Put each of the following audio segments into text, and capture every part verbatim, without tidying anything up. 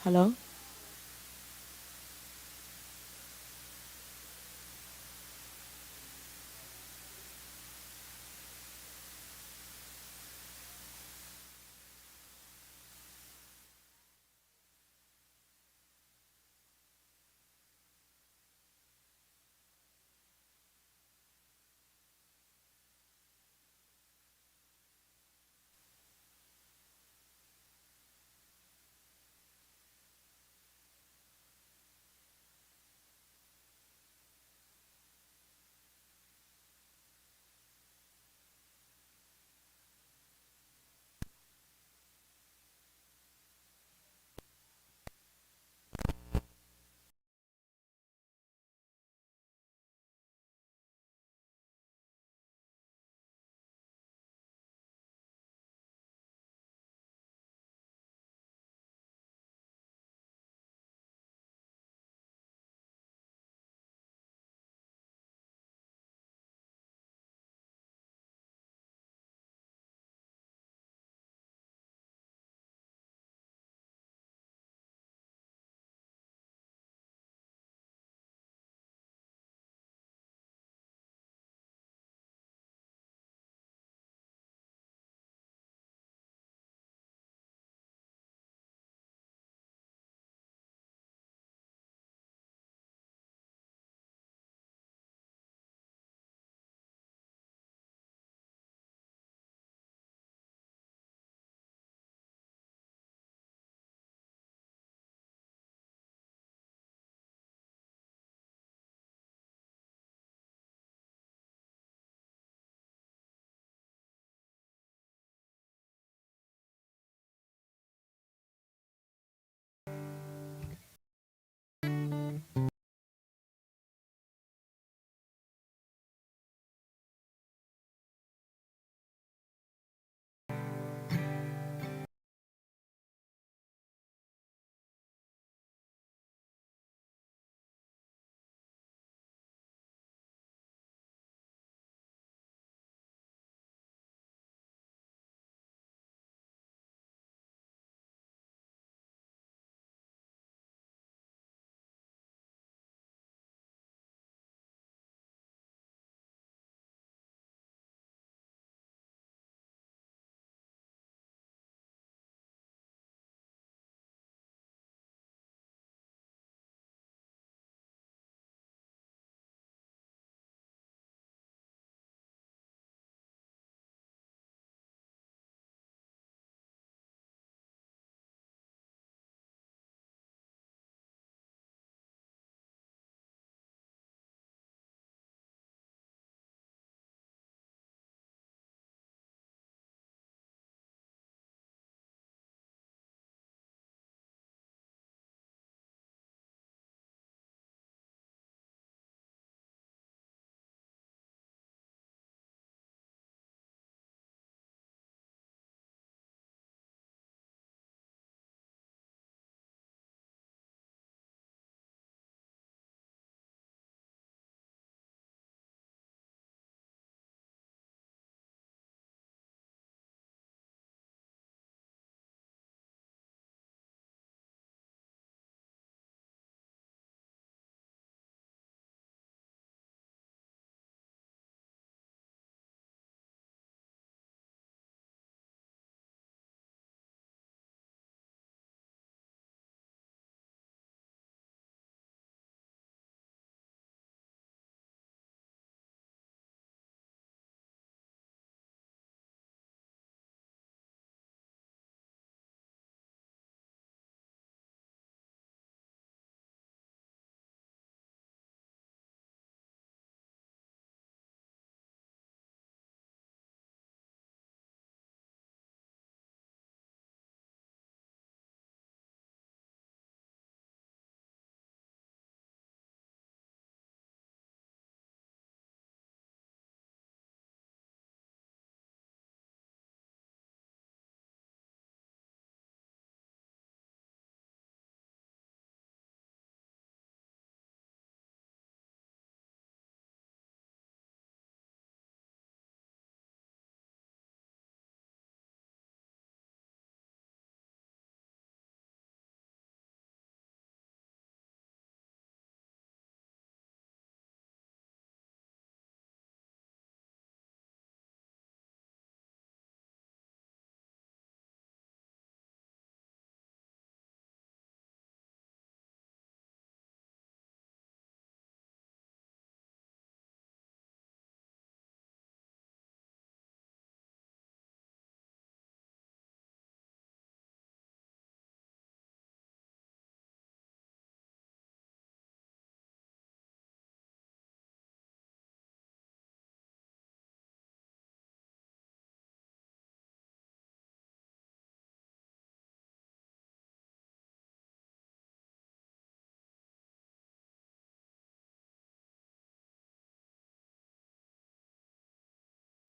Hello?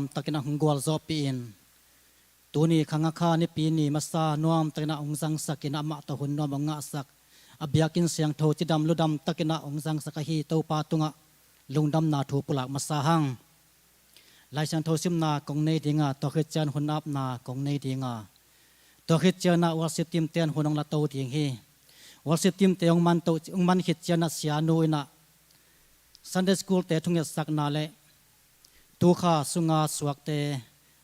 takin a hong gualzawhpih in, tuni khang a kha nipi ni masa nuam takin a hong zangsak in, amah tawh hun nuam hong ngahsak, a biakinn siangtho cidam ludam takin a hong zangsak ahi Topa tungah lungdamna thu pulak masa hang. Lai Siangtho simna kong nei dinga, tua khit ciang hun apna kong nei dinga, tua khit ciangin worship team ten hun hong la to ding hi. Worship team te hong man to, hong man khit ciangin sianu in ah Sunday school te thungetsakna le tukha sunga suakte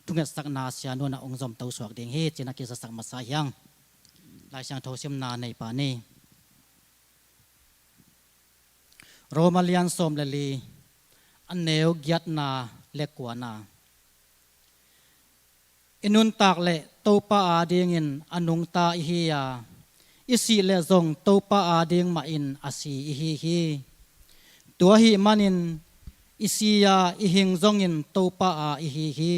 thungetsakna sianu in ah hong zom to suak ding hi, ci-in ah kizasak masa hi hang. Lai Siangtho simna nei pah ni. Roma lian sawm le li, a neu giatna le kuana. I nuntak le Topa adingin a nungta i hi a, i sih le zong Topa ading mahin a si i hi hi. Tua ahih manin i si a, i hing zongin Topa a i hi hi.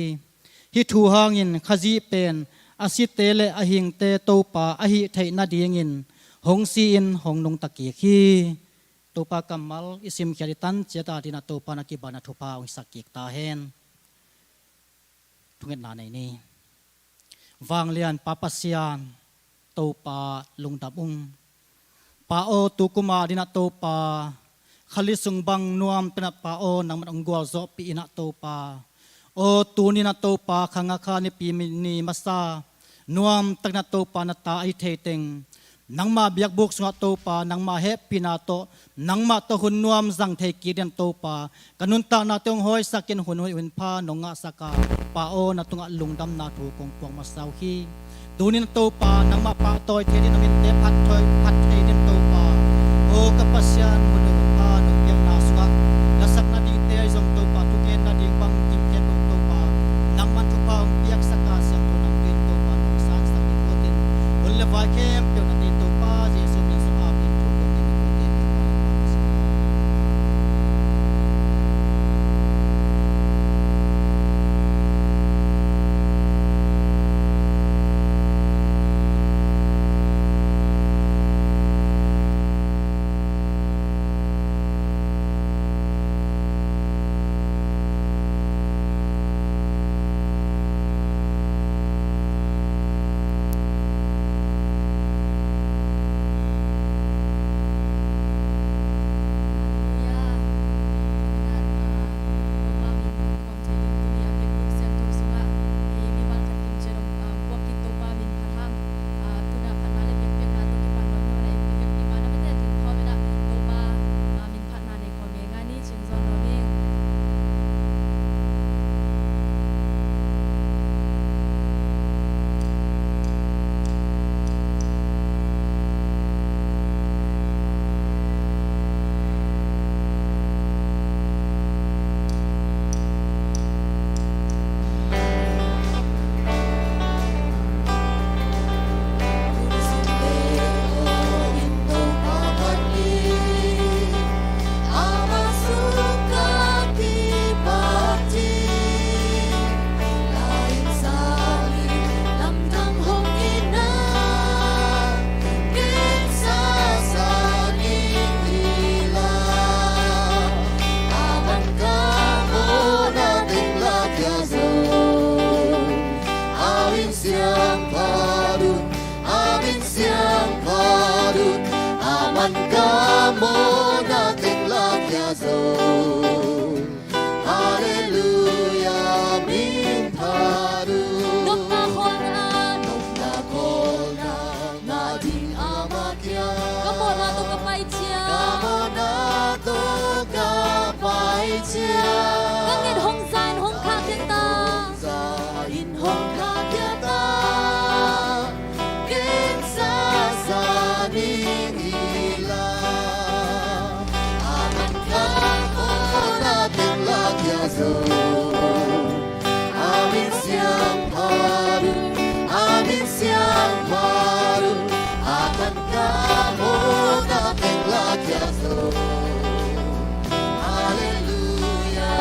Hih thu hangin Khazih pen a site le a hingte Topa ahih theih nadingin hong si-in hong nungta kik hi. Topa kammal i simkhiat i tan ciat adingin ah Topa na kibang a thupha hong hisak kik ta hen. Thungetna nei ni. Vanglian Pa Pasian, Topa lungdam ung. Pa aw, tu kum adingin ah Topa, kha li sung bang nuam takin ah Pa aw, nangman hong gualzawhpih in ah Topa. Aw, tuni-in ah Topa, khang a kha nipi ni masa nuam takin ah Topa na ta ahi thei teng, nangmah biakbuk sungah Topa, nangmah hehpihna tawh, nangmah tawh hun nuam zang thei kik dingin Topa, ka nuntaknate hong hawisakin hun hoih hun pha nong ngahsak a, Pa aw, na tungah lungdamna thu kong puak masa uh hi. Tuni-in ah Topa, nangmah pahtawi thei dingin, na minte phat thei, phat thei dingin Topa, aw ka Pasian, hun hoih hun pha nong piakna sungah lasak nadingte ahi zong Topa, thugen nading bang kimkhiat lo Topa, nangman thupha hong piaksak a, siangtho nang tui-in Topa nong sansak ding uh in, hun le vai khempeuh na deih Topa Jesuh min sung, amen. Thu kong gen na kute pen Topa in pahtawi sa. Halleluia, min phat uh. Nopna khawlna, nopna khawlna ngah ding ama kiang. Ka mawhna tawh ka pai ciang, ka mawhna tawh ka pai ciang, ka nget hong za in hong khahkhia ta. Hong za in hong khahkhia ta. Gensa sa ning hi la, a man ka khawlna teng la kia zo. A min siangtho, a min siangtho, a man ka khawlna teng la kia zo. Halleluia,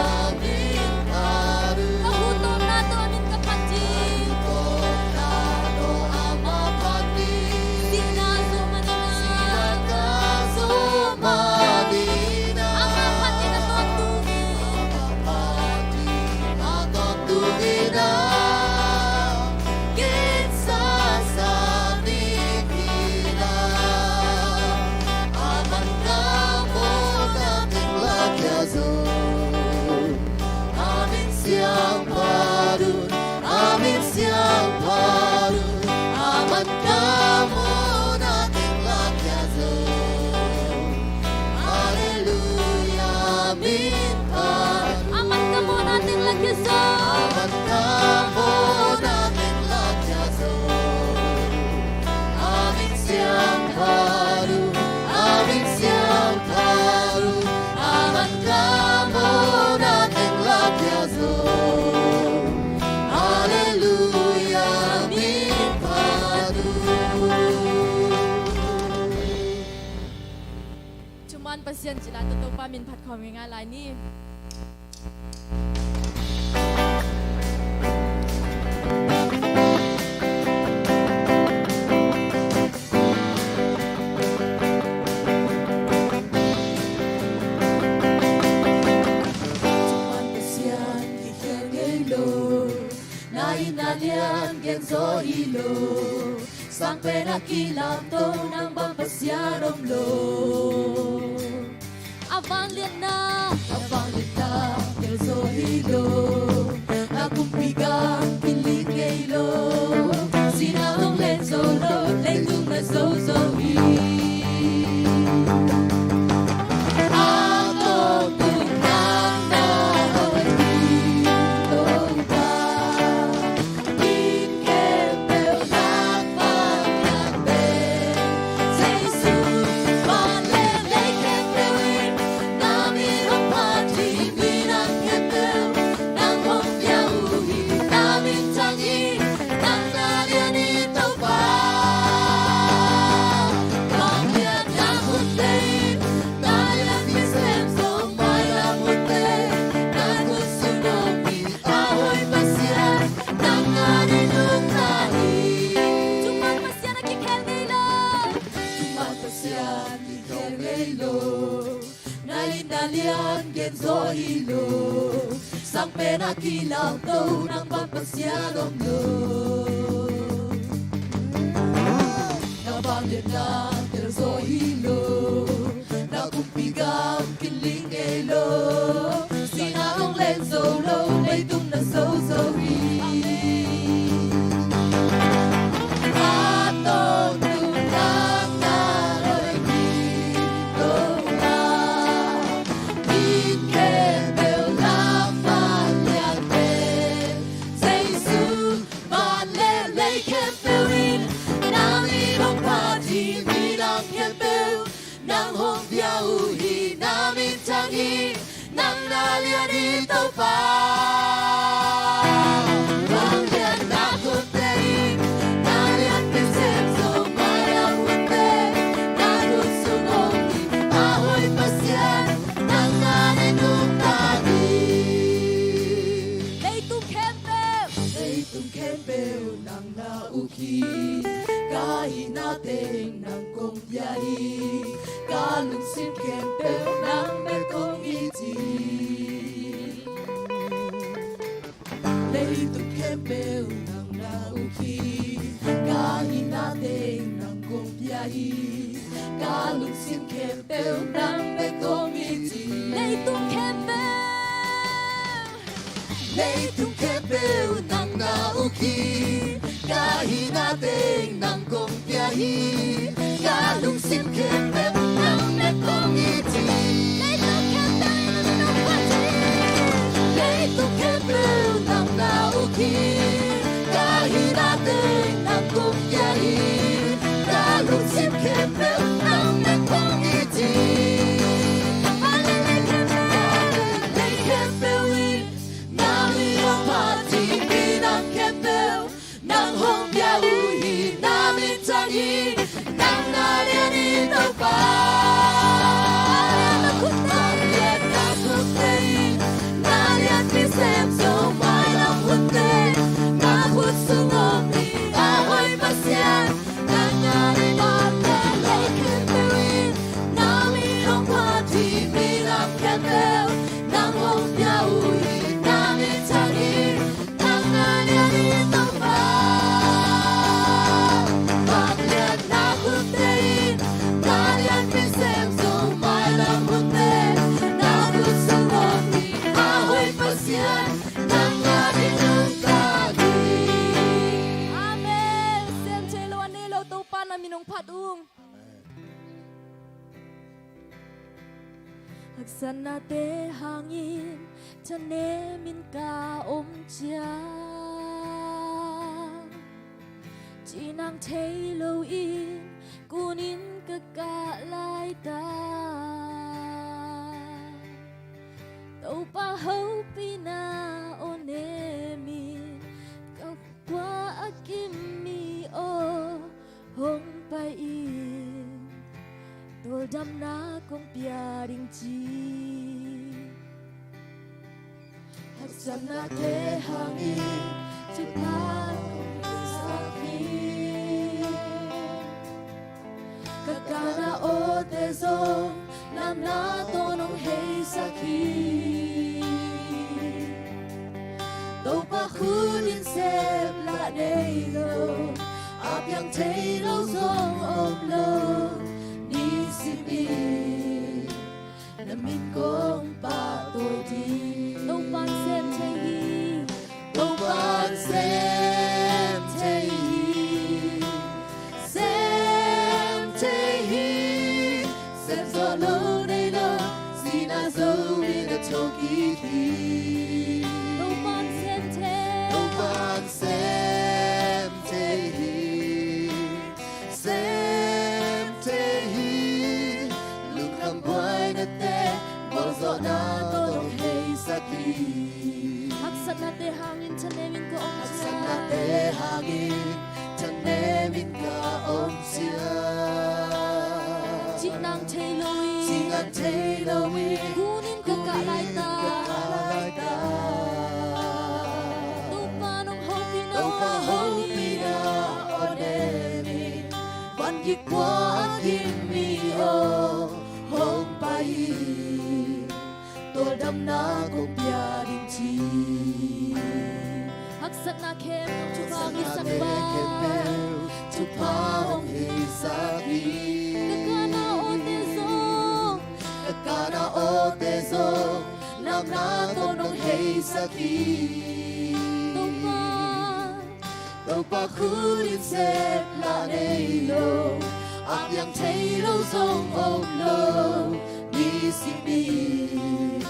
min phat uh. Ka huhtawmna tawh a min ka phat ding. Ka huhtawmna tawh ama phat ding. Sihna zawh man in ah. Sihna zawh man in ah. Ama phat ding a tawntung hi. Ama phat ding a tawntung. Topa'n Pasian ci lai, tua Topa min phat khawm ngei ngai lai ni. Topa'n Pasian kikhel ngei lo, na itna lian gen zaw hi lo. Sang pen a kilamto, nang bang Pasian om lo. A vangliatna, a vangliatna tel zaw hi lo. Na kumpi gam kiling ngei lo. Sihna hong len zo lo, leitung na zo zo hi. A tawpna na hoih hi, Topa. Topa'n Pasian a kikhel ngei lo. Topa'n Pasian kikhel ngei lo. Na itna lian gen zaw hi lo. Sang pen a kilamto, nang bang Pasian om lo. Na vangliatna tel zaw hi lo. Na kumpi gam kiling ngei lo. Sihna hong len zo lo, leitung na zo zo hi. A tawpna na hoih hi, Topa. Mi khempeuh na vangliatna, Jesu. Van le lei khempeuh in nang min hong phat hi, minam khempeuh nang hong pia uh hi. Na min thang hi, nang na lian hi, Topa. Vangliatna khutte'n na lianpi sem zo, mailam hunte na khut sung om hi. A hoih Pasian, nang na nungta hi. Leitung khempeuh, leitung khempeuh nang na uk hi. Ka hihna teng nang kong pia hi. Ka lungsim khempeuh nang bek kong it hi. Leitung khempeuh nang na uk hi. Ka hihna teng nang kong pia hi. Ka lungsim khempeuh nang bek kong it hi. Leitung khempeuh, leitung khempeuh nang na uk hi. Ka hihna teng nang kong pia hi. Ka lungsim khempeuh nang bek kong it hi. Leitung khempeuh nang na uk hi. Leitung khempeuh nang na uk hi. Ka hihna teng nang kong pia hi. Ka lungsim khempeuh nang bek kong it hi. Lei khempeuh in na min hong phat hi, minam khempeuh nang hong pia uh hi. Na min thang hi, nang na lian hi, Topa. Vangliatna khutte'n na lianpi sem zo, mailam hunte na khut sung om hi. A hoih Pasian, nang na nungta hi. Lei khempeuh in na min hong phat hi, minam khempeuh nang hong pia uh hi. Na min thang hi, nang na lian hi, Topa. Vangliatna khutte'n na lianpi sem zo, mailam hunte na khut sung om hi. A hoih Pasian, nang na nungta hi. Amen. Sem thei lo, a nei lo Topa na min hong phat ung. Haksatnate hangin thanemin ka om ciang, cihnang thei loin kunin ka kah laitak, Topa hopihna aw nemin ka khua a kim mi aw hong pai in. Tua damna kong pia ding ci. Haksatnate hangin thupha hong pia sak hi. Ka kana awte zong damna tawh nong heisak hi. Topa khut in sep lah nei lo, a piang thei lo zong om lo, nisim in na min kong pahtawi ding. Topa'n sem thei hi. Topa'n sem thei hi. Sem thei hi. Sem zawh lo nei lo, sihna zo in a thokik hi. Topa'n sem thei. Topa'n sem thei hi. Sem thei hi. Lungkham buainate gualzawhna tawh nong heisak hi. Haksatnate hangin thanemin ka om ciang. Haksatnate hangin thanemin ka om ciang. Cih nang thei lo hi. Cih nang thei lo hi. Kunin ka kah laitak. Ka kah laitak. Topa nong hopihna, Topa hopihna aw nemin, van gik khua a kim mi aw hong pai hi. Tua damna kong pia ding ci. Haksatna khempeuh thupha hong hisak pa. Thupha hong hisak hi. Ka kana awte zong. Ka kana awte zong damna tawh nong heisak hi. Topa. Topa khut in sep lah nei lo, a piang thei lo zong om lo, nisim in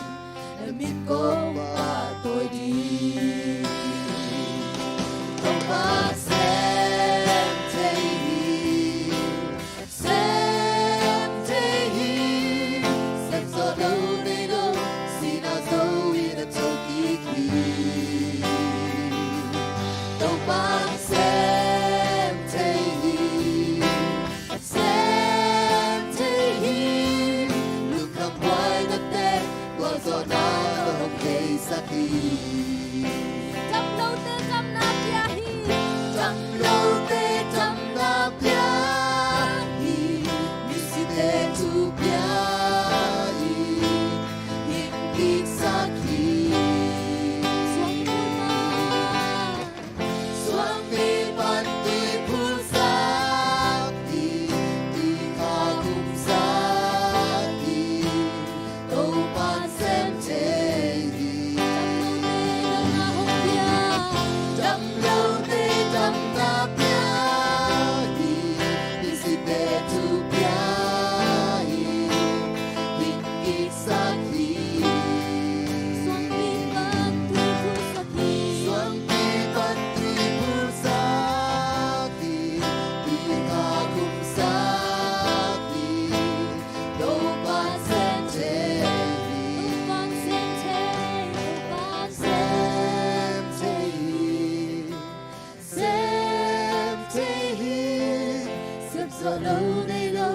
na min kong pahtawi ding. Topa sem thei hi. Sem thei hi. Sem zawh lo nei lo, sihna zo in a thokik hi. Topa'n sem thei hi. Sem thei hi. Lungkham buainate gualzawhna tawh hong heisak hi. Dam lote damna pia hi. Dam lote damna pia hi. Misite thu pia hi. Hing kiksak hi. Suangpi pan, suangpi pan tuiphumsak hi. Tuikha khumsak hi. Topa'n sem thei hi. Dam lote damna hong pia. Dam lote damna pia hi. Misite thu pia hi. Hing kiksak hi. Suangpi pan tuiphumsak hi. Suangpi pan tuiphumsak hi. Tuikha khumsak hi. Topa'n sem thei hi. Topa'n sem thei. Topa'n sem thei hi. Sem thei hi. Sem zawh lo nei lo,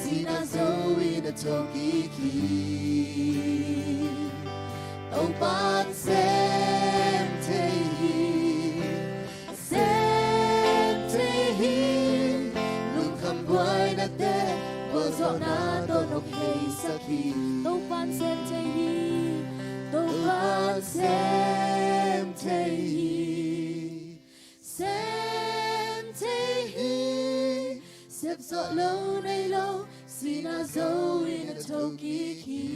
sihna zo in a thokik hi. Topa'n sem thei hi. Sem thei hi. Lungkham buainate gualzawhna tawh nong heisak hi. Topa'n sem thei hi. Topa'n sem thei hi. Sem thei hi. Sem zawh lo nei lo, sihna zo in a thokik hi.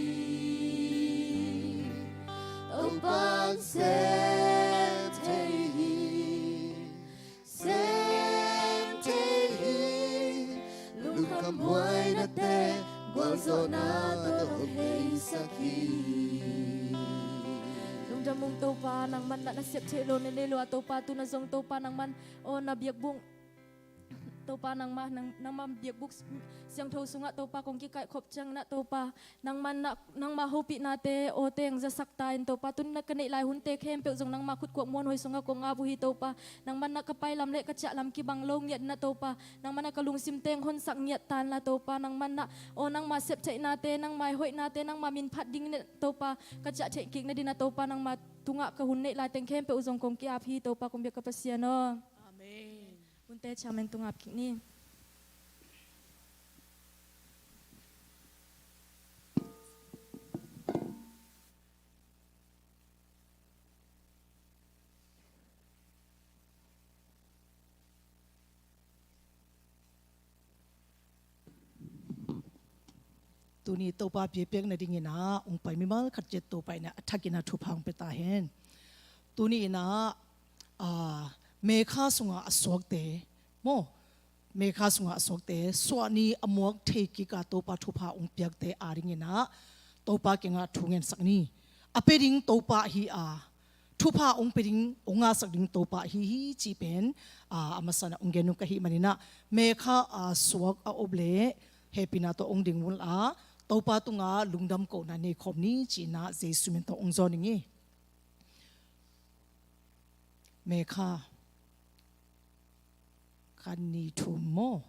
Topa'n sem thei hi. Sem thei hi. Lungkham buainate gualzawhna tawh hong heisak hi. Lungdam ung Topa, nangman na na sep theih lo na nei lo a Topa, tu na zong Topa nangman aw na biakbuk Topa, nangmah, nang, nangmah biakbuk siangtho sungah Topa kong kikaihkhop ciangin ah Topa, nangmah na, nangmah hopihnate aw teng zasak ta in Topa, tun na ka neih lai hunte khempeuh zong nangmah khutkuak muanhuai sungah kong ap uh hi Topa. Nangmah na ka pailam le ka ciahlam kibang lo ngiat in ah Topa, nangmah na ka lungsim teng honsak ngiat ta inla Topa, nangmah na aw nangmah septheihnate, nangmah hoihnate, nangmah min phat ding in ah Topa, ka ciah theih kik nading ah Topa, nangmah tungah ka hun neih lai teng khempeuh uh zong kong ki-ap hi Topa, kong biak ka Pasian aw. Amen. Hunte chairman tungah ap kik ni. Tuni Topa biakpiak nadingin ah hong pai mimal khat ciat Topa in ah a thakin ah thupha hong pia ta hen. Tuni in ah, aa, mekha sungah a suakte maw, mekha sungah a suakte suahni a muak thei kik a Topa thupha hong piakte adingin ah Topa kiangah thu ngensak ni. A pia ding Topa hi a, thupha hong pia ding, hong ngahsak ding Topa hi hi cih pen, aa, a masa in ah hong gen uh ka hih manin ah, mekha a suak a op leh hehpihna tawh hong ding unla, Topa tungah lungdam kohna nei khawm ni ci-in ah Jesu min tawh hong zawn ning hi. Mekha khat, nih, thum maw?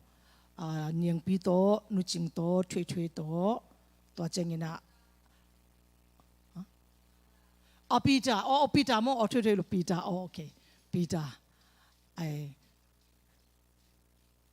Aa, Niangpi tawh, Nu Cing tawh, Thuai Thuai tawh, tua ciangin ah, ha? Aw, Peter, aw, aw, Peter maw, aw, Thuai Thuai lo, Peter, aw, ok. Peter, ai,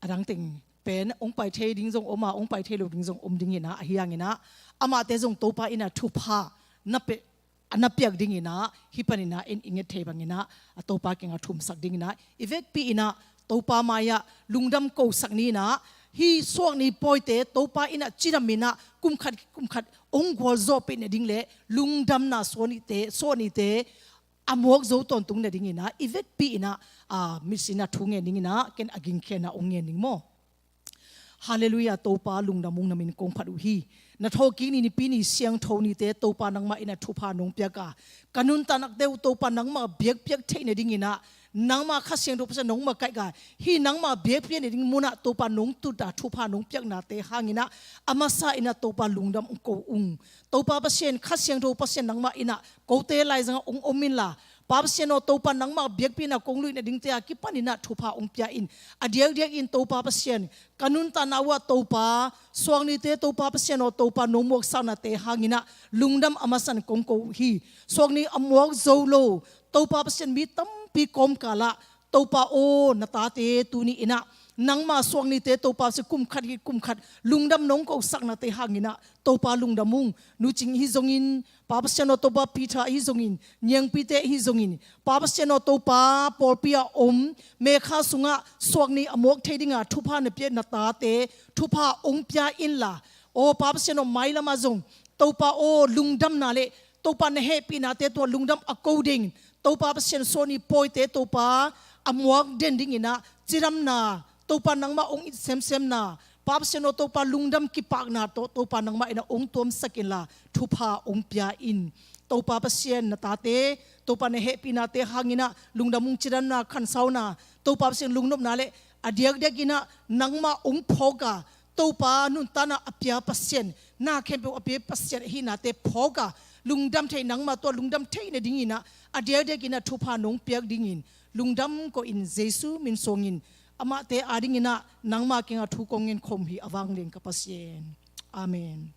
a dang teng pen hong pai thei ding zong om a, hong pai thei lo ding zong om dingin ah, ahi hangin ah amahte zong Topa in ah thupha na pia, a na piak dingin ah, hih panin ah en i nget thei bangin ah, a Topa kiangah thumsak dingin ah i vekpi in ah Topa mai-ah lungdam kosak ni in ah, hih suakni pawite Topa in ah cidam in ah kum khat kum khat hong gualzawhpih nading le lungdamna suahnite, suahnite a muak zo tawntung nadingin ah i vekpi in ah, aa, mitsi in ah thu ngen dingin ah ken a gingkhiatna hong ngen ning maw? Halleluiah, Topa lungdam ung, na min kong phat uh hi. Na thawhkik ni, Nipi ni, Siangtho nite Topa nangmah in ah thupha nong piak a, ka nuntaknate uh Topa nangmah biakpiak theih nadingin ah, nangmah Kha Siangtho Pasian nong makaih a, hih nangmah biakpiak nading munah Topa nong tut a thupha nong piaknate hangin ah a masa in ah Topa lungdam hong ko ung. Topa Pasian, Kha Siangtho Pasian nangmah in ah kote laizangah hong om inla, Pa Pasian aw Topa nangmah biakpiakna kong luih nadingte a kipanin ah thupha hong pia in. A diakdiakin Topa Pasian, ka nuntakna uhah Topa, suaknite Topa Pasian aw Topa nong muaksaknate hangin ah lungdam a masa in kong ko uh hi. Suakni a muak zo lo Topa Pasian, mi tampi kawmkalah Topa aw, na tate tuni in ah nangmah suaknite Topa Pasian, kum khat hi kum khat lungdam nong kosaknate hangin ah Topa lungdam ung. Nu Cing ahi zongin, Pa Pasian aw Topa Peter ahi zongin, Niangpite ahi zongin, Pa Pasian aw Topa pawlpi a om, mekha sungah suakni a muak thei dinga thupha na pia na tate thupha hong pia inla, aw Pa Pasian aw mailamah zong Topa aw lungdamna le Topa na hehpihnate tungah lungdam a ko ding, Topa Pasian suahni pawite Topa a muak den dingin ah cidamna Topa nangmah hong it semsemna, Pa Pasian aw Topa lungdam kipakna tawh Topa nangmah in ah hong tuamsak inla thupha hong pia in. Topa Pasian na tate Topa na hehpihnate hangin ah lungdam ung, cidamna, khansauna, Topa Pasian lungnopna le a diakdiakin ah nangmah hong phawk a, Topa nuntakna a pia Pasian, na khempeuh a pia Pasian ahihnate phawk a, lungdam thei, nangmah tawh lungdam theih nadingin ah a diakdiakin ah thupha nong piak dingin lungdam ko in, Jesu min suangin amahte adingin ah nangmah kiangah thu kong ngen khawm hi, a vanglian ka Pasian. Amen.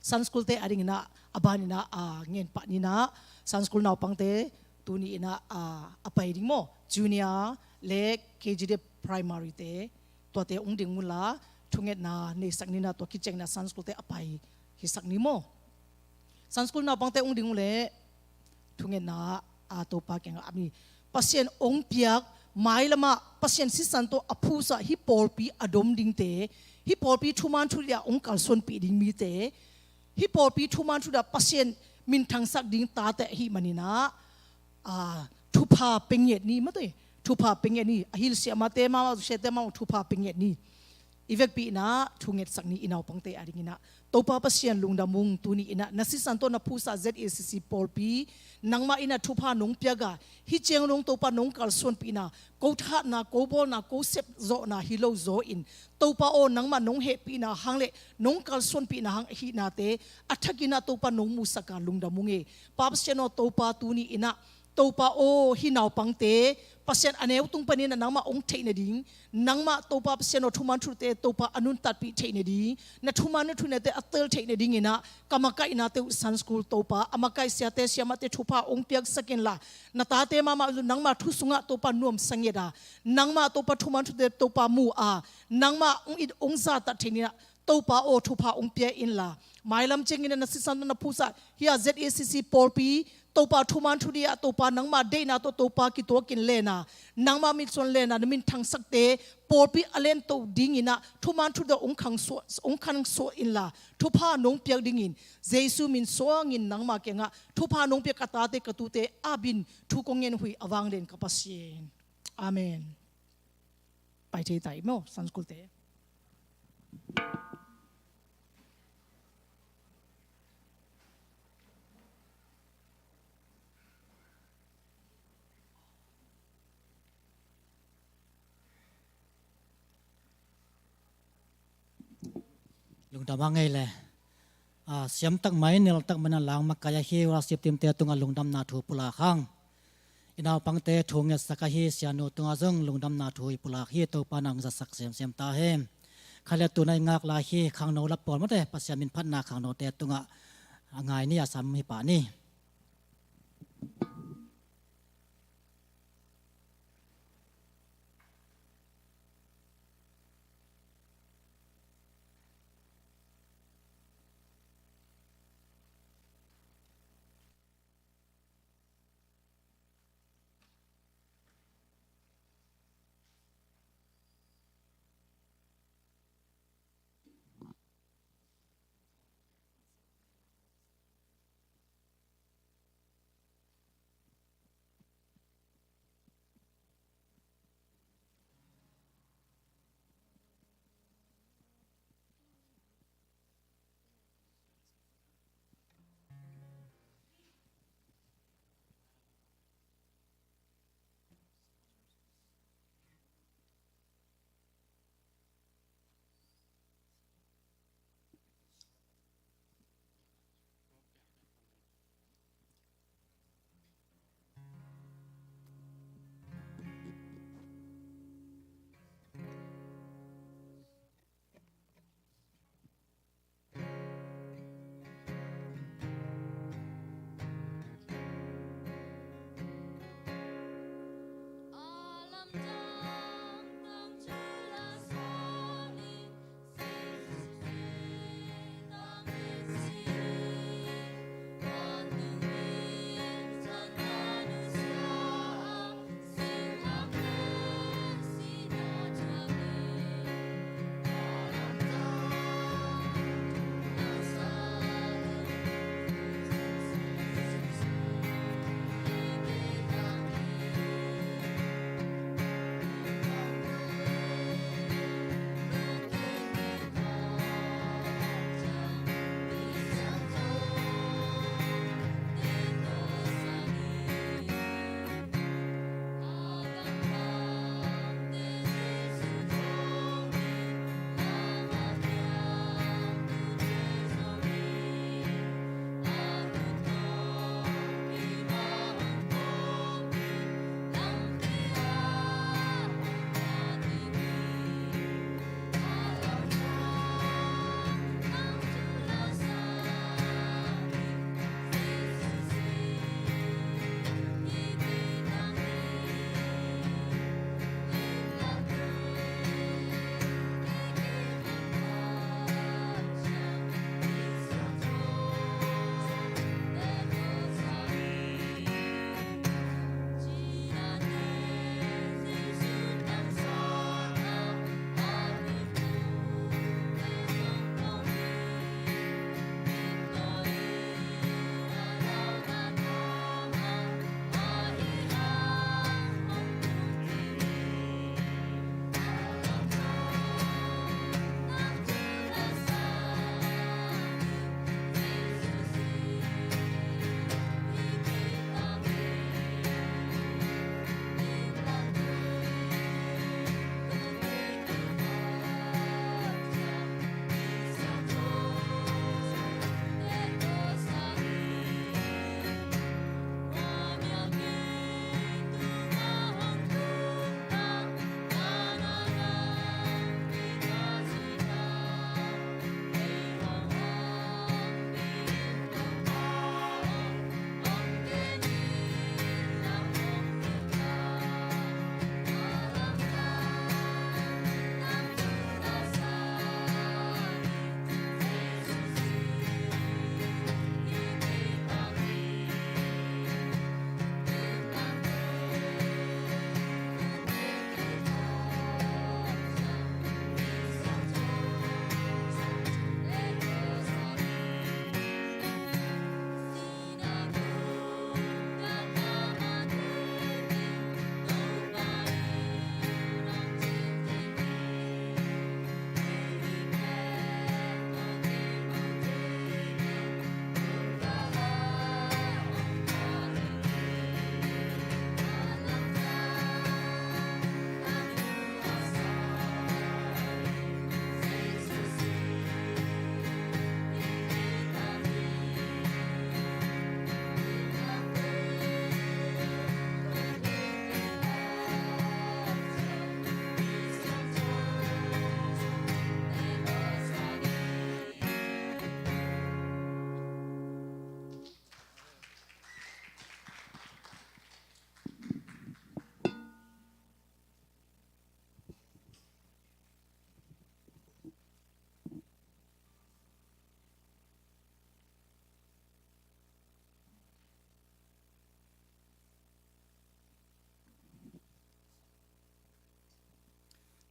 Sunday school-te adingin ah a banin ah a ngen pah ni in ah, Sunday school naupangte tuni in ah a, a pai ding maw, junior le K G D primary-te, tuate hong ding unla thungetna neisak ni in ah, tua kiciangin ah Sunday school-te a pai hisak ni maw. Sunday school naupangte hong ding uh leh thungetna a Topa kiangah ap ni. Pasian hong piak, mailamah Pasian sisan tawh a phusah hih pawlpi a dom dingte, hih pawlpi thuman thudih ah hong kalsuanpih ding mite, hih pawlpi thuman thudih ah Pasian minthangsak ding tate ahih manin ah, aa, thupha pia ngiat ni, mate, thupha pia ngiat ni. A hilhsiah mahte mahmah, zosiate mahmah thupha pia ngiat ni. I vekpi in ah thu ngetsak ni, i naupangte adingin ah. Topa Pasian lungdam ung, tuni in ah na sisan tawh na phusa Z A C C pawlpi nangmah in ah thupha nong piak a, hih ciang dong Topa nong kalsuanpihna, ko thatna, ko bawlna, ko sepzawhna hi lo zaw in, Topa aw, nangmah nong hehpihna hang le nong kalsuanpihna hang ahihnate a thakin ah Topa nong musak a lungdam ung e. Pa Pasian aw, Topa tuni in ah Topa aw, hih naupangte Pasian a neu tung panin ah nangmah hong theih nading, nangmah Topa Pasian aw, thuman thute Topa a nuntatpih theih nading, na thuman na thunate a tel theih nadingin ah ka makaihnate uh Sunday school Topa a makaih siate siamahte thupha hong piaksak inla, na tate mahmah uh nangmah thu sungah Topa nuamsa ngiat a, nangmah Topa thuman thute Topa mu a, nangmah hong it hong zahtak theih nadingin ah Topa aw, thupha hong pia inla, mailam ciangin ah na sisan tawh na phusa hih a Z A C C pawlpi Topa thuman thu ding ah Topa nangmah deihna tawh Topa kituakin len a, nangmah mitsuan len a, na min thangsakte pawlpi a lentoh dingin ah thuman thu ding ah hong khangsuah, hong khangsuah inla, thupha nong piak dingin Jesu min suangin nangmah kiangah thupha nong piak ka tate ka tute a bin thu kong ngen uh hi, a vanglian ka Pasian. Amen. Pai thei ta i maw, Sunday school te? Lungdam a ngei le. A, siamtak mai, neltak mai na lang makai ahi worship team te tungah lungdamna thu pulak hang. I naupangte thu ngetsak ahi sianu tungah zong lungdamna thu i pulak hi. Topa nang zatsak semsem ta hen. Khalia tuna i ngak lai hi, khangno lap pawl mate, Pasian min phatna khangnote tungah a ngai ni, a sam hi pah ni.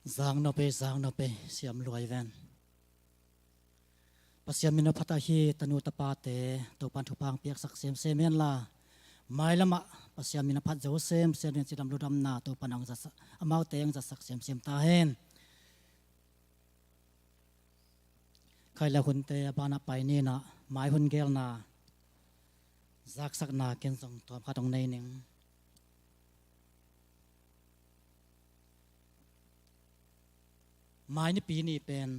Zang nop ei, zang nop ei, siam luai ven. Pasian min a phat ahi tanu tapate Topan thupha piaksak semsem hen la, mailamah Pasian min a phat zo semsem ding cidam ludamna Topan hong zatsak, amaute hong zatsak semsem ta hen. Khai le hunte a banah pai ni in ah, mai hun gelna zaksakna ken zong tawm khat hong nei ning. Mai nipi ni pen,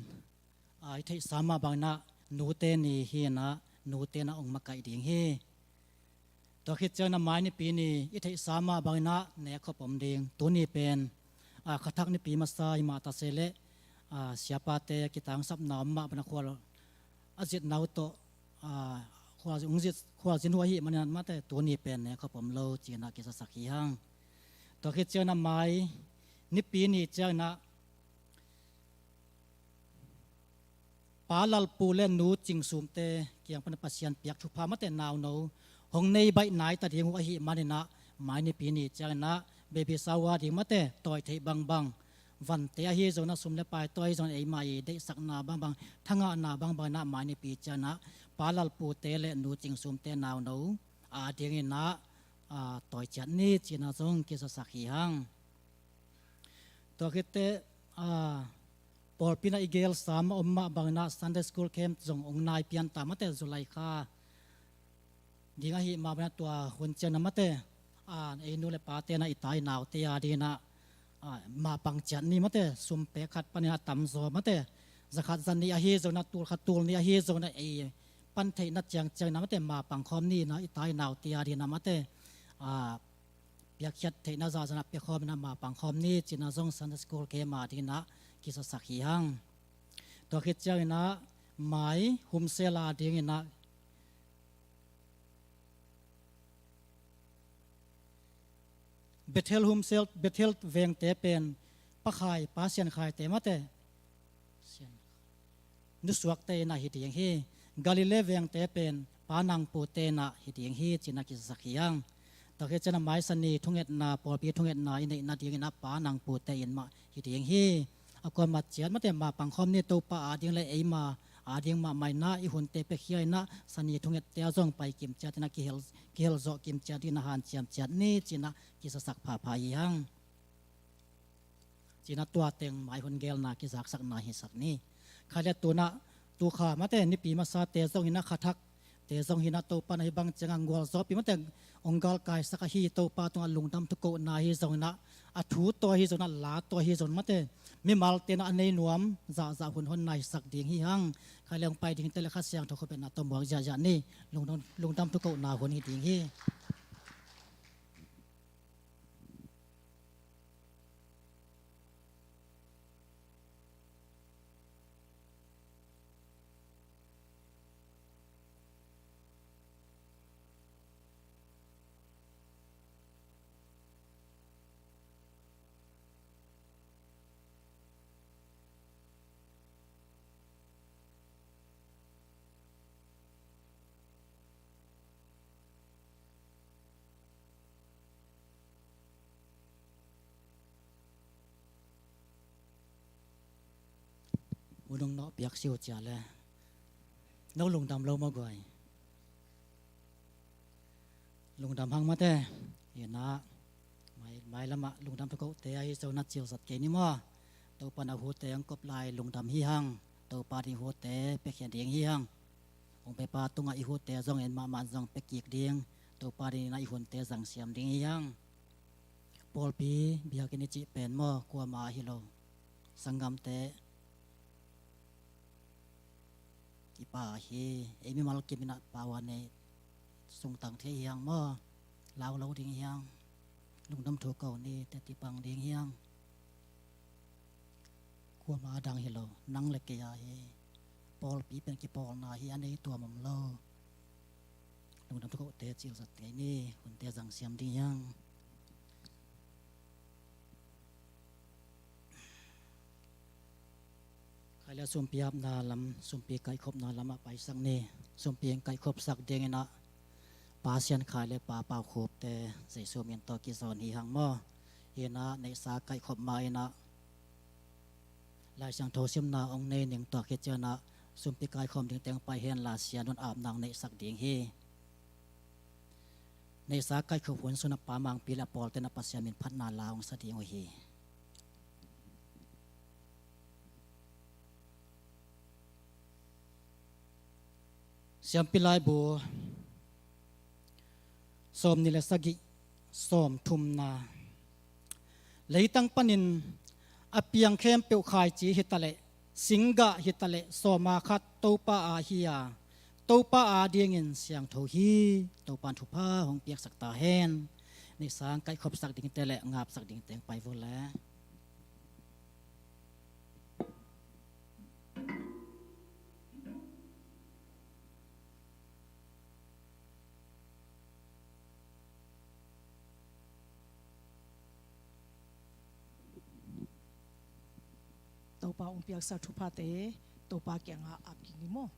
a, i theihsa mah bangin ah nute ni hi in ah, nute in ah hong makaih ding hi. Tua khit ciangin ah mai nipi ni i theihsa mah bangin ah nekhop om ding. Tuni pen, a, khathak nipi masa hi mah ta se leh, a, siapate kitangsapna om mah bangin ah khual a zitna uh tawh, a, khual zin, hong zin, khual zin uh ahih manin ah mate tuni pen nekhop om lo ci in ah kizasak hi hang. Tua khit ciangin ah mai nipi ni ciangin ah Pa Lalpu le Nu Cing Sumte kiang pan Pasian piak thupha mate nauno hong nei baih nai ta ding uh ahih manin ah, mai nipi ni ciangin ah baby shower ding mate tawi theih bangbang, vante ahi zongin ah, sum le pai tawi ahi zongin ah, eima i deihsakna bangbang, thangahna bangbang in ah mai nipi ciangin ah Pa Lalpute le Nu Cing Sumte nauno a dingin ah, a, tawi ciat ni ci in ah zong kizasak hi hang. Tua khit teh, a, pawlpi in ah i gelsa mah om mah bangin ah Sunday School Camp zong hong nai pian ta mate, July kha ding ahih mah bangin ah tua hun ciangin ah mate, a, ei nu le pate in ah i tai naute a dingin ah, a, mapang ciat ni mate, sum pek khat panin ah tamzaw mate, za khat za nih ahi zongin ah, tul khat tul nih ahi zongin ah, ei pan theihna ciangciang in ah mate mapang khawm ni in ah i tai naute a dingin ah mate, a, piakkhiat theihna zahzah in ah pia khawm in ah mapang khawm ni ci in ah zong Sunday School Camp a dingin ah kizasak hi hang. Tua khit ciangin ah mai humsel a dingin ah Bethel humsel, Bethel vengte pen Pa Khai, Pa Sian Khaite mate, Sian nusuakte in ah hi ding hi. Galilee vengte pen Pa Nang Pute in ah hi ding hi ci in ah kizasak hi hang. Tua khit ciangin ah mai Sani thungetna, pawlpi thungetna i neihna dingin ah Pa Nang Pute in mah hi ding hi. A kuamah ciat mate mapang khawm ni, Topa a ding le eima a ding mahmah in ah i hunte piakhia in ah Sani thungette ah zong pai kim ciat in ah kihel, kihel zawh kim ciat dingin ah hanciam ciat ni ci in ah kizasak phapha hi hang. Ci in ah tua teng mai hun gelna kizaksakna hisak ni. Khai le tu in ah, tu kha mate nipi masate zong hi in ah, khathakte zong hi in ah, Topa in ah hih bang ciangah gualzawhpih mate hong galkaisak ahi Topa tungah lungdam thukohna hi zongin ah, a thu tawh hi zongin ah, la tawh hi zongin mate mimalte in ah a nei nuam zahzah hun honna hisak ding hi hang. Khai le hong pai ding te le Kha Siangtho khuaphiatna tawh muak ziahziah ni. Lungdam, lungdam thukohna hun hi ding hi. U nung nawh piak siu cia le. No lungdam lo maw guai? Lungdam hang mate. Hi in ah mai, mailamah lungdam thukohte ahi zongin ah cilzat kei ni maw? Topa in ah hute hong kop lai lungdam hi hang. Topa ding hute piakhia ding hi hang. Hong pepa tungah i hute zong en mahmah zong pia kik ding. Topa dingin ah i hunte zangsiam ding hi hang. Pawlpi biakinn i cih pen maw, kuamah hi lo. Sanggamte i pa hi, ei mimal kim in ah pau a nei sungtang thei hi hang maw. Lau lo ding hi hang. Lungdam thu ko ni, teci pang ding hi hang. Kuamah a dang hi lo, nang le kei a hi. Pawlpi pen kipawlna hi, a nei tuam om lo. Lungdam thukohte cilzat kei ni, hunte zangsiam ding hi hang. Khai le sumpi hapna lam, sumpi kaihkhopna lamah paisak ni. Sumpi kaihkhopsak dingin ah Pa Sian Khai le Pa Pau Khupte Jesu min tawh kizawn hi hang maw. Hi in ah neihsa kaihkhop ma in ah Lai Siangtho simna hong nei ning, tua khit ciangin ah sumpi kaikhawm dingte hong pai hen la, Sia Nun apna hong neihsak ding hi. Neihsa kaikhop hun sungah Pa Mangpi le a pawlte'n ah Pasian min phatna la hong sa ding uh hi. Siampi Laibu sawmnih le sagih, sawmthumna. Leitang panin a piang khempeuh khaici hi taleh, singgah hi taleh, sawma khat Topa aa hi a, Topa adingin siangtho hi. Topa'n thupha hong piaksak ta hen. Neihsa hong kaikhopsak dingte le ngapsak dingte hong pai vua leh. Topa hong piaksa thuphate Topa kiangah ap kik ni maw.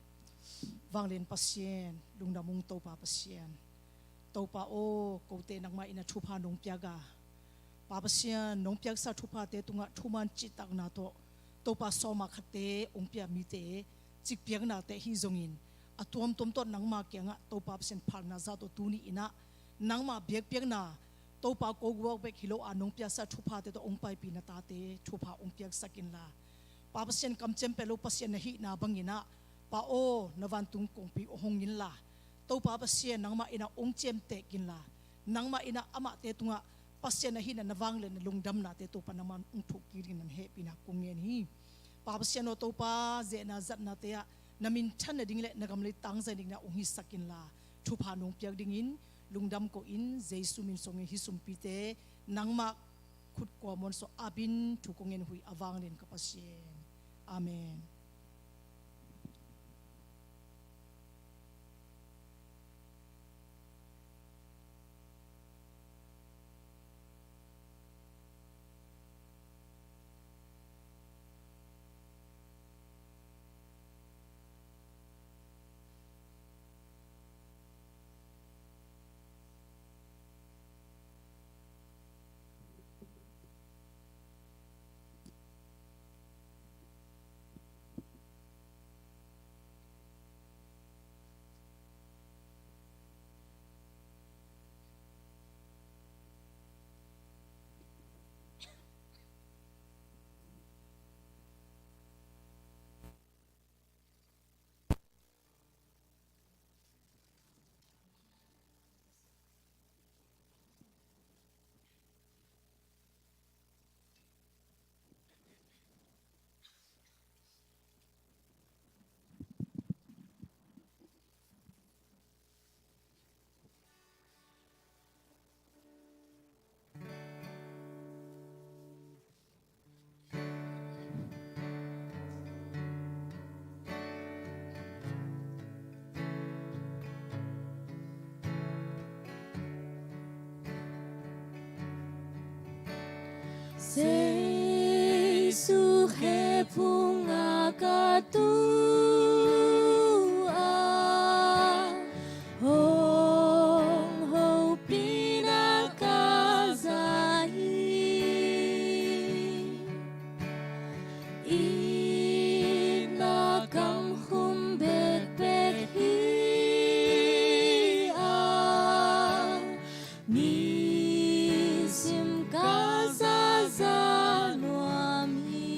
Vanglian Pasian, lungdam ung Topa Pasian. Topa aw, kote nangmah in ah thupha nong piak a, Pa Pasian, nong piaksa thuphate tungah thuman cihtakna tawh Topa sawma khatte hong pia mite cikpiaknate hi zongin, a tuamtuam tawh nangma kiangah Topa Pasian phalna zah tawh tuni in ah nangma biakpiakna, Topa ko guak bek hi lo a nong piaksa thuphate tawh hong paipih na tate thupha hong piaksak inla, Pa Pasian, kamciam peuh lo Pasian na hihna bangin ah, Pa aw, na vantung kongpi hong hong inla, Topa Pasian, nangmah in ah hong ciamteh inla, nangmah in ah amahte tungah Pasian na hihna, na vangliatna, lungdamnate Topa nangmah hong thuk kik dingin na hehpihna kong ngen hi. Pa Pasian aw, Topa, zehna zatnate ah na minthan nading le na gam lei tangzai dingin ah hong hisak inla, thupha nong piak dingin lungdam ko in, Jesu min suangin hih sumpite nangmah khut kuamah suah apin thu kong ngen uh hi, a vanglian ka Pasian. Amen. Jesu he phungah ka tu a, hong hopihna ka za hi. Itna kam khum bekbek hi a, nisim ka zaza nuam hi.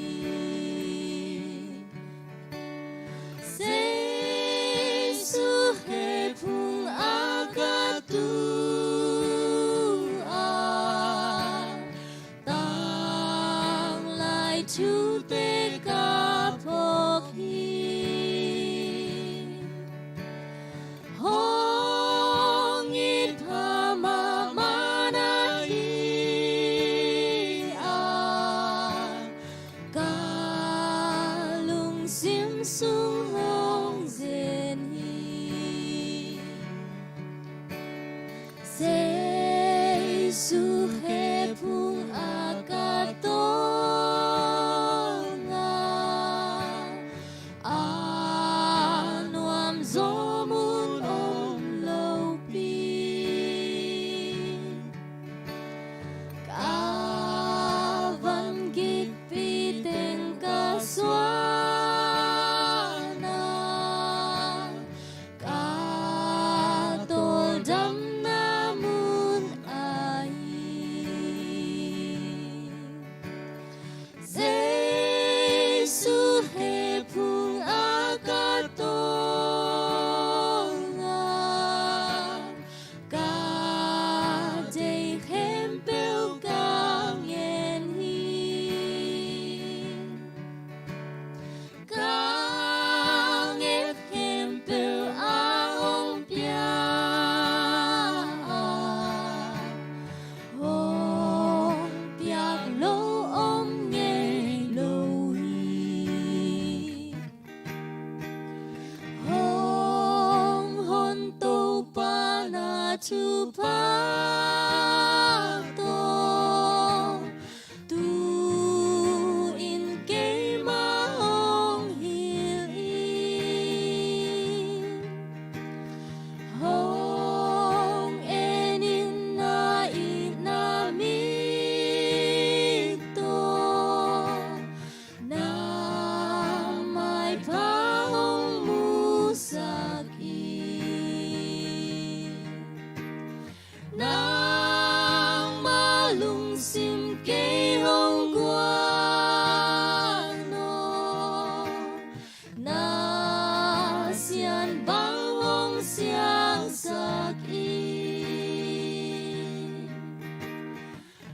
siangsak hi.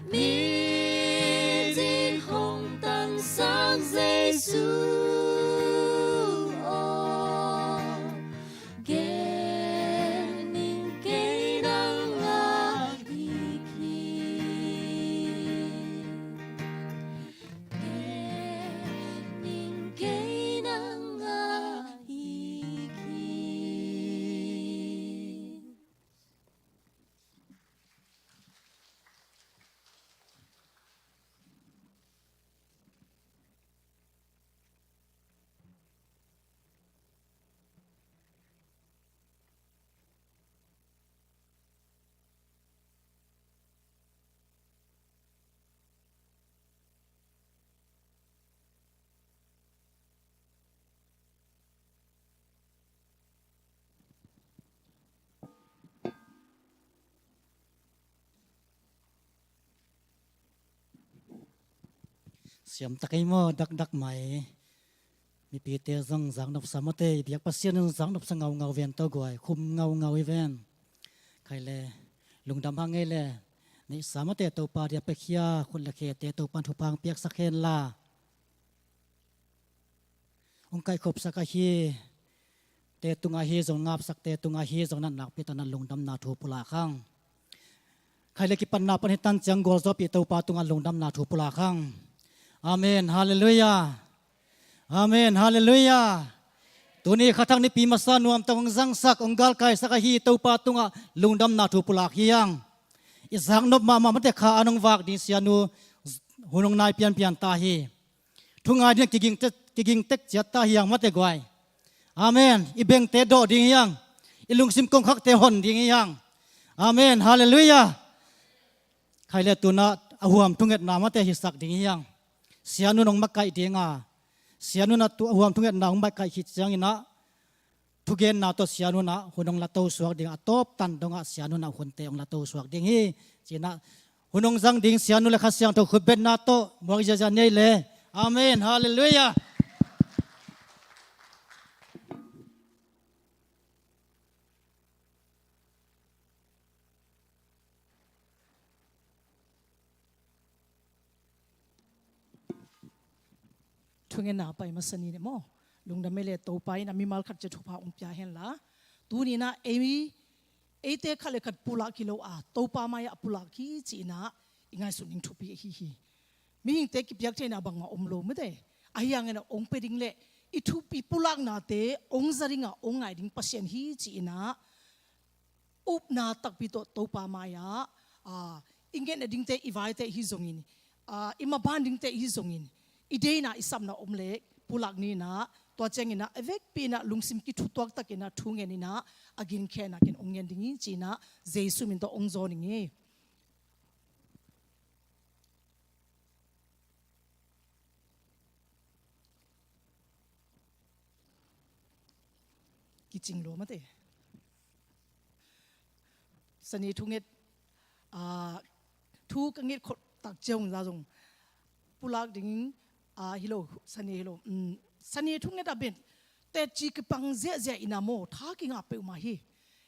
Mi cin hong tangsak Jesu aw, gen ning kei nang a hik hi. Gen ning kei nang a hik hi. Siam tak ei maw, dakdak mai. Mipite zong zaknop sa mawte, i biak Pasian in zaknop sa ngaungau ven tawh guai, khum ngaungau i ven. Khai le, lungdam hang ei le, neih sa mawte Topa dia pekhia, khut le khete Topa in thupha hong piaksak hen la. Hong kaihkhopsak ahi te tungah hi zong, ngapsakte tungah hi zong, na nakpi tak na lungdamna thu pulak hang. Khai le kipanna pan hi tan ciang gualzawhpih Topa tungah lungdamna thu pulak hang. Amen. Halleluiah. Amen. Halleluiah. Tuni kha thak nipi masa nuam tak hong zangsak, hong galkaisak ahi Topa tungah lungdamna thu pulak hi hang. I zaknop mahmah mate kha an hong vak ding sianu hun hong nai pianpian ta hi. Thu ngai ding kiging tek, kiging tek ciat ta hi hang mate guai. Amen. I bengte dawh ding hi hang. I lungsim kongkhakte hon ding hi hang. Amen. Halleluiah. Khai le tunah a huam thungetna mate hisak ding hi hang. Sianu in hong makaih ding a, sianu in a tu a huam thungetna hong makaih khit ciangin ah, thugenna tawh sianu in ah hun hong lato suak ding, a tawp tan dongah sianu in ah hunte hong lato suak ding hi. Ci-in ah hun hong zang ding sianu le Kha Siangtho khutbetna tawh muak ziazia nei le. Amen. Halleluiah. Thungetna pai masa ni le maw, lungdam ei le, Topa in a mimal khat ciat thupha hong pia hen la. Tuni in ah ei, eite khat le khat pulak hi lo a, Topa mai-ah pulak hi ci-in ah i ngaihsut ding thupi ahi hi. Mihingte kipiak theihna bangmah om lo mate. Ahi hangin ah hong pia ding le i thupi pulaknate hong za ding a hong ngai ding Pasian hi ci-in ah upna takpi tawh Topa mai-ah, a, i ngetna dingte, i vaite hi zongin, a, i maban dingte hi zongin, i deina i sapna om le pulak ni in ah, tua ciangin ah a vekpi in ah lungsim kithutuak takin ah thu ngen in ah, a ginkhena kin hong ngen ding hi ci-in ah Jesu min tawh hong zawn ing ei. Kicing lo mate. Sani thunget, a, thu ka nget khol tak ciang za zong pulak ding, a, hi lo, sani hi lo. Um, sani thunget a ben teci kipang ziahziah in ah maw, tha kingah peuhmah hi.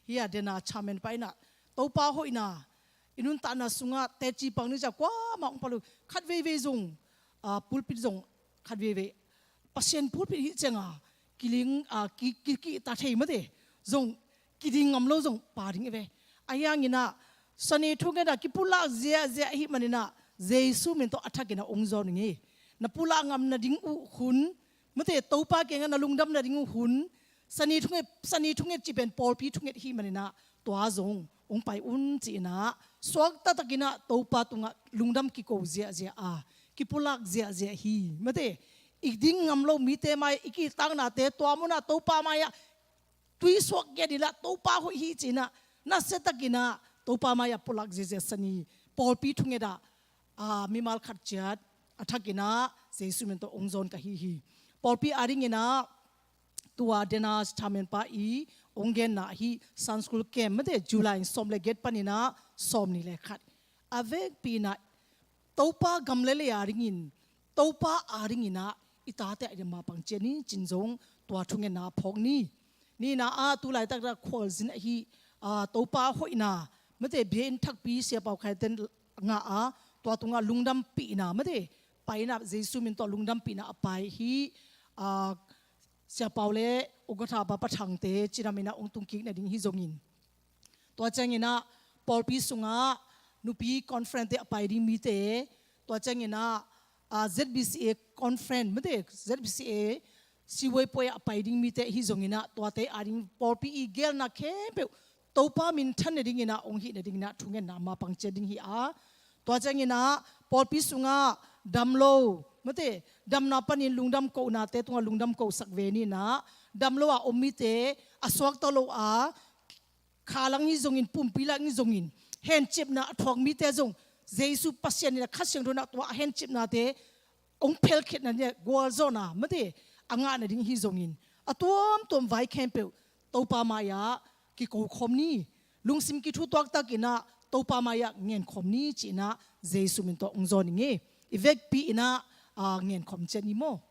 Hi a den a chairman pa in ah Topa hoihna i nuntakna sungah teci pang ni ciang kuamah hong pha lo. Khat veivei zong, a, pulpit zong khat veivei Pasian pulpit hi ciang a kiling, a, ki, ki, ki ta thei mate. Zong kiding ngam lo zong pha ding hi ve. Ahi hangin ah sani thunget ah kipulak ziahziah ahih manin ah Jesu min tawh a thakin ah hong zawn ing ei. Na pulak ngam nading uh hun mate, Topa kiangah na lungdam nading uh hun, sani thunget, sani thunget cih pen pawlpi thunget ahih manin ah tua zong hong pai un ci-in ah suakta takin ah Topa tungah lungdam kiko ziahziah a, kipulak ziahziah hi mate. I ding ngam lo mite mai-ah, i kihtaknate, tua munah Topa mai-ah tui suak kiat in ah Topa hoih hi ci-in ah nasia takin ah Topa mai-ah pulak ziahziah sani pawlpi thunget ah, a, mimal khat ciat a thakin ah Jesu min tawh hong zawn ka hi hi. Pawlpi a dingin ah tua Dennis Thamen pa i hong genna ahi Sunday School Camp mate, July sawm le giat panin ah sawmnih le khat. A vekpi in ah Topa gam le lei a dingin, Topa a dingin ah i tate a ding mapang ciat ni ci-in zong tua thungetna phawk ni. Nihna ah tu laitak dah khualzin ahi, aa, Topa hoihna, mate, biakinn thakpi Sia Pau Khai Ten ngah a, tua tungah lungdampihna, mate, paina Jesu min tawh lungdampihna a pai hi, aa, Sia Pau le Ukatha Pa Pathangte cidam inah hong tungkik nading hi zongin. Tua cianginah pawlpi sungah nupi conference te a pai ding mite, tua cianginah, ah, Z B C A conference, mate, Z B C A siwai puai a pai ding mite hi zonginah, tuate a ding pawlpi i gelna khempeuh Topa minthan nadinginah hong hih nadinginah thungetna mapang ciat ding hi a. Tua cianginah pawlpi sungah dam lo, mate, damna panin lungdam kohnate tungah lungdam kohsak ve ninah, dam lo a om mite, a suakta lo a, khalang hi zongin, pumpi lang hi zongin, hencipna a thuak mite zong, Jesu Pasian inah Kha Siangtho inah tua a hencipnate hong phelkhiatna, gualzawhna, mate, a ngah nading hi zongin, a tuamtuam vai khempeuh Topa mai-ah kiko khawm ni, lungsim kithutuaktakinah Topa mai-ah ngen khawm ni, ci-inah Jesu min tawh hong zawn ing e. I vekpi inah, ah, ngen khawm ciat ni maw.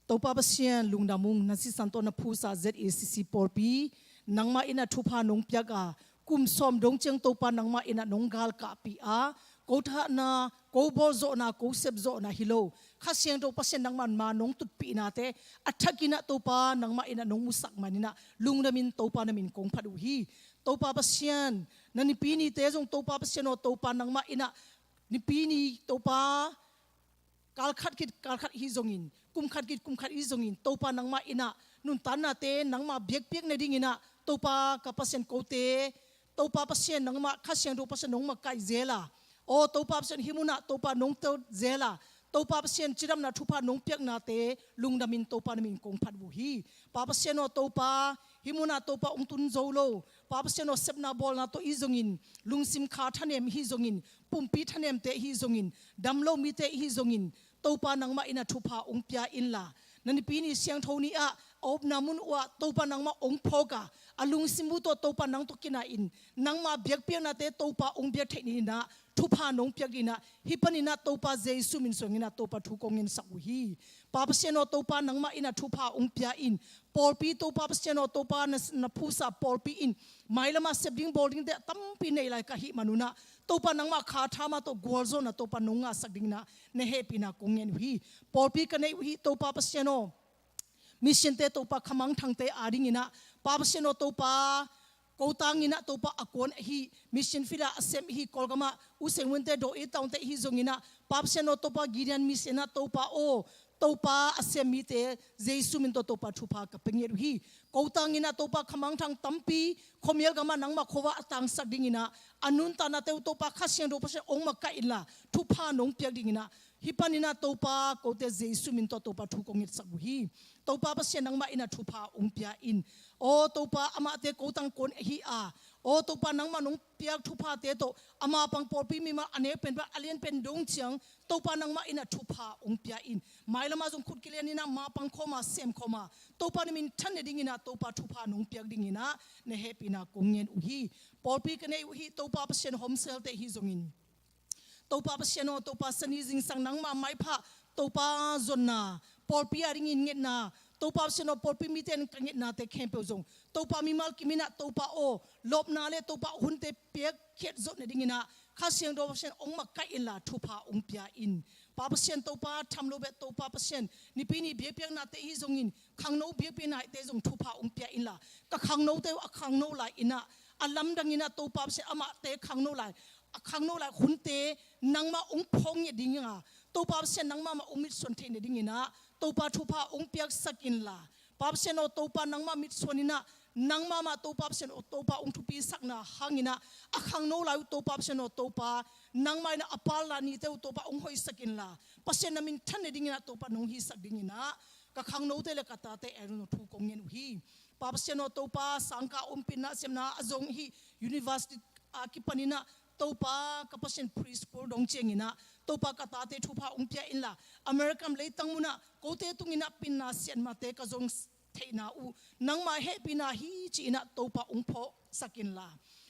Topa Pasian, lungdam ung, na sisan tawh na phusa Z A C C pawlpi nangmah inah thupha nong piak a, kum sawm dong ciang Topa nangmah inah nong galkahpih a, ko thahna, ko bawlzawhna, ko sepzawhna hi lo, Kha Siangtho Pasian nangmah ma nong tutpihnate a thakinah Topa nangmah inah nong musak maninah lungdamin Topa na min kong phat uh hi. Topa Pasian, na nipi nite zong Topa Pasian aw, Topa nangmah inah nipi ni Topa kalkhat khit kalkhat hi zongin, kumkhat khit kumkhat hi zongin, Topa nangmah inah nuntaknate nangmah biakpiak nadinginah, Topa ka Pasian, kote Topa Pasian nangmah Kha Siangtho Pasian nong makaih zel a, aw Topa Pasian, hih munah Topa nong tot zel a, Topa Pasian cidamna thupha nong piaknate lungdamin Topa na min kong phat uh hi. Pa Pasian aw Topa, hih munah Topa hong tun zo lo, Pa Pasian aw, sepna bawlna tawh hi zongin, lungsim kha thanem hi zongin, pumpi thanemte hi zongin, dam lo mite hi zongin, Topa nangmah inah thupha hong pia inla, na nipi ni siangtho ni-ah a upna mun uhah Topa nangmah hong phawk a, a lungsim uh tawh Topa nang tawh kinai-in, nangmah biakpiaknate Topa hong biak theih ninah thupha nong piak dinah, hih paninah Topa Jesu min suanginah Topa thu kong ngensak uh hi. Pa Pasian aw Topa nangmah inah thupha hong pia in, pawlpi Topa Pasian aw Topa na, na phusa pawlpi in, mailamah sep ding bawl dingte a tampi nei lai ka hih manunah, Topa nangmah kha thamah tawh gualzawhna Topa nong ngahsak dinginah na hehpihna kong ngen uh hi. Pawlpi ka neih uh hi Topa Pasian aw, missionte Topa khamangthangte adinginah, Pa Pasian aw Topa, ko tanginah Topa a kuan ahi mission field ah a sem ahi Kawlgamah U Seng Winte, Daw E Taungte hi zonginah, Pa Pasian aw Topa, Gideon Mission ah Topa aw, Topa a sem mite Jesu min tawh Topa thupha ka pia ngiat uh hi. Ko tanginah Topa khamangthang tampi khuamial gamah nangmah khuavak a tangsak dinginah, a nuntaknate uh Topa Kha Siangtho Pasian hong makaih inla, thupha nong piak dinginah, hih paninah Topa kote Jesu min tawh Topa thu kong ngetsak uh hi. Topa Pasian nangmah inah thupha hong pia in. Aw Topa, amahte ko tang kuan ahi a, aw Topa nangmah nong piak thuphate tawh a mapang pawlpi mimal a neu pen pan a lian pen dong ciang Topa nangmah inah thupha hong pia in. Mailamah zong khut kilianinah mapang khawma sem khawma Topa na min than nadinginah Topa thupha nong piak dinginah na hehpihna kong ngen uh hi. Pawlpi ka neih uh hi Topa Pasian, home cell-te hi zongin, Topa Pasian aw Topa, sani zingsang nangmah maipha Topa zonna, pawlpi adingin ngetna, Topa Pasian aw pawlpi mite in ka ngetnate khempeuh zong Topa mimal kiminah Topa aw, lawpna le Topa hunte piakkhiat zawh nadinginah Kha Siangtho Pasian hong makaih inla thupha hong pia in. Pa Pasian Topa, tham lo beh Topa Pasian, nipi ni biakpiaknate hi zongin, khangno biakpiaknate zong thupha hong pia inla, ka khangnote uh a khangno lai inah, a lamdanginah Topa Pasian amahte khangno lai, a khangno lai hunte nangmah hong phawk ngiat dinga, Topa Pasian nangmah mah hong mitsuan theih nadinginah Topa thupha hong piaksak inla, Pa Pasian aw Topa nangmah mitsuaninah, nangmah mah Topa Pasian aw Topa hong thupisakna hanginah, a khangno lai uh Topa Pasian aw Topa, nangmah inah a palna nite uh Topa hong hoihsak inla, Pasian na min than nadinginah Topa nong hisak dinginah, ka khangnote le ka tate adingin thu kong ngen uh hi. Pa Pasian aw Topa, sangkah ompihna siamna a zong hi, university a kipaninah Topa ka Pasian, preschool dong cianginah Topa ka tate thupha hong pia inla, America leitang munah kote tunginah pinna siatmate ka zong theihna uh nangmah hehpihna hi ci-inah Topa hong phawksak inla,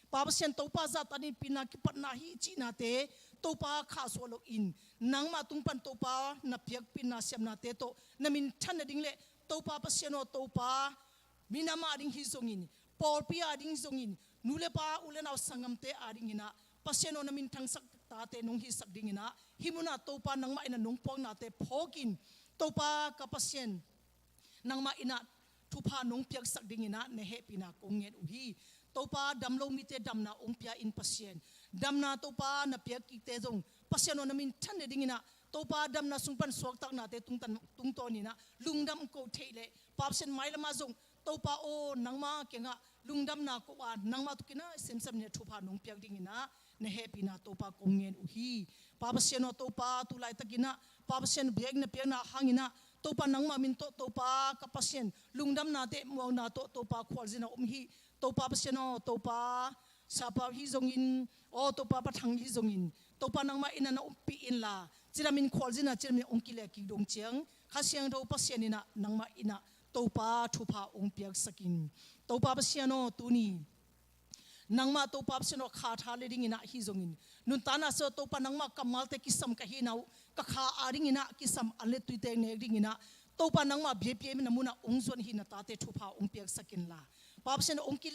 Pa Pasian Topa zahtanin pinna kipatna hi cihnate Topa khahsuah loin, nangmah tung pan Topa na piak pinna siamnate tawh na min than nading le Topa Pasian aw Topa, minam ading hi zongin, pawlpi ading zongin, nu le pa, u le nau, sanggamte adinginah Pasian aw, na min thangsak tate nong hisak dinginah hih munah Topa nangmah inah nong puaknate phawkin, Topa ka Pasian, nangmah inah thupha nong piaksak dinginah na hehpihna kong ngen uh hi. Topa, dam lo mite damna ong pia in Pasian. Damna Topa na piak kikte zong Pasian aw, na min than ne dinginah Topa, damna sung pan suaktaknate tungtan, tungtawninah lungdam ko theih leh Pa Pasian, mailama zong Topa aw, nangma kiangah lungdamna ko a, nangma tukinah semsam ninah thupha nong piak dinginah na hehpihna Topa kong ngen uh hi. Pa Pasian aw, Topa tu laitakinah Pa Pasian biakna piakna hanginah Topa nangma min tawh Topa ka Pasian lungdamnate muakna tawh Topa khualzinah om hi. Topa Pasian aw, Topa Sapa hi zongin, aw Topa Pa Thang hi zongin, Topa nangmah inah na ompih inla, cidamin khualzinah cidamin ong kileh kik dong ciang Kha Siangtho Pasian inah nangmah inah Topa thupha ong piaksakin. Topa Pasian aw, tuni nangmah Topa Pasian aw, kha tha le dinginah hi zongin, nuntakna sung Topa nangmah kammalte kisam ka hihna uh, ka kha adinginah kisam an le tuite nek dinginah Topa nangmah biakpiakna munah ong zuan hi na tate thupha ong piaksakinla, Pa Pasian aw, ong ki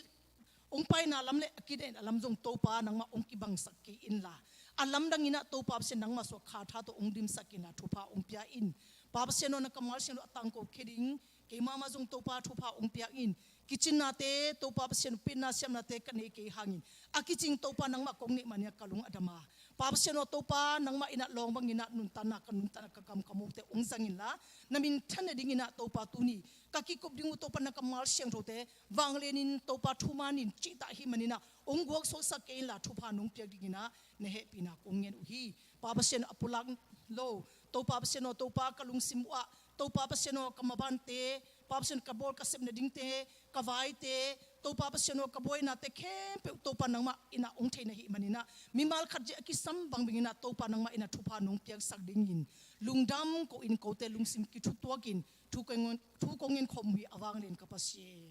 ong paina lam le a kineihna lam zong Topa nangmah ong kibangsak kei inla, a lamdanginah Topa Pasian nangmah sung kha tha tawh ong dimsak inla thupha ong pia in. Pa Pasian aw, na kammal siang lo a tangko khia ding keimah mah zong Topa thupha ong pia in. Kicinnate Topa Pasian, upna siamnate ka nei kei hangin a kicing Topa nangmah kong neih maninah ka lung a dam a, Pa Pasian aw, Topa nangmah inah lawng banginah nuntakna, ka nuntakna, ka kam ka mawkte ong zang inla, na min than ne dinginah Topa tuni ka kikup ding uh Topa na kammal siangthote vanglenin Topa thumanin cihtak hi maninah ong guaksuaksak kei inla thupha nong piak dinginah na hehpihna kong ngen uh hi. Pa Pasian aw, a pulak lo Topa Pasian aw, Topa ka lungsim uhah Topa Pasian aw, ka mabante, Pa Pasian ka bawl ka sep nadingte, ka vaite, Topa Pasian aw, ka buainate khempeuh Topa nangmah inah ong theih na hih maninah mimal khat zia a kisam bangbang inah Topa nangmah inah thupha nong piaksak dingin lungdam ko in, kote lungsim kithutuakin thu kong, thu kong ngen khawm uh hi a vanglen ka Pasian.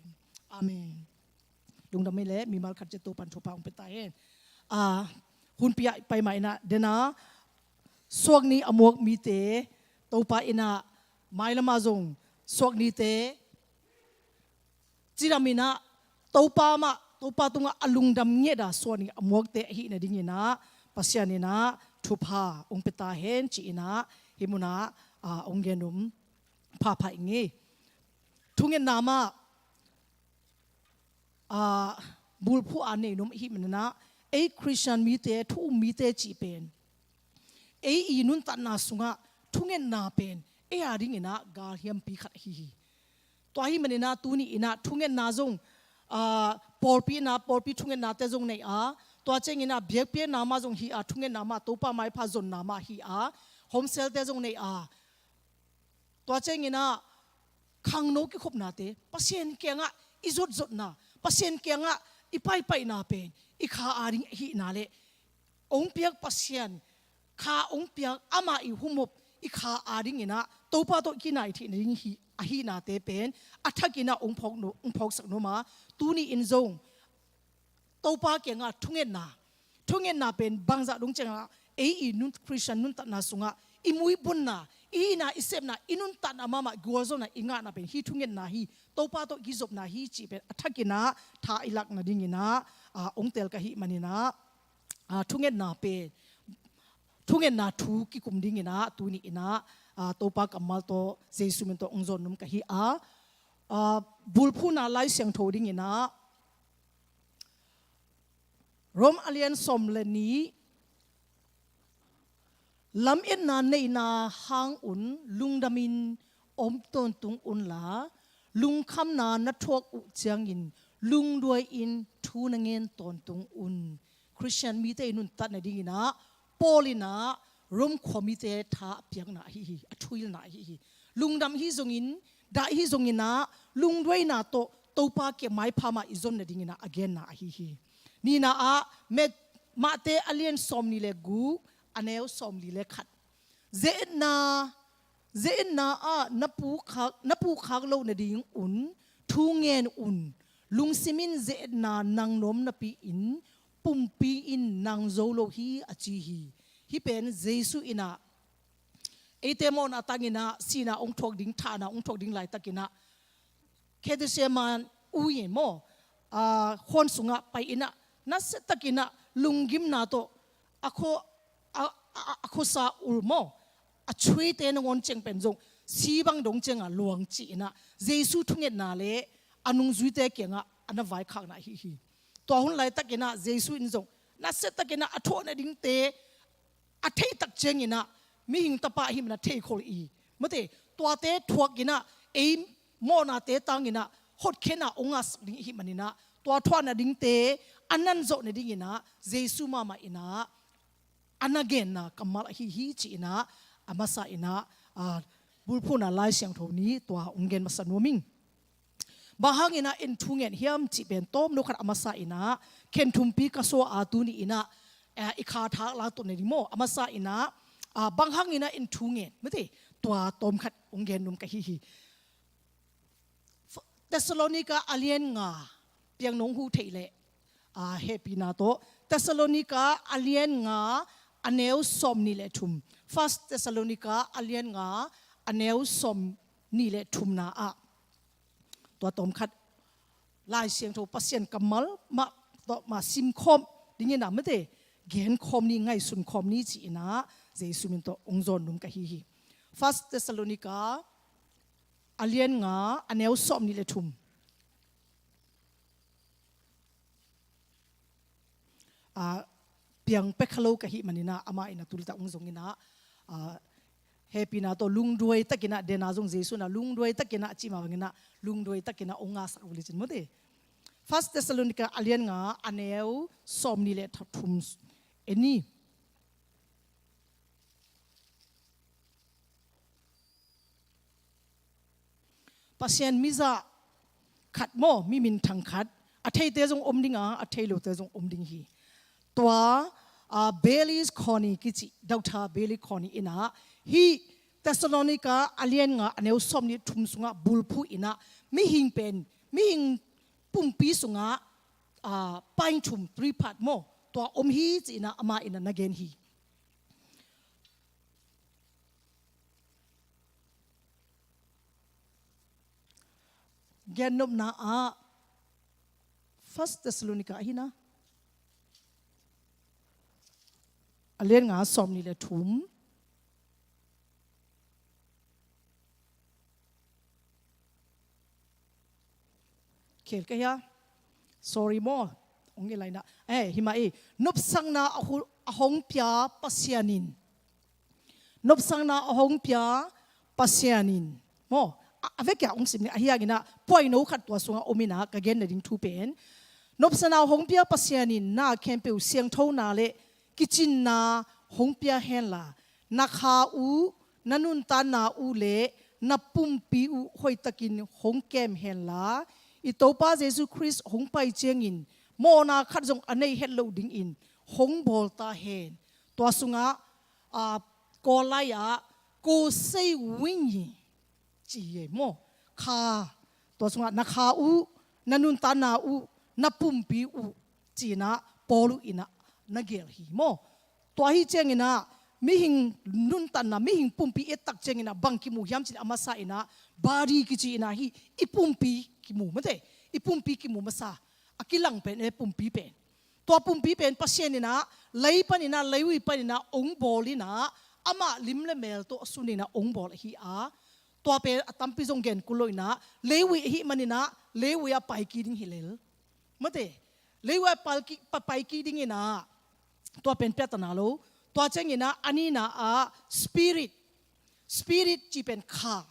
Amen. Lungdam hi leh mimal khat zia Topan thupha ong pia ta hen. A, hun pia pai mah inah dena suakni a muak mite Topa inah mailama zong suaknite cidaminah Topa mah, Topa tungah a lungdam ngiat a suakni a muakte ahih nadinginah Pasian inah thupha ong pia ta hen ci-inah hih munah, a, ong gen um phapha ing ei. Thungetna mah, a, bulphuh a nei nuam ahih maninah ei Khristian mite, thu um mite cih pen ei i nuntakna sungah thungetna pen ei adinginah galhiampi khat ahi hi. Tua ahih maninah tuni inah thungetna zong, a, pawlpi inah pawlpi thungetnate zong nei a, tua cianginah biakpiakna mah zong hi a, thungetna mah Topa maipha zonna mah hi a, homselte zong nei a, tua cianginah khangno kikhopnate, Pasian kiangah i zotzotna, Pasian kiangah i paipaihna pen i kha ading ahihna le ong piak Pasian kha ong piak, amah i humop i kha adinginah Topa tawh kinai theih nading hi, ahihnate pen a thakinah ong phawk nuam, ong phawksak nuam a, tuni in zong Topa kiangah thungetna, thungetna pen bangzah dong ciangah ei i nun, Khristian nuntakna sungah i muibunna, i hihna, i sepna, i nuntakna mahmah gualzawhna i ngahna pen hih thungetna hi, Topa tawh kizopna hi cih pen a thakinah tha i lak nadinginah, a, ong tel ka hih maninah, a, thungetna pen, thungetna thu kikum dinginah tuni inah, a, Topa kammal tawh Jesu min tawh ong zawn nuam ka hi a, a, bulphuhna Lai Siangtho dinginah Rom a lian sawm le nih, lametna neihna hang un lungdamin om tawntung unla, lungkhamna na thuak uh ciangin lungduai-in thu na ngen tawntung un. Khristian mite i nuntat nadinginah Paul inah Rom khua mite tha a piakna ahi hi, a thuhilhna ahi hi. Lungdam hi zongin, dah hi zonginah lungduaina tawh Topa kiang maipha mah i zon nadinginah a genna ahi hi. Nihna ah Mat-, Mate a lian sawmnih le guk, a neu sawmli le khat. Ze-etna, ze-etna ah na pukhak, na pukhak loh nadingun thu ngen un. Lungsim in ze-etna nang nuam napi-in pumpi in nang zo lo hi, a ci hi. Hih pen Jesu inah eite mawhna tanginah sihna ong thuak ding, thahna ong thuak ding laitakinah Gethsemane ui in maw, a, khuan sungah pai inah, nasiatakinah lunggimna tawh a khua, a, a, a khuasa ul maw, a thuite nangawn ciang pen zong si bang dong ciangah luang ci inah Jesu thungetna le a nungzuite kiangah a na vaikhakna ahi hi. Tua hun laitakinah Jesu in zong nasiatakinah a thuah nadingte a theihtak cianginah mihing tapa ahih manin a theikhol hi. Mate, tuate thuakinah ei mawhnate tanginah hotkhiatna hong ngahsak ding ahih maninah tua thuah nadingte a nanzawh nadinginah Jesu mahmah inah a na genna kammal ahi hi ci inah a masa inah, a, bulphuhna Lai Siangtho ni tua hong gen masa nuam ing. Bang hanginah in thungen hiam cih pen tawmno khat a masa inah khen thumpi ka sua a tuni inah, eh, i kha thak la tuan ding maw a masa inah, ah, bang hanginah in thungen mate tua tawm khat hong gen nuam ka hi hi. Thessalonika a lian nga piang nong huh theih leh, ah, hehpihna tawh Thessalonika a lian nga a neu sawm nih le thum. First Thessalonika a lian nga a neu sawm nih le thumna ah tua tawm khat Lai Siangtho Pasian kammal mah tawh mah simkhawm dingin a mate genkhawm ni, ngaihsunkhawm ni ci inah Jesu min tawh hong zawn nuam ka hi hi. First Thessalonica a lian nga a neu sawm nih le thum. A, piang pek kha lo ka hih maninah amah inah tulitak hong zong inah, a, hehpihna tawh lungduai takinah dena zong Jesu inah lungduai takinah cih mah banginah lungduai takinah hong ngahsak uh licin mawte. First Thessalonica a lian nga a neu sawm nih le thum en ni. Pasian mizah khat maw, mi minthang khat, a theite zong om ding a, a thei lote zong om ding hi. Tua, a, Bailey Conley kici, Doctor Bailey Conley inah hih Thessalonica a lian nga a neu sawm nih thum sungah bulphuh inah mihing pen, mihing pumpi sungah, a, paing thum, three part maw, tua om hi ci inah amah inah na gen hi. Gennopna ah First Thessalonica ahi na a lian nga sawm nih le thum. Khel ka hia? Sorry maw. Hong i laina. Eh, himah i. Nopsakna a hu-, a hong pia Pasian in. Nopsakna a hong pia Pasian in. Maw. A, a vekia hong sim ni. A hiang inah. Puaino khat tua sungah om inah. Ka gen nading thu pen. Nopsakna a hong pia Pasian in. Na khempeuh siangthona le kicinna hong pia henla. Na kha uh, na nuntakna uh le na pumpi uh hoihtakin hong kem henla, i Topa Jesu Khrist hong pai ciangin mawhna khat zong a nei het loh dingin hong bawl ta hen. Tua sungah, a, Kawl lai-ah ko sei wing hi ci hi maw. Kha, tua sungah na kha uh, na nuntakna uh, na pumpi uh ci inah Paul uh inah na gel hi maw. Tua hi cianginah mihing nuntakna, mihing pumpi i et tak cianginah bang kimu hiam cih leh a masa inah body kici inah hih i pumpi kimu mate. I pumpi kimu masa. A kilang pen e pumpi pen. Tua pumpi pen Pasian inah lei paninah, leivui paninah hong bawl inah amah lim le mel tawh a sun inah hong bawl ahi a. Tua pen a tampi zong gen kul lo inah leivui ahih maninah leivui ah pai kik ding hi lel. Mate, leivui ah pai kik, pa-, pai kik ding inah tua pen piatana lo. Tua cianginah a nihna ah spirit. Spirit cih pen kha.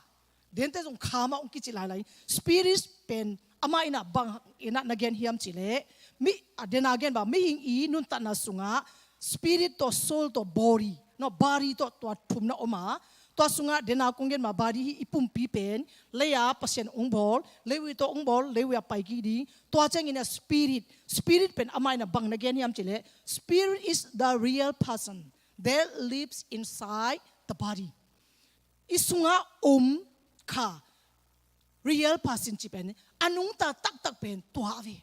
Dente zong kha mah hong kici lailai. Spirit pen amah inah bang inah na gen hiam cih leh. Mi, a dena gen bang mihing i nuntakna sungah spirit tawh soul tawh body. No, body tawh tua thum na om a. Tua sungah dena kong gen mah body hi i pumpi pen. Lei-a Pasian hong bawl. Leivui tawh hong bawl. Leivui ah pai kik ding. Tua cianginah spirit. Spirit pen amah inah bang na gen hiam cih leh. Spirit is the real person that lives inside the body. I sungah om kha, real person cih pen a nungta taktak pen tua ve.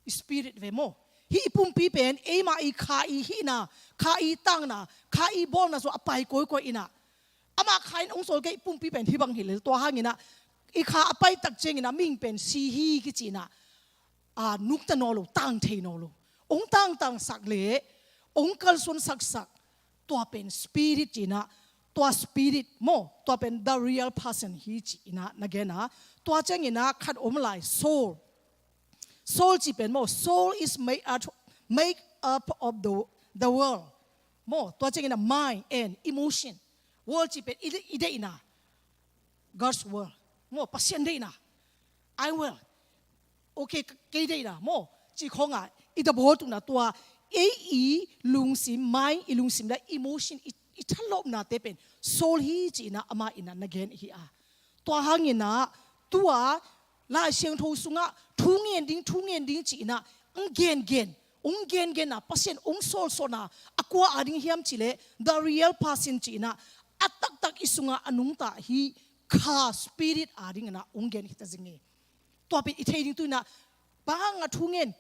I spirit ve maw. Hih i pumpi pen eimah i kha i hihna, kha i takna, kha i bawlna sungah a pai kawikawi inah. Amah kha in hong sawl kei, i pumpi pen hih bang hi lel. Tua hanginah i kha a pai tak ciangin ah mihing pen si hi kici in ah, a, nungta nawn lo, tang thei nawn lo. Hong tangtangsak le hong kalsuansaksak, tua pen spirit ci in ah, tua spirit maw, tua pen the real person hi ci in ah na gen a. Tua ciangin ah khat om lai, soul. Soul ci pen maw, soul is made up, made up of the, the world. Maw, tua ciangin ah mind and emotion. World ci pen i, i deihna, God's world. Maw, Pasian deihna. I will. Okay, kei deihna maw, ci khawng a i da bawl tukna, tua ei i lungsim, mind, i lungsim le emotion, i, i thalawpnate pen soul hi ci in ah amah in ah na gen hi a. Tua hangin ah tua Lai Siangtho sungah thu ngen ding, thu ngen ding ci in ah hong gengen, hong gengen a, Pasian hong sawlsawlna a kua a ding hiam cih leh the real person ci in ah, a taktak i sungah a nungta hi kha, spirit a ding in ah hong gen hi ta zing hi. Tua pen i thei ding tu in ah, bang hang a thu ngen,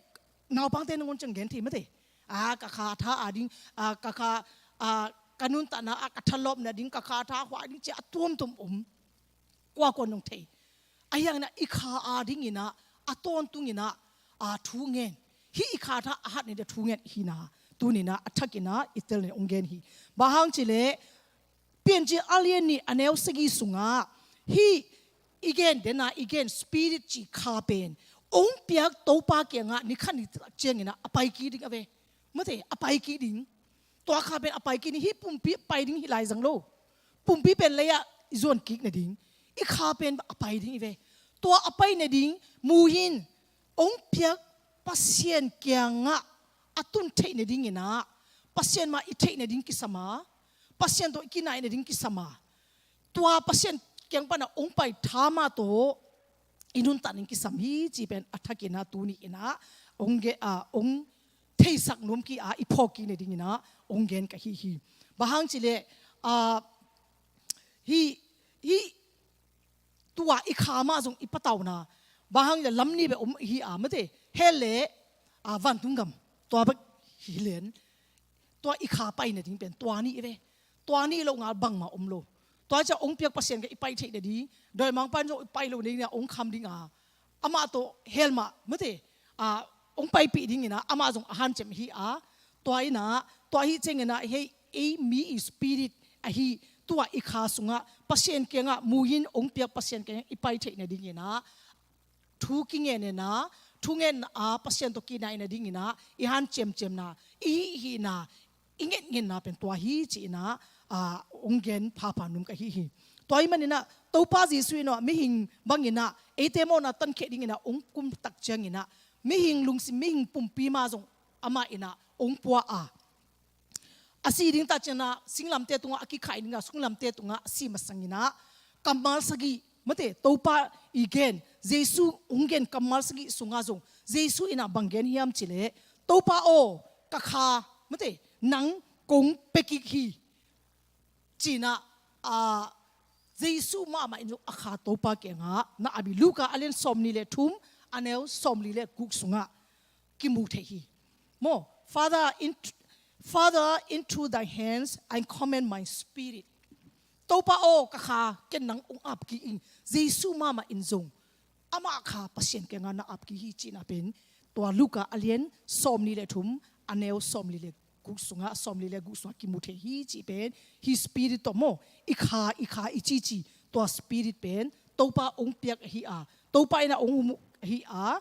naupangte nangawn ciang gen thei mate. A, ka kha tha a ding, a, ka kha, a, ka nuntakna, a, ka thalawpna ding, ka kha tha hua ding ci a tuamtuam om. Kua kua nong thei. A hiang in ah i kha a ding in ah, a tawntung in ah, a, thu ngen. Hih i kha tha a hat ni da thu ngen hi na. Tuni in ah a thak in ah i tel ni hong gen hi. Bang hang cih leh Piancil a lian nih a neu sagih sungah hih i gen den a, i gen spirit cih kha pen hong piak Topa kiangah ni khat ni ciangin ah a pai kik ding a ve. Mate, a pai kik ding. Tua kha pen a pai kik ding, hih pumpi pai ding hi lai zang lo. Pumpi pen lei-ah i zuan kik nading, i kha pen a pai ding i ve. Tua a pai nading mu hin, hong piak Pasian kiangah a tun theih nading in ah, Pasian mah i theih nading kisam a, Pasian tawh i kinaih nading kisam a, tua Pasian kiang pan a hong pai tha mah tawh i nuntak nading kisam hi cih pen a thak in ah tuni in ah hong ge-, a, hong theisak nuam kik a, i phawk kik nading in ah hong gen ka hi hi. Bang hang cih leh, a, hih, hih tua i kha mah zong i patauna, bang hang cih leh lam nih bek om hi a, mate, hell le, a, vantung gam, tua bek hi lian. Tua i kha pai nading pen tua nih i ve. Tua nih lo ngal bangmah om lo. Tua ciang hong piak Pasian kiang i pai theih nading, dawimangpa in zong i pai lo nading a hong kham ding a, amah tawh hell mah, mate, a, hong paipih ding in ah amah zong a hanciam hi a. Tua in ah, tua hi ciangin ah hih ei mi i spirit ahi, tua i kha sungah Pasian kiangah mu hin hong piak Pasian kiangah i pai theih nading in ah thu kingen in ah, thu ngen a, Pasian tawh kinaih nading in ah i hanciamciamna, i hihhihna, i ngetngetna pen tua hi ci in ah, a, hong gen phapha nuam ka hi hi. Tua ahih manin ah Topa Jesuh in ah mihing bangin ah eite mawhna tankhia ding in ah hong kum tak ciangin ah mihing lungsim, mihing pumpi mah zong amah in ah hong pua a, a si ding tak ciangin ah singlamteh tungah a kikhaih ding a, singlamteh tungah a si masangin ah kammal sagih, mate, Topa i gen, Jesuh hong gen kammal sagih sungah zong Jesuh in ah bang gen hiam cih leh, Topa aw, ka kha, mate, nang kong pia kik hi, ci in ah, a, Jesuh mahmah in zong a kha Topa kiangah na ap hi. Luka a lian sawmnih le thum, a neu sawmli le guk sungah kimu thei hi. Maw, Father, in, Father, into thy hands I commend my spirit. Topa aw, ka kha ken nang hong ap kik ing. Jesuh mahmah in zong amah kha Pasian kiangah na ap kik hi cihna pen tua Luka a lian sawmnih le thum, a neu sawmli le guk sungah, sawmli le guk sungah kimu thei hi cih pen, hih spirit tawh maw, i kha, i kha i cici, tua spirit pen Topa hong piak ahi a, Topa in ah hong um ahi a,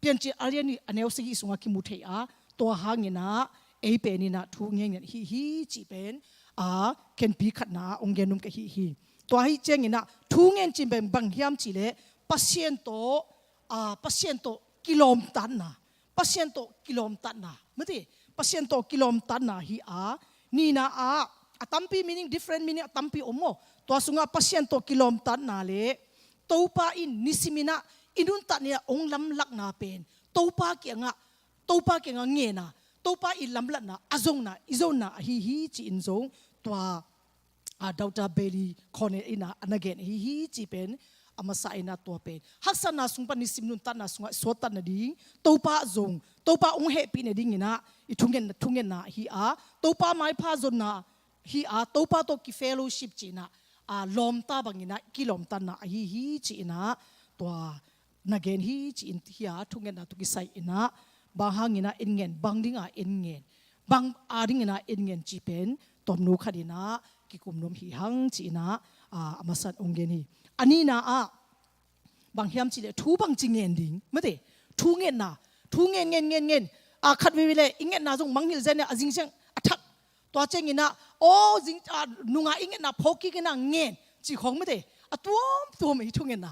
Piancil a lian nih a neu sagih sungah kimu thei a, tua hangin ah ei pen in ah thu ngen ngen hi hi cih pen, a, khenpi khatna ah hong gen nuam ka hi hi. Tua hi ciangin ah thu ngen cih pen bang hiam cih leh Pasian tawh, a, Pasian tawh kilawmtatna, Pasian tawh kilawmtatna, mate, Pasian tawh kilawmtatna hi a, nihna ah a tampi meaning, different meaning a tampi om maw. Tua sungah Pasian tawh kilawmtatna le Topa in nisimin ah i nuntak ni-a hong lamlakna pen Topa kiangah, Topa kiangah ngenna, Topa i lamlatna, a zonna, i zonna ahi hi ci-in zong tua, a, Doctor Bailey Conner in ah a na gen ahi hi cih pen a masa in ah tua pen haksatna sung pan nisim nuntakna sungah suaktat nading, Topa zong, Topa hong hehpih nadingin ah i thungetna, thungetna hi a, Topa maipha zonna hi a, Topa tawh ki-fellowship cihna, a, lawmta bangin ah kilawmtatna ahi hi ci-in ah tua na gen hi ci-in hi a, thungetna tawh kisai in ah bang hangin ah en ngen, bang ding a en ngen, bang a dingin ah en ngen cih pen tawmno khat in ah kikum nuam hi hang ci-in ah, a, a masa in hong gen hi. A nihna ah bang hiam cih leh thu bangci ngen ding, mate, thu ngetna, thu ngen ngen ngen ngen, a, khat veivei leh i ngetna zong mangngilh zen a, a zing ciang a thak, tua ciangin ah, aw, zing, a, nung a i ngetna phawk kik in ah ngen cih khawng, mate, a tuamtuam i thungetna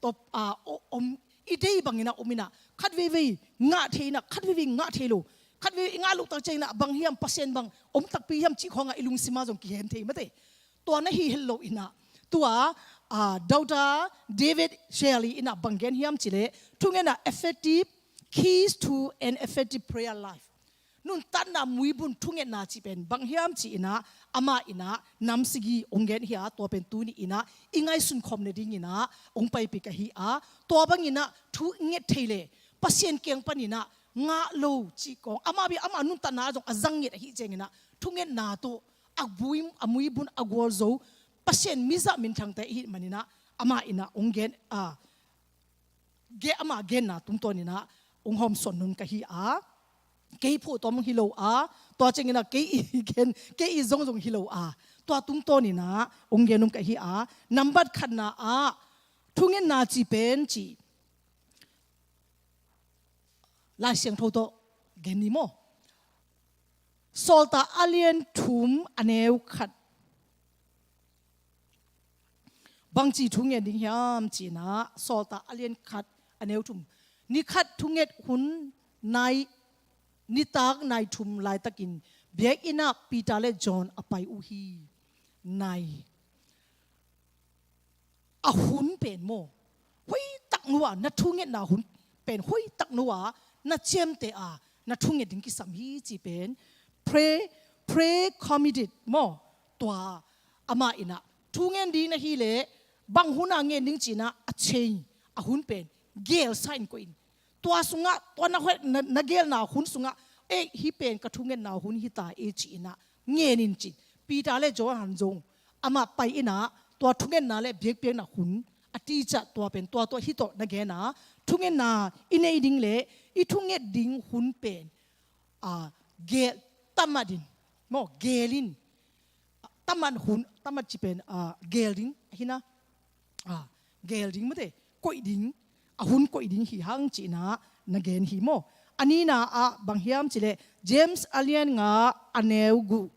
tawh, a, o-, om, i deih bangin ah om in ah, khat veivei ngah thei in ah, khat veivei ngah thei lo, khat veivei i ngah loh tak ciangin ah bang hiam, Pasian bang om takpi hiam cih khawng ah i lungsim ah zong kihen thei, mate. Tua na hi het lo in ah, tua, a, Doctor David Sherley in ah bang gen hiam cih leh, thungetna effective keys to an effective prayer life. Nuntakna muibun thungetna cih pen bang hiam ci-in ah, amah in ah nam sagi hong gen hi a, tua pen tuni in ah i ngaihsun khawm nadingin ah hong paipih ka hi a, tua bangin ah thu i nget thei leh Pasian kiang panin ah ngah lo cih khawng, amah bia, amah nuntakna zong a zang nget ahih ciangin ah thungetna tawh a bui, a muibun a gualzo Pasian mizah minthangte i hih manin ah, amah in ah hong gen, a, ge-, amah genna tungtawn in ah hong hawmsawn nuam ka hi a, kei phuhtawm hi lo a, tua ciangin ah kei i gen, kei i zong zong hi lo a, tua tungtawn in ah hong gen nuam ka hi a, nambat khatna ah thungetna cih pen cih Lai Siangtho tawh gen ni maw? Sawltak a lian thum a neu khat. Bangci thu ngen ding hiam ci-in ah, Sawltak a lian khat a neu thum. Ni khat thunget hun nai, nitak nai thum laitakin biakinn ah Peter le John a pai uh hi. Nai. A hun pen maw, hoihtak nu a na thungetna hun pen, hoihtak nu a na ciamteh a na thunget ding kisam hi cih pen, pre, pre-committed maw, tua amah in ah thu ngen ding na hi leh bang hun a ngen ding ci-in ah a change, a hun pen gelsa in koih in. Tua sungah, tua na hoih, na, na gelna hun sungah, ei, hih pen ka thungetna hun hi ta e ci-in ah ngen in ci. Peter le Johan zong amah pai in ah tua thungetna le biakpiakna hun a teacher, tua pen tua, tua hih tawh na gen a, thungetna i nei ding le i thunget ding hun pen, a, gel, tamat in maw, gel in, tamat hun, tamat cih pen, a, gel ding ahi na, a, gel ding mate, koih ding, a hun koih ding hi hang ci-in ah na gen hi maw? A nihna ah bang hiam cih leh James a lian nga a neu guk,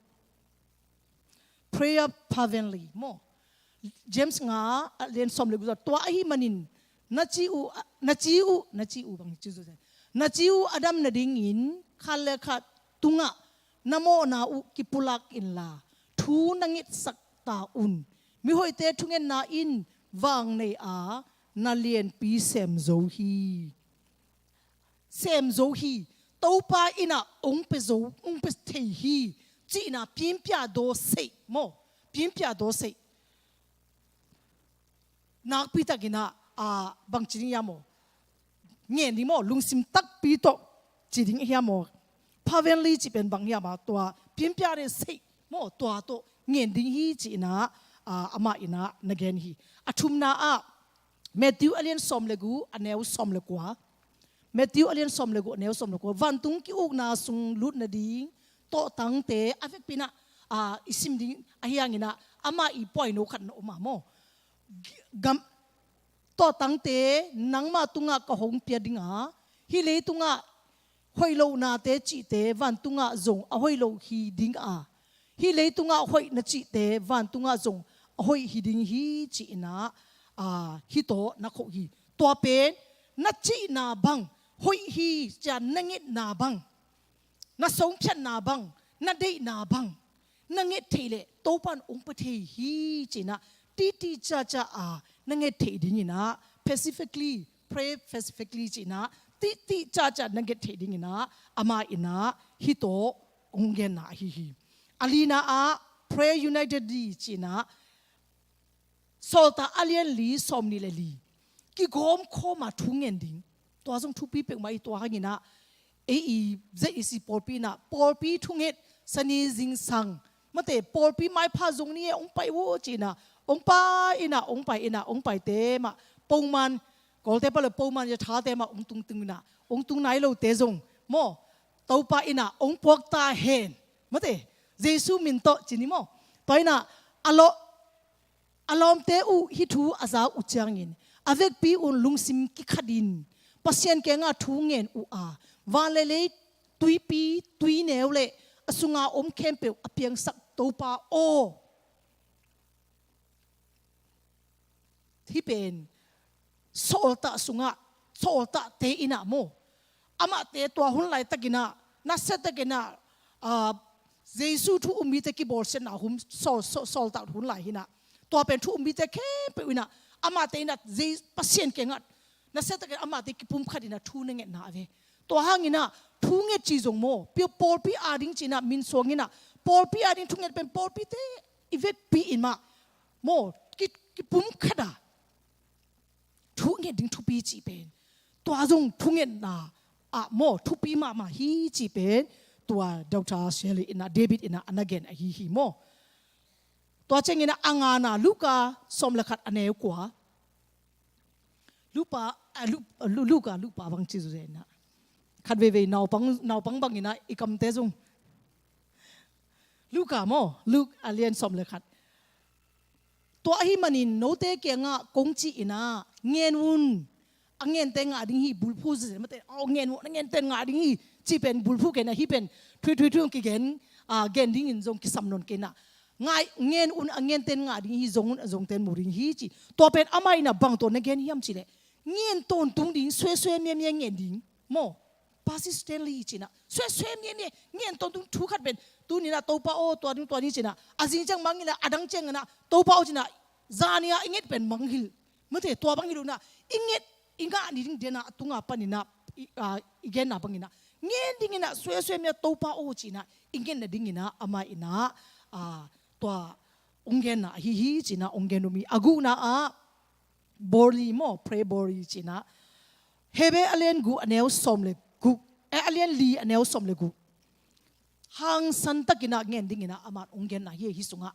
prayer fervently maw? James nga a lian sawm le guk, tua ahih manin na ci uh, na ci uh, na ci uh bang ci uh, na ci uh a dam nadingin khat le khat tungah na mawhna uh kipulak inla thu na ngetsak ta un. Mihoihte thungetna in vang nei a na lianpi sem zo hi. Sem zo hi. Topa in ah hong pia zo, hong pia thei hi ci-in ah pianpia daw seih maw? Pianpia daw seih. Nakpi takin ah, a, bang ci ding hiam maw? Ngen ding maw, lungsim takpi tawh ci ding hiam maw? Fervently cih pen bang hiam a, tua pianpia daw seih maw, tua tawh ngen ding hi ci-in ah, a, amah in ah na gen hi. A thumna ah Matthew a lian sawm le guk a neu sawm le kua. Matthew a lian sawm le guk a neu sawm le kua. Vantung ki-ukna sung lut nading tawhtangte a vekpi in ah, a, i sim ding ahi hangin ah, amah i poimo khat na om a maw? Gam, tawhtangte nangmah tungah ka hong pia ding a, hih leitungah hoih loh nate cihte vantungah zong a hoih lo hi ding a, hih leitungah hoih na cihte vantungah zong a hoih hi ding hi ci-in ah, a, hih tawh na kho hi. Tua pen na cihna bang hoih hi ci-a na ngetna bang, na songphiatna bang, na deihna bang na nget theih leh Topa in hong pia thei hi ci-in ah titi caca a na nget theih dingin ah, specifically, pray specifically ci-in ah titi caca na nget theih dingin ah, amah in ah hih tawh hong genna ahi hi. A lina ah pray unitedly ci-in ah Sawltak a lian li sawm nih le li. Kigawm khawm a thu ngen ding. Tua zong thupi peuhmah hi. Tua hangin ah ei i Z E C pawlpi in ah pawlpi thunget, sani zingsang, mate, pawlpi maipha zong ni e, hong pai uh ci-in ah Ong pai inah, ong pai inah, ong paite mah, poman, Kawlte pale poman ya thate mah ong tungtung inah, ong tung nai lote zong maw, Topa inah ong puak ta hen. Mate, Jesu min tawh ci ni maw. Tua inah a lawh, a lawmte uh hih thu a za uh ciangin a vekpi un lungsim kikhatin Pasian kiangah thu ngen uh a, van le lei, tuipi tuineu le a sunga om khempeuh a piangsak Topa aw. Hih pen sawltak sungah, sawltakte inah maw, amahte tua hun laitakinah, nasiatakinah, ah, Jesu thu um mite kibawlsiatna hun, sawl, sawl, sawltak hun lai hinah. Tua pen thu um mite khempeuh inah, amahte inah Pasian kiangah nasiatakin amahte kipumkhat inah thu na ngetna a ve. Tua hanginah thu nget ci zong maw, pawlpi ading cinah min suang inah, pawlpi ading thu nget pen pawlpite i vekpi in mah maw, ki, kipumkhat a thu nget ding thupi cih pen, tua zong thu ngetna ah maw, thupi mahmah hi cih pen tua Doctor Shelley inah, David inah a na gen ahi hi maw. Tua cianginah a ngana Luka sawm le khat a neu kua. Lupa, ah, Lu-, Lu-, Luka, Lupa bang ci zuzenah. Khat veivei naupang, naupang banginah i kamte zong. Luka maw, Luk a lian sawm le khat. Tua ahi manin note kiangah kong ci inah, ngen un, a ngente ngah ding hi, bulphu zizia mate, aw ngen un, a ngente ngah ding hi, ci pen bulphu kei inah, hih pen thui thui thui kigen, ah, gen dingin zong kisam nawn kei inah. Ngai, ngen un a ngenten ngah ding hi, zong un a zongten mu ding hi ci. Tua pen amah inah bang tawh na gen hiam cih leh, ngen tawntung ding, suesue miamia ngen ding maw. Persis Stanley cinah, suesue miamia ngen tawntung thu khat pen, tuninah Topa aw tua ding tua ding cinah, a zing ciang mangin leh a dang cianginah Topa aw cinah, zani-a i nget pen mangngilh. Mate, tua bang hi lo inah, i nget, i ngah ni ding dena a tunga paninah, i, ah, i genna banginah ngen dinginah suesue mia Topa aw cinah i ngetna dinginah amah inah, ah, tua ong genna ahi hi cinah ong gen uh mi. A gukna ah Borley maw, pray Borley cinah. Hebrew a lian guk a neu sawm le guk, eh, a lian li a neu sawm le guk. Hangsan takinah ngen dinginah amah ong genna hi, hih sungah.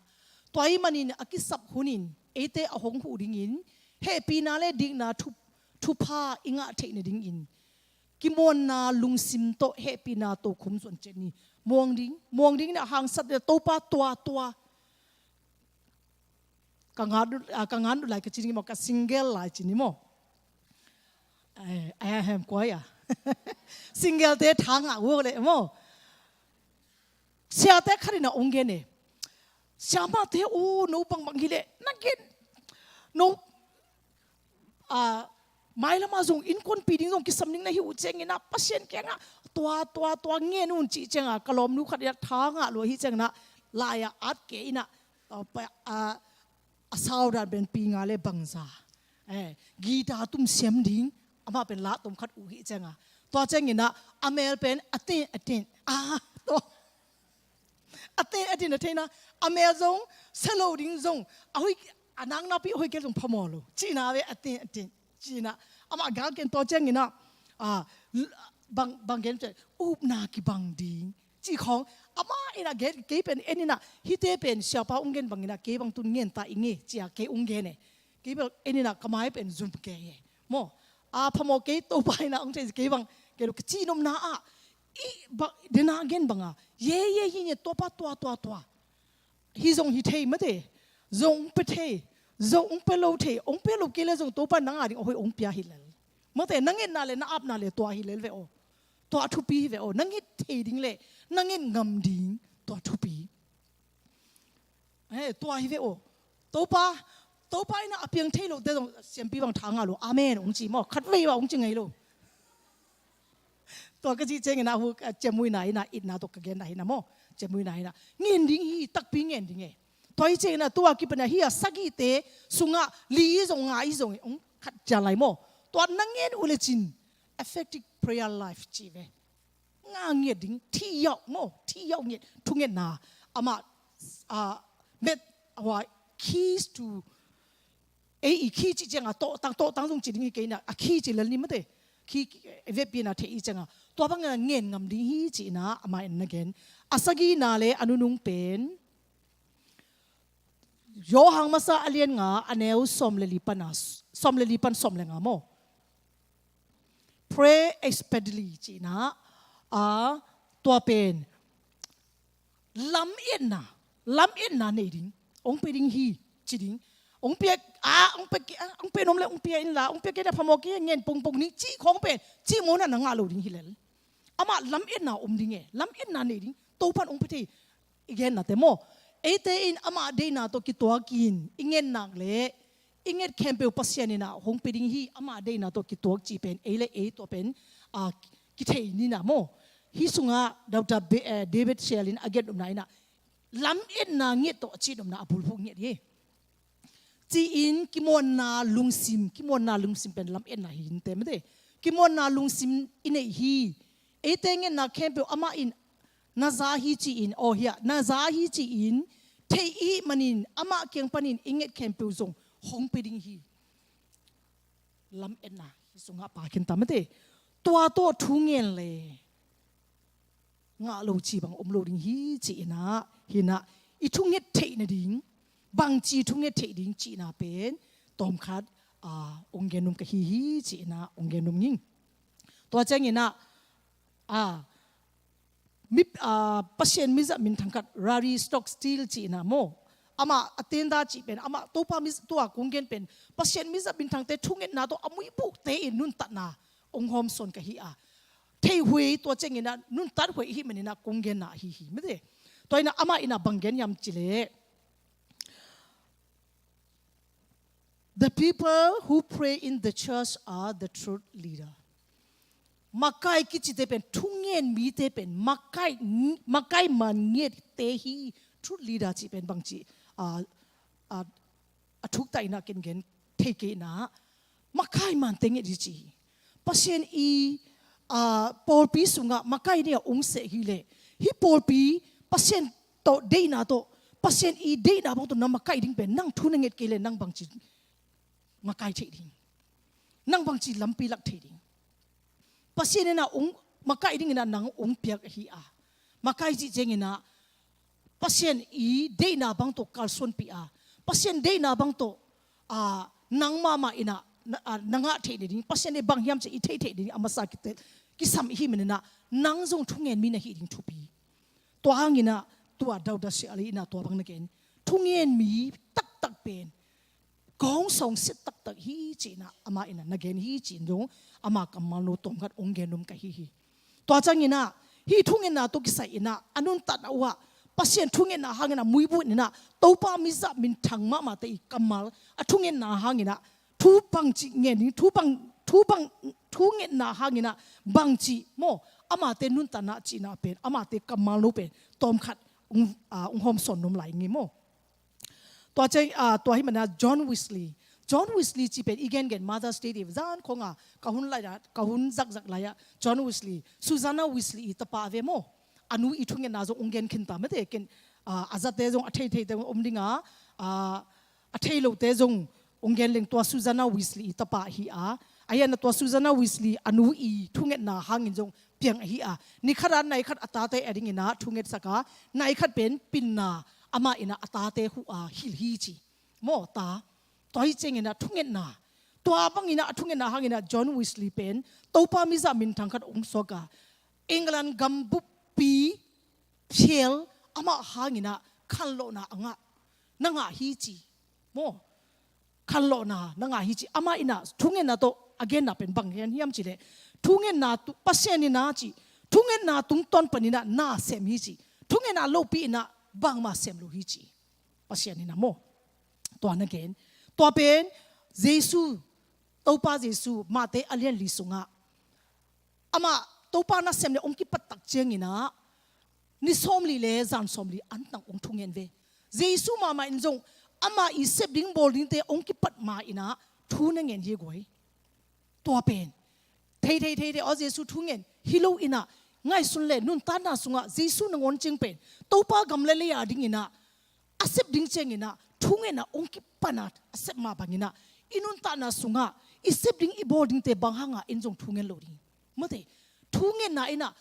Tua ahi manin a kisap hunin eite a hong huh dingin hehpihna le dikna thu, thupha i ngah theih nadingin kimuanna lungsim tawh hehpihna tokhom zuan ciat ni. Muang ding, muang ding inah hangsan le Topa tua, tua. Ka ngat, ah, ka ngat uh lai ka ci ni maw, ka single lai ci ni maw. Eh, eh, hem, kuai ah. Single te tha ngah uh leh maw. Siate khat inah ong gen e. Siamahte aw, no bangbang hi leh na gen. No, ah, mailamah zong innkuanpih ding zong kisam ding na hi uh cianginah Pasian kiangah tua, tua, tua ngen un cih ciangah ka lawmnu khat inah tha ngah lua hi cianginah lai-ah at kei inah, ah, pa, ah, a saudan pen pi nga le bangza, eh, guitar tum siam ding, amah pen la tom khat uh hi ciangah. Tua cianginah a mel pen a ten, a ten, ah, tua a ten, a ten a theina, a mel zong, sia lo ding zong, a hoih, a nakna pi a hoih kei zong phamawh lo. Cihna ve, a ten, a ten. Cinah, amah gal ken tua cianginah, ah, l-, bang, bang gen ciah, upna kibang ding. Cih khawng, amah inah gen, kei pen en inah, hihte pen siapa ong gen banginah, kei bang tun ngen ta i nge, cia kei ong gen e. Kei bang en inah, ka mai pen zum kei e. Maw, a phamawh kei Topa inah ong thei kei bang, kei lo ka cihnopna ah, i bang, dena gen banga, ye, ye, hi nge Topa tua, tua, tua. Hi zong hi thei mate, zong ong pia thei, zong ong pia lo thei, ong pia lo kei le zong Topa nang a ding a hoih ong pia hi lel. Mate, na ngetna le na apna le tua hi lel ve aw. Tua thupi hi ve aw, na nget thei ding le, na nget ngam ding, tua thupi. Eh, tua hi ve aw. Topa, Topa inah a piang thei lote zong siampi bang tha ngah lo, amen ong ci maw, khat vei bang ong ci ngei lo. Tua ka cih cianginah hu, ah, ciamnuihna inah, itna tawh ka genna hinah maw. Ciamnuihna hinah. Ngen ding hi, takpi ngen ding e. Tua hi cianginah tua kipanah hi a sagihte sungah li hi zong nga hi zong e. Ong khat cian lai maw. Tua na ngen uh le cin. Effective prayer life ci ve. Nga ngiat ding, thi yauh maw. Thi yauh ngiat. Thungetna. Amah, ah, met, ah, keys to Ei, i khi cih ciangah tawhtang, tawhtang zong ci ding hi kei inah, a khi ci lel ni mate. Khi, khi, vekpi inah thei i ciangah. Tua bangah ngen ngam ding hi ci inah, amah in na gen. A sagihna le a nunung pen. Johan Masa a lian nga, a neu sawm le li pan a, sawm le li pan sawm le nga maw. Pray expertly cihna, a, tua pen lametna, lametna nei ding, hong pia ding hi, ci ding. Hong pia, a, hong pia, a, hong pia nuam le hong pia inla, hong pia kei le phamawh kei, ngen pongpong ning, cih khawng pen cih mawhna na ngah lo ding hi lel. Amah lametna om ding e, lametna nei ding, Topan hong pia thei. I gennate maw, eite in amah deihna tawh kituakin i nget nak leh i nget khempeuh Pasian in ah hong pia ding hi, amah deihna tawh kituak cih pen ei le ei tua pen, a, kithei ni na maw. Hih sungah Doctor Be-, eh, David Shell in a gen nopna in ah lametna nget tawh a cih nopna a bulphuh nget hi. Ci-in kimuanna lungsim, kimuanna lungsim pen lametna hi inteh mate. Kimuanna lungsim i neih hi. Eite ngetna khempeuh amah in na za hi ci-in, aw hiah, na za hi ci-in thei i hih manin amah kiang panin i nget khempeuh zong hong pia ding hi. Lametna hih sungah pha khin ta mate. Tua tawh thu ngen le ngah lo ci bang om lo ding hi ci-in ah, hi-in ah i thunget theih nading, bangci thunget theih ding cihna pen tawmkhat, a, hong gen nuam ka hi hi ci-in ah hong gen nuam ing. Tua ciangin ah, a, mi, a, Pasian mizat minthang khat, Rory Stoke Steele ci-in ah maw, amah a tenda cih pen, amah Topa mi, tua kong gen pen Pasian mizat minthangte thungetna tawh a muihbuhte in nuntatna hong hawmsawn ka hi a, thei huai, tua ciangin ah nuntat huai i hih manin ah kong genna ahi hi mate. Tua in ah amah in ah bang gen hiam cih leh, "The people who pray in the church are the truth leader." Makai kicite pen, thungen mite pen makai, makai man ngette hi. Truth leader cih pen bangci, a, a, a thuk ta in ah ken gen thei kei in ah, makai mante nget hi ci hi. Pasian i, a, pawlpi sungah makai nih a ung seh hi leh, hih pawlpi Pasian tawh deihna tawh, Pasian i deihna bang tawh na makai ding pen, nang thu na nget kei leh nang bangci makai theih ding, nang bangci lampi lak thei ding. Pasian in ah ung makai dingin ah nang ung piak ahi a, makai cih ciangin ah Pasian i deihna bang tawh kalsuanpih a, Pasian deihna bang tawh, a, nang mahmah in ah na, a, na ngah theih nading, Pasian deih bang hiam cih i theih theih nading a masa kite kisam i hih manin ah nang zong thungen mi na hih ding thupi. Tua hangin ah tua Doctor Shell in ah tua bang na gen, thungen mi taktak pen kong sawngsit taktak hi ci-in ah amah in ah na gen hi ci-in zong ama kammal no tawmkhat hong gen nuam ka hi hi. Tua ciangin ah hih thungetna tawh kisai in ah a nuntatna uh ah Pasian thungetna hangin ah muibuh in ah Topa mizat minthang mahmahte i kammal a thungetna hangin ah thu bangci ngen ding, thu bang, thu bang, thungetna hangin ah bangci maw, amate nuntatna cihna pen, amate kammal no pen tawmkhat hong, a, hong hawmsawn nuam lai ing maw. Tua ciang, a, tua hih manin ah John Wesley. John Wesley cih pen i gengen Mother's Day ding zan khawng a ka hun lai ah, ka hun zakzak lai ah John Wesley, Susanna Wesley i tapa a ve maw. A nu i thungetna zong hong gen khin ta mate ken, a, a zate zong a theitheite om ding a, a, a thei lote zong hong gen leng tua Susanna Wesley i tapa ahi a. Ahi a na tua Susanna Wesley a nu i thungetna hangin zong piang ahi a. Ni khat a nai khat a tate a dingin ah thungetsak a, nai khat pen pinna amah in ah a tate huh a hilh hi ci. Maw ta. Tua hi ciangin ah thungetna. Tua bangin ah a thungetna hangin ah John Wesley pen Topa mizat minthang khat hong suak a, England gam buppi phial amah hangin ah khanlawhna a ngah, na ngah hi ci. Maw. Khanlawhna na ngah hi ci. Amah in ah thungetna tawh a genna pen bang hiam cih leh, thungetna tu, Pasian in ah ci, thungetna tungtawn panin ah na sem hi ci. Thungetna lopi in ah bangmah sem lo hi ci. Pasian in ah maw. Tua na gen. Tua pen Jesu, Topa Jesu, Mate a lian li sungah amah Topa nasem le hong kipat tak ciangin ah ni sawmli le zan sawmli antang hong thungen ve. Jesu mahmah in zong amah i sep ding bawl dingte hong kipat ma in ah thu na ngen hi guai. Tua pen thei thei thei thei, aw Jesu thungen hi lo in ah ngaihsun le nuntakna sungah Jesu nangawn ciang pen Topa gam le lei a dingin ah a sep ding ciangin ah thungetna hong kipan a a sep mah bangin ah i nuntakna sungah i sep ding i bawl dingte bang hangah en zong thungen lo ding. Mate, thungetna in ah,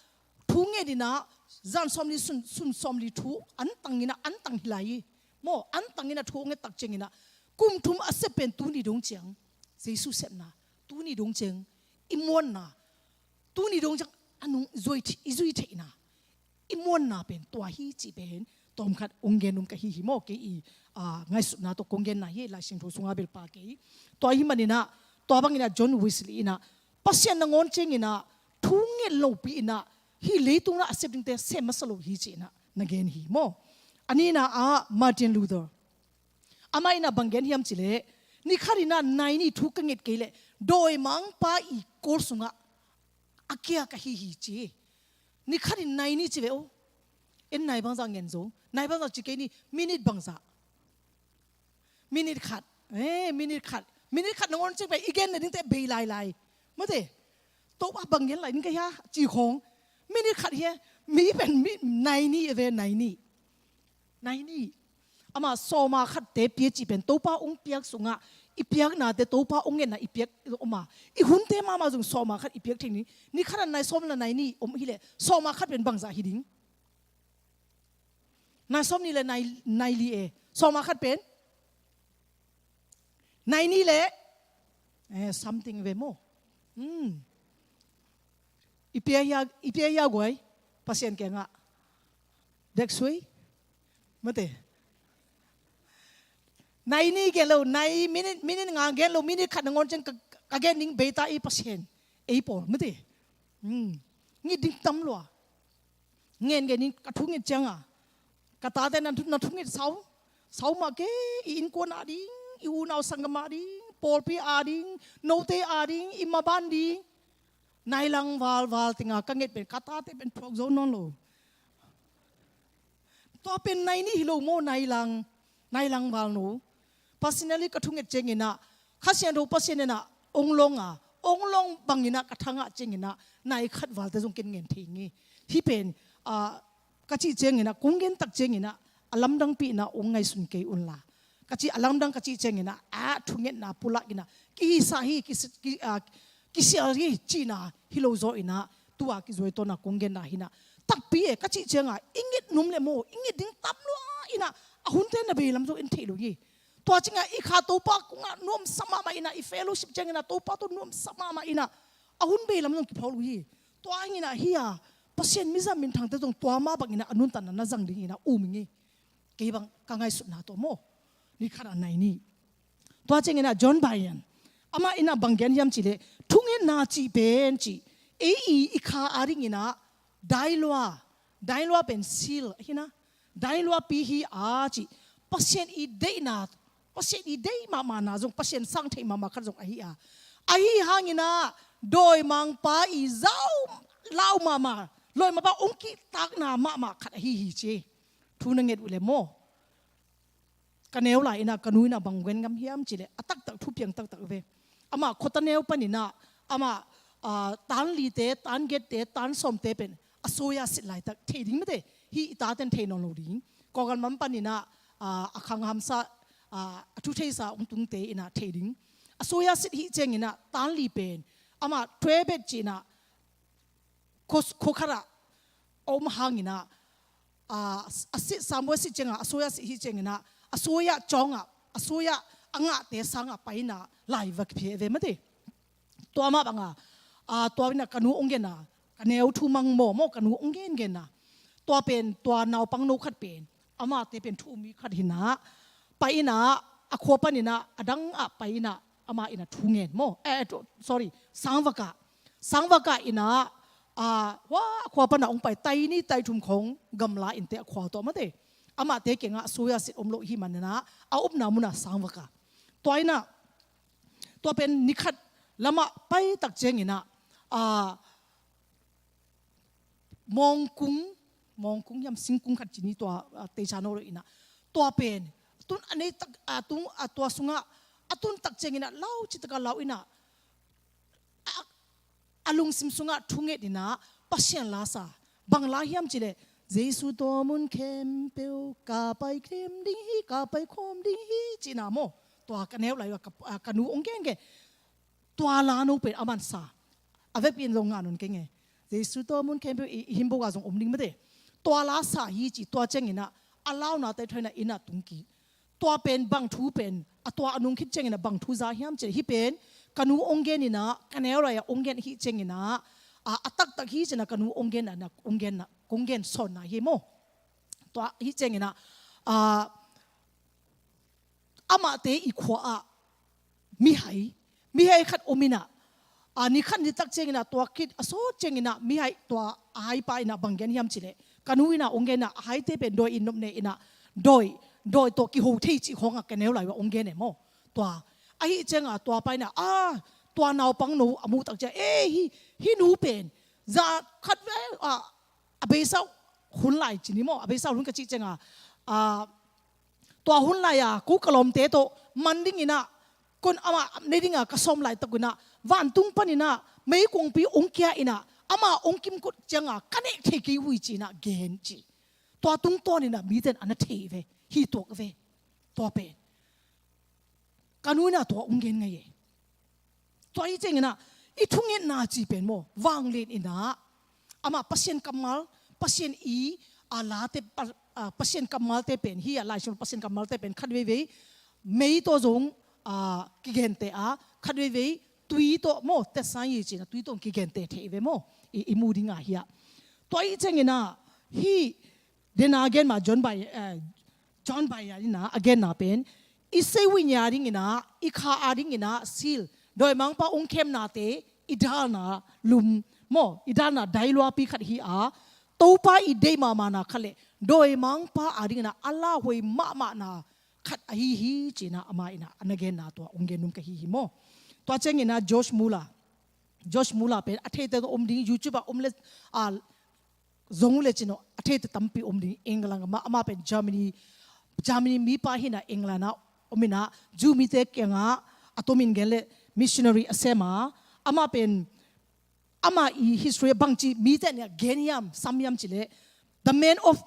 thungen in ah zan sawmli sun, sun sawmli thu antang in ah antang hi lai hi. Maw, antang in a thu hong et tak ciangin ah, kum thum a sep pen tuni dong ciang, Jesu sepna, tuni dong ciang i muanna, tuni dong ciang a nung zui, i zui theihna, i muanna pen tua hi cih pen tawmkhat hong gen nuam ka hi hi maw. Kei i, ah, ngaihsutna tawh kong genna hi, Lai Siangtho sungah bel pha kei. Tua hi manin ah, tua bangin ah John Wesley in ah, Pasian nangawn ciangin ah thu nget lopi in ah hih leitung ah a sep dingte sem masa lo hi ci-in ah na gen hi maw. A nihna ah Martin Luther, amah in ah bang gen hiam cih leh, ni khat in ah nai nih thu ka nget kei leh dawimangpa i kawl sungah a kia ka hi hi ci. Ni khat in nai nih ci ve aw. En nai bangzah ngen zo? Nai bangzah ci kei ni, minute bangzah? Minute khat. Eh, minute khat. Minute khat nangawn ciang pen i gen nadingte bei lailai. Mate, Topa bang gen lai ding ka hia ci khawng. Minute khat hi e. Mi pen mi, nai nih a ve, nai nih. Nai nih. Amah sawma khatte pia cih pen Topa hong piak sungah i piaknate Topa hong ngetna i piak om a, i hunte mahmah zong sawma khat i piak thei ni. Ni khat ah nai sawm le nai nih om hi leh sawma khat pen bangzah hi ding? Nai sawm nih le nai, nai li e. Sawma khat pen nai nih le, eh, something ve maw. Hmm. I pia hia, i pia hia guai Pasian kiangah. Dek sui. Mate. Nai nih gen lo, nai minute, minute nga gen lo, minute khat nangawn ciang ka, ka gen ding bei ta i Pasian. Ei pawl, mate. Hmm. Nget ding tam lua. Ngen ngen in ka thu nget ciang a, ka tate na thu, na thu nget sau, sau mah kei, i innkuan a ding, i unau sanggam a ding, pawlpi a ding, note a ding, i maban ding. Nai lang val val teng a ka nget pen ka tate pen thuak zo nawn lo. Tua pen nai nih hi lo maw, nai lang, nai lang val no. Personally ka thu nget ciangin ah, Kha Siangtho Pasian in ah hong long a, hong long bangin ah ka thangah ciangin ah nai khat valte zong ken ngen thei nge. Hih pen, ah, ka cih ciangin ah, kong gen tak ciangin ah, a lamdangpi in ah hong ngaihsun kei un la. Ka cih, a lamdang ka cih ciangin ah, a thungetna pulak in ah, kihisa hi, kisi-, ki-, ah, kisial hi cihna hi lo zaw in ah, tua kizuai tawn ah kong genna hi in ah. Takpi e, ka cih ciang a, i nget nuam le maw, i nget ding tam lua in ah, a hunte na bei lam zong en theih lo hi. Tua ciang a, i kha Topa kong ah nuamsa mahmah in ah, i fellowship ciangin ah Topa tawh nuamsa mahmah in ah, a hun bei lam zong kiphawk lo hi. Tua hangin ah hi a, Pasian mizat minthangte zong tua mah bangin ah a nuntakna na zang dingin ah um ing e. Kei bang ka ngaihsutna tawh maw. Ni khat ah nai nih. Tua ciangin ah John Bunyan, amah in ah bang gen hiam cih leh, thungetna cih pen cih, ei i, i kha a dingin ah dailua, dailua pen seal hi in ah, dailuapi hi a cih, Pasian i deihna, Pasian i deih mahmahna zong, Pasian sang theih mahmah khat zong ahi a. Ahi hangin ah dawimangpa i zau lau mahmah, dawimangpa hong kihtakna mahmah khat ahi hi ci. Thu na nget uh le maw. Ka neu lai in ah, ka nu in ah bang gen ngam hiam cih leh, a taktak thupiang taktak ve. Amah khuata neu panin ah, amah, ah, tan lite, tan giatte, tan sawmte pen a soya sit laitak thei ding mate. Hih i taten thei nawn lo ding. Kawlgam panin ah, ah, a khang hamsa, ah, a thu theisa hong tungte in ah thei ding. A soya sit hih ciangin ah tan li pen amah tuebet cih in ah, kho, kho khat ah a om hangin ah, a, a sit, Samuel sit ciang a, a soya sit hih ciangin ah, a soya cawng ah, a soya a ngahte sang ah pai in ah lai va kiphia ve mate. Tua mah bang a, a, tua in ah ka nu hong gen a, ka neu thu mang maw, maw ka nu hong gen gen a. Tua pen, tua naupang no khat pen, amate pen thu um mi khat hi in ah, pai in ah, a khua panin ah, a dang ah pai in ah, amah in ah thu ngen maw. Eh, eh, thu, sorry, sangvak ah. Sangvak ah in ah, ah, hua a khua pan ah hong pai, tai nih tai thum khawng gamla innte a khua tawh mate. Amahte kiangah soya sit om lo hi manin ah, a upna mun ah sangvak ah. Tua in ah, tua pen ni khat lamah pai tak ciangin ah, ah, mawngkung, mawngkung hiam singkung khat ci ni tua, ah, teicha no lo in ah. Tua pen, tun a nei tak, ah, tung, ah, tua sungah, a tun tak ciangin ah, lau ci tak a lau in ah, a, a lungsim sungah thunget in ah, Pasian la sa. Bang la hiam cih leh, Jesu tawh mun khempeuh, ka pai khawm ding hi, ka pai khawm ding hi, ci in ah maw. Tua ka neu lai, ka, ah, ka nu hong gen gen. Tua la no pen aman sa. A vekpi in zong ngah nawn kei nge. Jesu tawh mun khempeuh i, i hymn book ah zong om ding mate. Tua la sa hi ci, tua ciangin ah, a launate thoi in ah inn ah tung kik. tua pen bang thu pen, a tua a nung khit ciangin ah bang thu za hiam cih leh, hih pen ka nu hong gen in ah, ka neu lai-ah hong gen hi ciangin ah, a, a taktak hi ci-in ah ka nu hong gen ah, hong gen ah, hong gen sawnna hi maw. Tua hi ciangin ah, a, amahte i khua ah mihai, mihai khat om in ah, a, ni khat ni tak ciangin ah, tua khit a sawt ciangin ah, mihai tua a haipa in ah bang gen hiam cih leh, ka nu in ah hong gen ah, a haite pen dawi in nop ne in ah, dawi, dawi tawh kiho thei cih khawng ah ka neu lai-ah hong gen e maw. Tua, ahi ciang ah tua pa in ah, a, tua naupang no a muh tak ciang, e, hih, hih nu pen za khat ve, a, a beisa hun lai ci ni maw, a beisa hun ka cih ciang ah, a, tua hun lai-a ko ka lawmte tawh man dingin ah, kon amah ne dingin ka sawm laitak un ah, vantung panin ah meikuangpi hong kia in ah, amah hong kimkot ciang ah ka nek thei kei uh hi ci-in ah gen ci. Tua tungtawn in ah mite in a na thei ve, hi tuak ve. Tua pen ka nu in ah tua hong gen ngei e. Tua hi ciangin ah, i thungetna cih pen maw, vanglian in ah, amah Pasian kammal, Pasian i, a, late, pa, a, Pasian kammalte pen, hih a Lai Siangtho Pasian kammalte pen khat veivei mei tawh zong, a, kigente a, khat veivei tui tawh maw, tetsang hi ci-in ah tui tawh kigente thei ve maw, i, i mu ding ah hi a. Tua hi ciangin ah, hih dena gen ma John Bunyan, eh, John Bunyan in ah a genna pen, i seiwin a dingin ah, i kha a dingin ah, sil, dawimangpa hong khemnate, i dalna lum maw, i dalna dailuapi khat hi a, Topa i deih mahmahna khat le dawimangpa a dingin ah a lauhuai mahmahna khat ahi hi ci-in ah amah in ah a na genna tua hong gen nung ka hi hi maw. Tua ciangin ah George Muller, George Muller pen a theite tawh om ding, YouTube ah om le, a, zong uh le cin aw, a theite tampi om ding. England ah, amah pen Germany, Germany mipa hi-in ah England ah om in ah, Jew mite kiangah a tomin gen le missionary a sem a, amah pen, amah i history ah bangci mite in ah gen hiam, sam hiam cih leh, the man of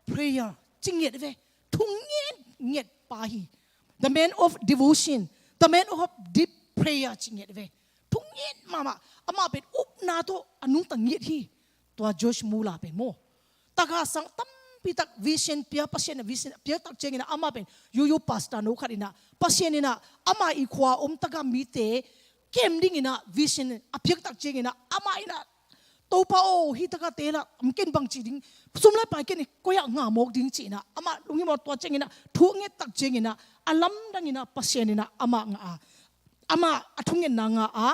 prayer ci ngiat ve, thu ngetnget pa hi. The man of devotion, the man of deep prayer ci ngiat ve. Thu nget mahmah, amah pen upna tawh a nungta ngiat hi. Tua George Muller pen maw, taka sang tampi tak vision pia, Pasian in vision a piak tak ciangin ah amah pen yuyu pastor no khat in ah, Pasian in ah amah i khua om taka mite kem dingin ah vision a piak tak ciangin ah amah in ah, Topa aw, hih taka te lah, am ken bangci ding, sum le pai ken koi-ah ngah mawk ding ci-in ah, amah lunghimawh tua ciangin ah thu nget tak ciangin ah, a lamdangin ah Pasian in ah amah ngah a, amah a thungetna ngah a,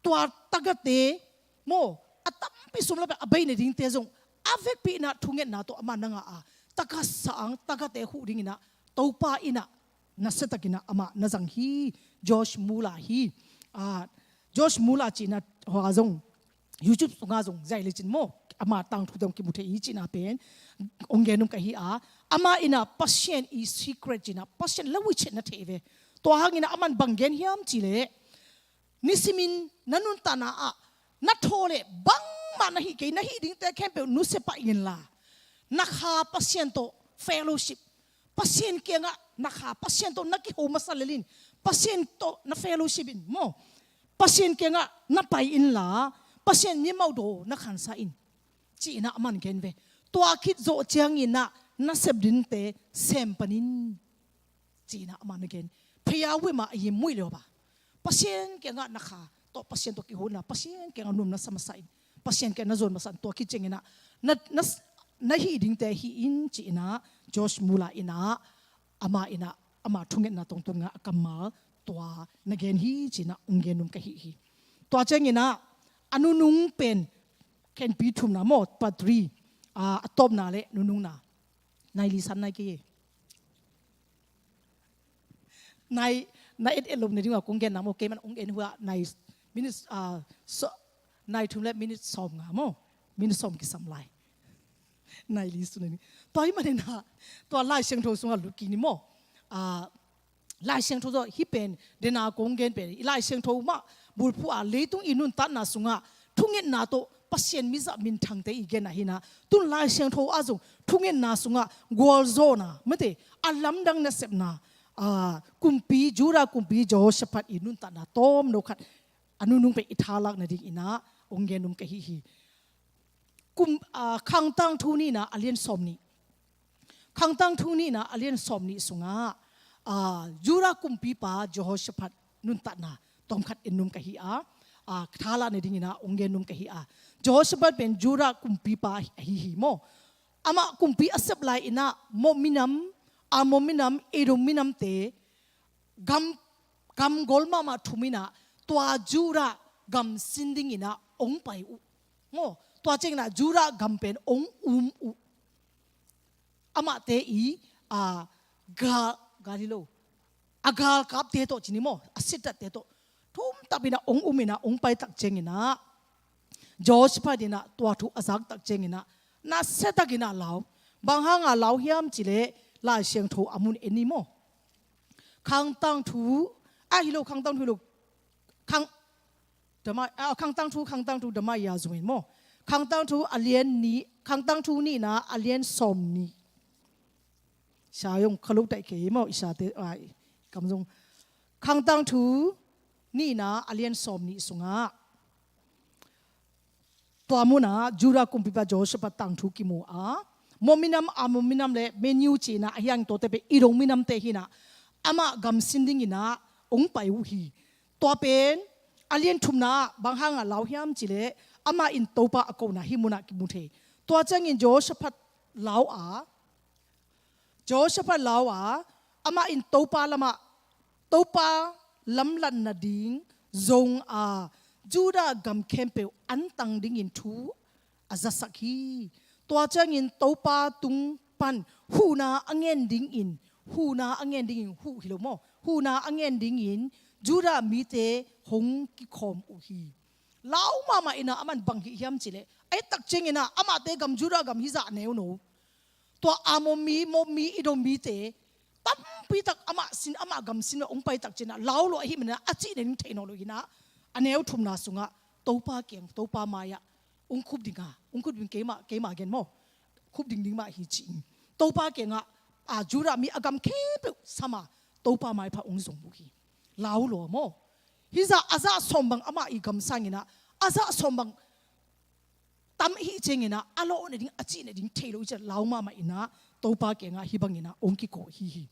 tua takate maw, a tampi sum le pai a bei nadingte zong a vekpi in ah thungetna tawh amah na ngah a, taka sang takate huh dingin ah Topa in ah nasiatakin ah amah na zang hi. George Muller hi. Ah, George Muller ci-in ah hua zong, YouTube sungah zong zai le cin maw, amah tangthu dong kimu thei hi ci-in ah pen hong gen nung ka hi a, amah in ah Pasian i secret ci-in ah, Pasian lauhuai ciat na thei ve. Tua hangin ah aman bang gen hiam cih leh, nisimin na nuntakna ah na thaw leh bangmah na hih kei, na hih dingte khempeuh nusia pah inla, na kha Pasian tawh fellowship, Pasian kiangah na kha, Pasian tawh na kiho masa lel in, Pasian tawh na fellowship in maw, Pasian kiangah na pai inla, Pasian mimal daw na khansa in, ci-in ah aman gen ve. Tua khit zawh ciangin ah na sep dingte sem pan in, ci-in ah amah na gen. Phaya wema a yim muih lio ba, Pasian kiangah na kha tawh, Pasian tawh kihona, Pasian kiangah nuam na sa masa in, Pasian kiangah na zuan masa in, tua khit ciangin ah na, na, na hih dingte hih in, ci-in ah George Muller in ah, amah in ah, amah thungetna tungtun ngah a kammal tua na gen hi ci-in ah hong gen nung ka hi hi. Tua ciangin ah a nunung pen, khenpi thumna maw, part three, ah, a tawpna le nunungna. Nai li san nai kei e. Nai, nai et et lo na ding a kong genna maw, kei man hong en hua nai, minute, ah, so, nai thum le minute sawm nga maw, minute sawm kisam lai. Nai li sun ni. Tua hi manin ah, tua Lai Siangtho sungah lut kik ni maw. Ah, Lai Siangtho tawh hih pen, dena kong gen pen, i Lai Siangtho mah bulphuh a, leitung i nuntakna sungah thungetna tawh Pasian mizah minthangte i gen ahi-in ah, tun Lai Siangtho ah zong thungetna sungah gualzawhna, mate, a lamdang nasepna, a, kumpi, Judah kumpi Jehoshaphat i nuntakna tawmno khat a nunung pen i thalak nadingin ah hong gen nung ka hi hi. Kum, a, Khangtangthu nihna a lian sawm nih. Khangtangthu nihna a lian sawm nih sungah, Judah kumpipa Jehoshaphat nuntatna tawmkhat en nuam ka hi a, thalahna dingin ah hong gen nuam ka hi a. Jehoshaphat pen Judah kumpipa ahi hi maw. Amah kumpi a sep lai-in ah Moab minam, Ammon minam, Edom minamte gam, gam gol mahmah thum in ah tua Judah gam sin dingin ah hong pai uh maw. Tua ciangin ah Judah gam pen hong um uh. Amahte i gal, gal hi lo, a galkapte tawh ci ni maw, a sitatte tawh thum tap in ah hong um in ah hong pai tak ciangin ah Jehoshaphat in ah tua thu a zak tak ciangin ah nasia takin ah lau. Bang hanga lau hiam cih leh Lai Siangtho a mun en ni maw. Khang Tangthu, a hi lo, Khang Tangthu hi lo, Khang, Khang Tangthu, Khang Tangthu, Khang Tangthu, Khang Tangthu nihna a lian sawm nih. Sa yong kha lo taih kei maw, i sate ai kam zong. Khang Tangthu nihna a lian sawm nih sungah tua munah Judah kumpipa Jehoshaphat tangthu kimu a, Moab minam, Ammon minam le Meuniu cihna a hiang tawte pen Edom minamte hi in ah amah gam sin dingin ah hong pai uh hi. Tua pen a lian thumna ah bang hanga lau hiam cih leh amah in Topa a kohna hih munah kimu thei. Tua ciangin Jehoshaphat lau a, Jehoshaphat lau a, amah in Topa lamah, Topa lamlatna ding zong a, Judah gam khempeuh antang dingin thu a zasak hi. Tua ciangin Topa tung pan huhna a ngen dingin, huhna a ngen dingin, huh hi lo maw, huhna a ngen dingin Judah mite hong kikhawm uh hi. Lau mahmah in ah aman bang hih hiam cih leh, a et tak ciangin ah amahte gam Judah gam hizah a neu no. Tua Ammon mi, Moab mi, Edom mite tampi tak amah sin, amah gam sin ah hong pai tak ciangin ah lau lua ahih manin ah a cihna ding thei nawn lo hi in ah, a neu thumna sungah Topa kiang, Topa mai-ah hong khup ding a, hong khup ding keimah, keimah gen maw, khup ding ding mah hi ci-in Topa kiangah Judah mi a gam khempeuh sam a Topa maipha hong zong uh hi. Lau lua maw. Hizah a zah sawm bang amah i gam sangin ah a zah sawm bang tam ahih ciangin ah a lawhna ding, a cihna ding thei lo ahih ciang lau mahmah in ah Topa kiangah hih bangin ah hong kiko hi hi.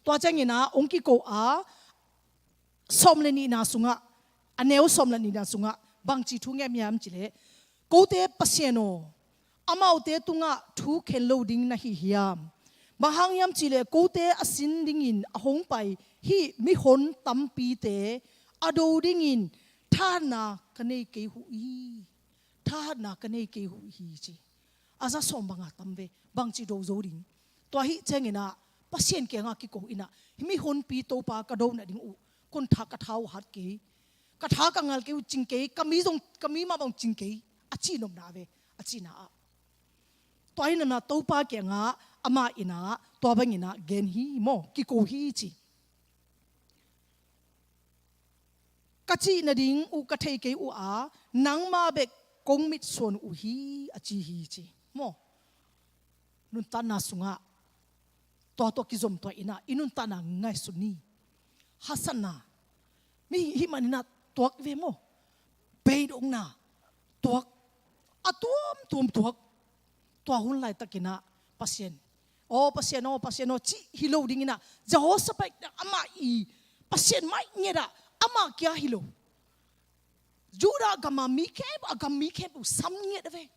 Tua ciangin ah hong kiko a, sawm le nihna sungah, a neu sawm le nihna sungah bangci thu ngen hiam cih leh, kote Pasian aw, amaute tungah thu khen lo ding na hi hiam? Bang hang hiam cih leh kote a sin dingin a hong pai hih mihon tampite a do dingin thahatna ka nei kei uh hi. Thahatna ka nei kei uh hi ci. A za sawm banga tam ve, bangci do zo ding. Tua ahih ciangin ah Pasian kiangah kiko in ah, hih mihonpi Topa ka do nading uh, kon tha, ka tha uh hat kei, ka tha ka ngal kei uh cing kei, ka mi zong, ka mi mah bang cing kei, a cih nopna ve, a cihna ah. Tua hi nopna Topa kiangah amah in ah tua bangin ah gen hi maw, kiko hi ci. Ka cih nading uh ka thei kei uh a, nangmah bek kong mitsuan uh hi, a ci hi ci. Maw? Nuntakna sungah tua tawh kizom tuah in ah i nuntakna ngaihsun ni. Hasatna, mi hih manin ah tuak ve maw? Beidongna tuak, a tuamtuam tuak. Tua hun laitakin ah Pasian, aw Pasian aw, Pasian aw cih hi lo dingin ah, Jehoshaphat amah i Pasian mai ngiat ah, amah kia hi lo. Judah gam a mi khempeuh, a gam mi khempeuh sam ngiat a ve.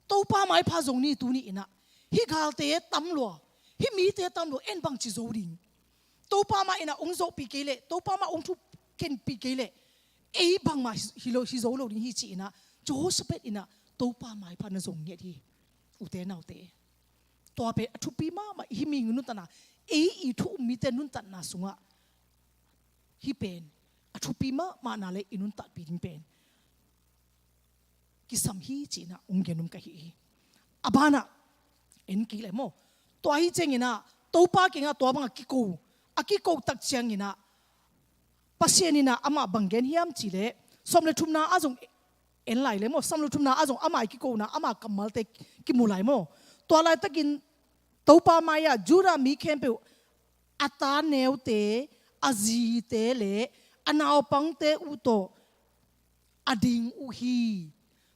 Topa maipha zong ni, tuni in ah hih galte tam lua, hih mite tam lua, en bangci zo ding. Topa mah in ah hong zawhpih kei leh, Topa mah hong thukhenpih kei leh, ei bangmah hi lo, hi zo lo ding hi ci in ah, Jehoshaphat in ah Topa maipha na zong ngiat hi. Ute naute, tua pen a thupi mahmah, hih mi nuntakna, ei i thu um mite nuntakna sungah hih pen a thupi mahmahna le i nuntakpih ding pen kisam hi ci in ah hong gen nuam ka hi hi. A banah en kik leh maw. Tua hi ciangin ah Topa kiangah tua bangah kiko, a kiko tak ciangin ah Pasian in ah amah bang gen hiam cih leh, sawm le thumna ah zong en lai leh maw, sawm le thumna ah zong amah i kikona, amah kammalte kimu lai maw. Tua laitakin Topa mai-ah Judah mi khempeuh a ta neute, a zite le a naupangte uh tawh a ding uh hi.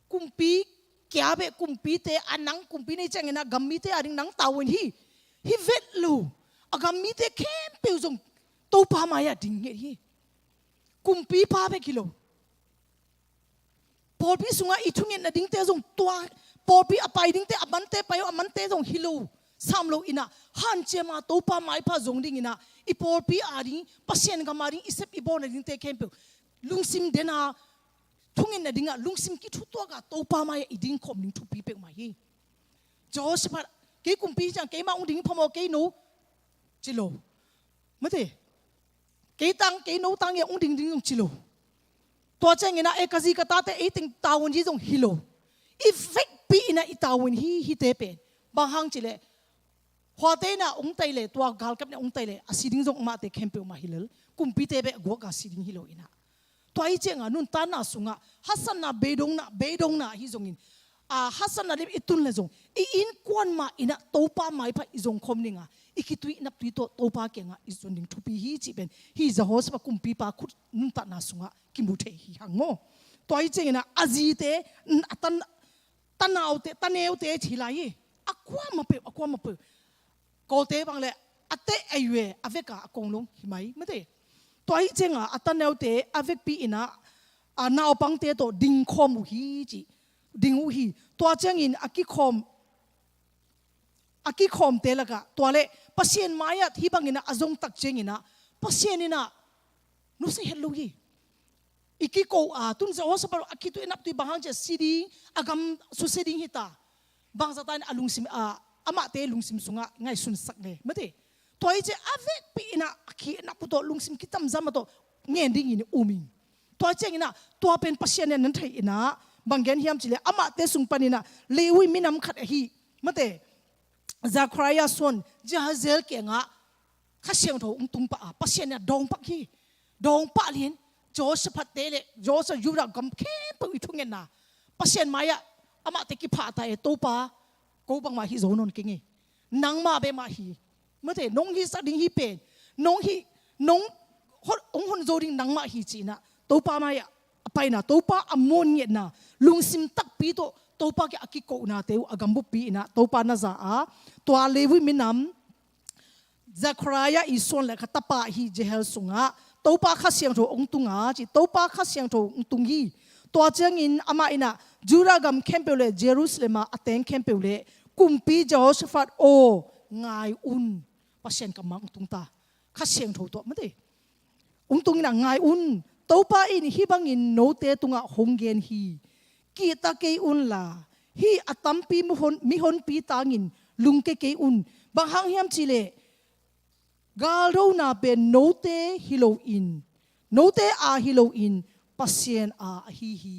Kumpi kia beh, kumpite a, nang kumpi nei ciangin ah gam mite a ding nang tau in hi, hi vet lo. a gam mite khempeuh zong Topa mai-ah ding nget hi. Kumpipa bek hi lo. Pawlpi sungah i thungetna dingte zong tua, pawlpi a pai dingte, a mante pai uh, a mante zong hi lo. Sam lo inah, hanciam a Topa maipha zong dinginah, i pawlpi a ding, Pasian gam a ding, i sep i bawlna dingte khempeuh, lungsim den a, thungetna dingah lungsim kithutuak a Topa mai-ah i dingkhawm ding thupi peuhmah hi. Jehoshaphat, kei kumpi hi ciang, keimah hong ding phamawh, kei no, ci lo. Mate, kei tang, kei no tang ia hong ding ding zong ci lo. Tua cianginah, e, ka zi ka tate ei teng tavuan hi zong hi lo. I vekpi inah i tavuan hi, hite pen. Bang hang cileh, huate inah hong tai leh, tua galkap inah hong tai leh, a si ding zong amahte khempeuh mah hi lel. Kumpite beh a guak a si ding hi lo inah. Tua hi cianga nuntakna sungah, haksatna, beidongna, beidongna ahi zongin, a, haksatna lim i tun le zong, i innkuan mah inah Topa maipha i zongkhawm dinga, i khitui i naptui tawh Topa kiangah i zon ding thupi hi cih pen, hi Jehoshaphat kumpipa khut nuntakna sungah kimu thei hi hang maw. Tua hi cianginah, a zite, a tan, tanaute, taneute ci lai hi. A kuamah peuh, a kuamah peuh. Kote bang le, a teh a yue, a veka a kong long hi mai, mate. Tua hi cianga, a taneute, a vekpi inah, a naupangte tawh dingkhawm uh hi, ci. Ding uh hi. Tua ciangin, a kikhawm, a kikhawmte lakah, tua le, Pasian mai-ah, hih banginah, a zongtak cianginah, Pasian inah, nusia het lo hi. I kiko a, tun Jehoshaphat a khitui a naptui bang hang cia si ding, a gam susia ding hita. Bangzah ta in a lungsim, a, amahte lungsim sungah ngaihsunsak le. Mate. Tua hi cia a vekpi inah a khi a nap uh tawh lungsim kitamzan mah tawh ngen dingin um ing. Tua cianginah, tua pen Pasian in nan thei inah, bang gen hiam cileh, amahte sung paninah, Levi minam khat ahi. Mate. Zechariah suan, Jahaziel kiangah, Kha Siangtho hong tung pah a, Pasian inah dawng pah hi. Dawng pah lian, Jehoshaphat te le, Jehoshaphat Judah gam khempeuh i thungetna. Pasian mai-ah, amahte kiphah ta e, Topa, ko bangmah hi zo nawn keng e. Nangmah beh mah hi. Mate, nong hihsak ding hi pen. Nong hih, nong hon, hong hon zo ding nangmah hi ci inah. Topa mai-ah, a paina, Topa a muan ngetna. Lungsim takpi tawh, Topa kiang a kikonate uh, a gambuppi inah, Topa na za a. Tua Levi minam, Zechariah i suan le kha tapa hi Jehiel sungah, Topa Kha Siangtho hong tung a, ci Topa Kha Siangtho hong tung hi. Tua ciangin amah inah, Judah gam khempeuh le Jerusalem ah a teng khempeuh le, kumpi Jehoshaphat aw, ngai un. Pasian kammal hong tung ta. Kha Siangtho tawh mate. Hong tung inah ngai un. Topa in hih bangin note tungah hong gen hi. Kihta kei unla, hih a tampi mihon, mihonpi tangin lungke kei un. Bang hang hiam cileh, galdona pen note hi loin, note a hi loin, Pasian a ahi hi.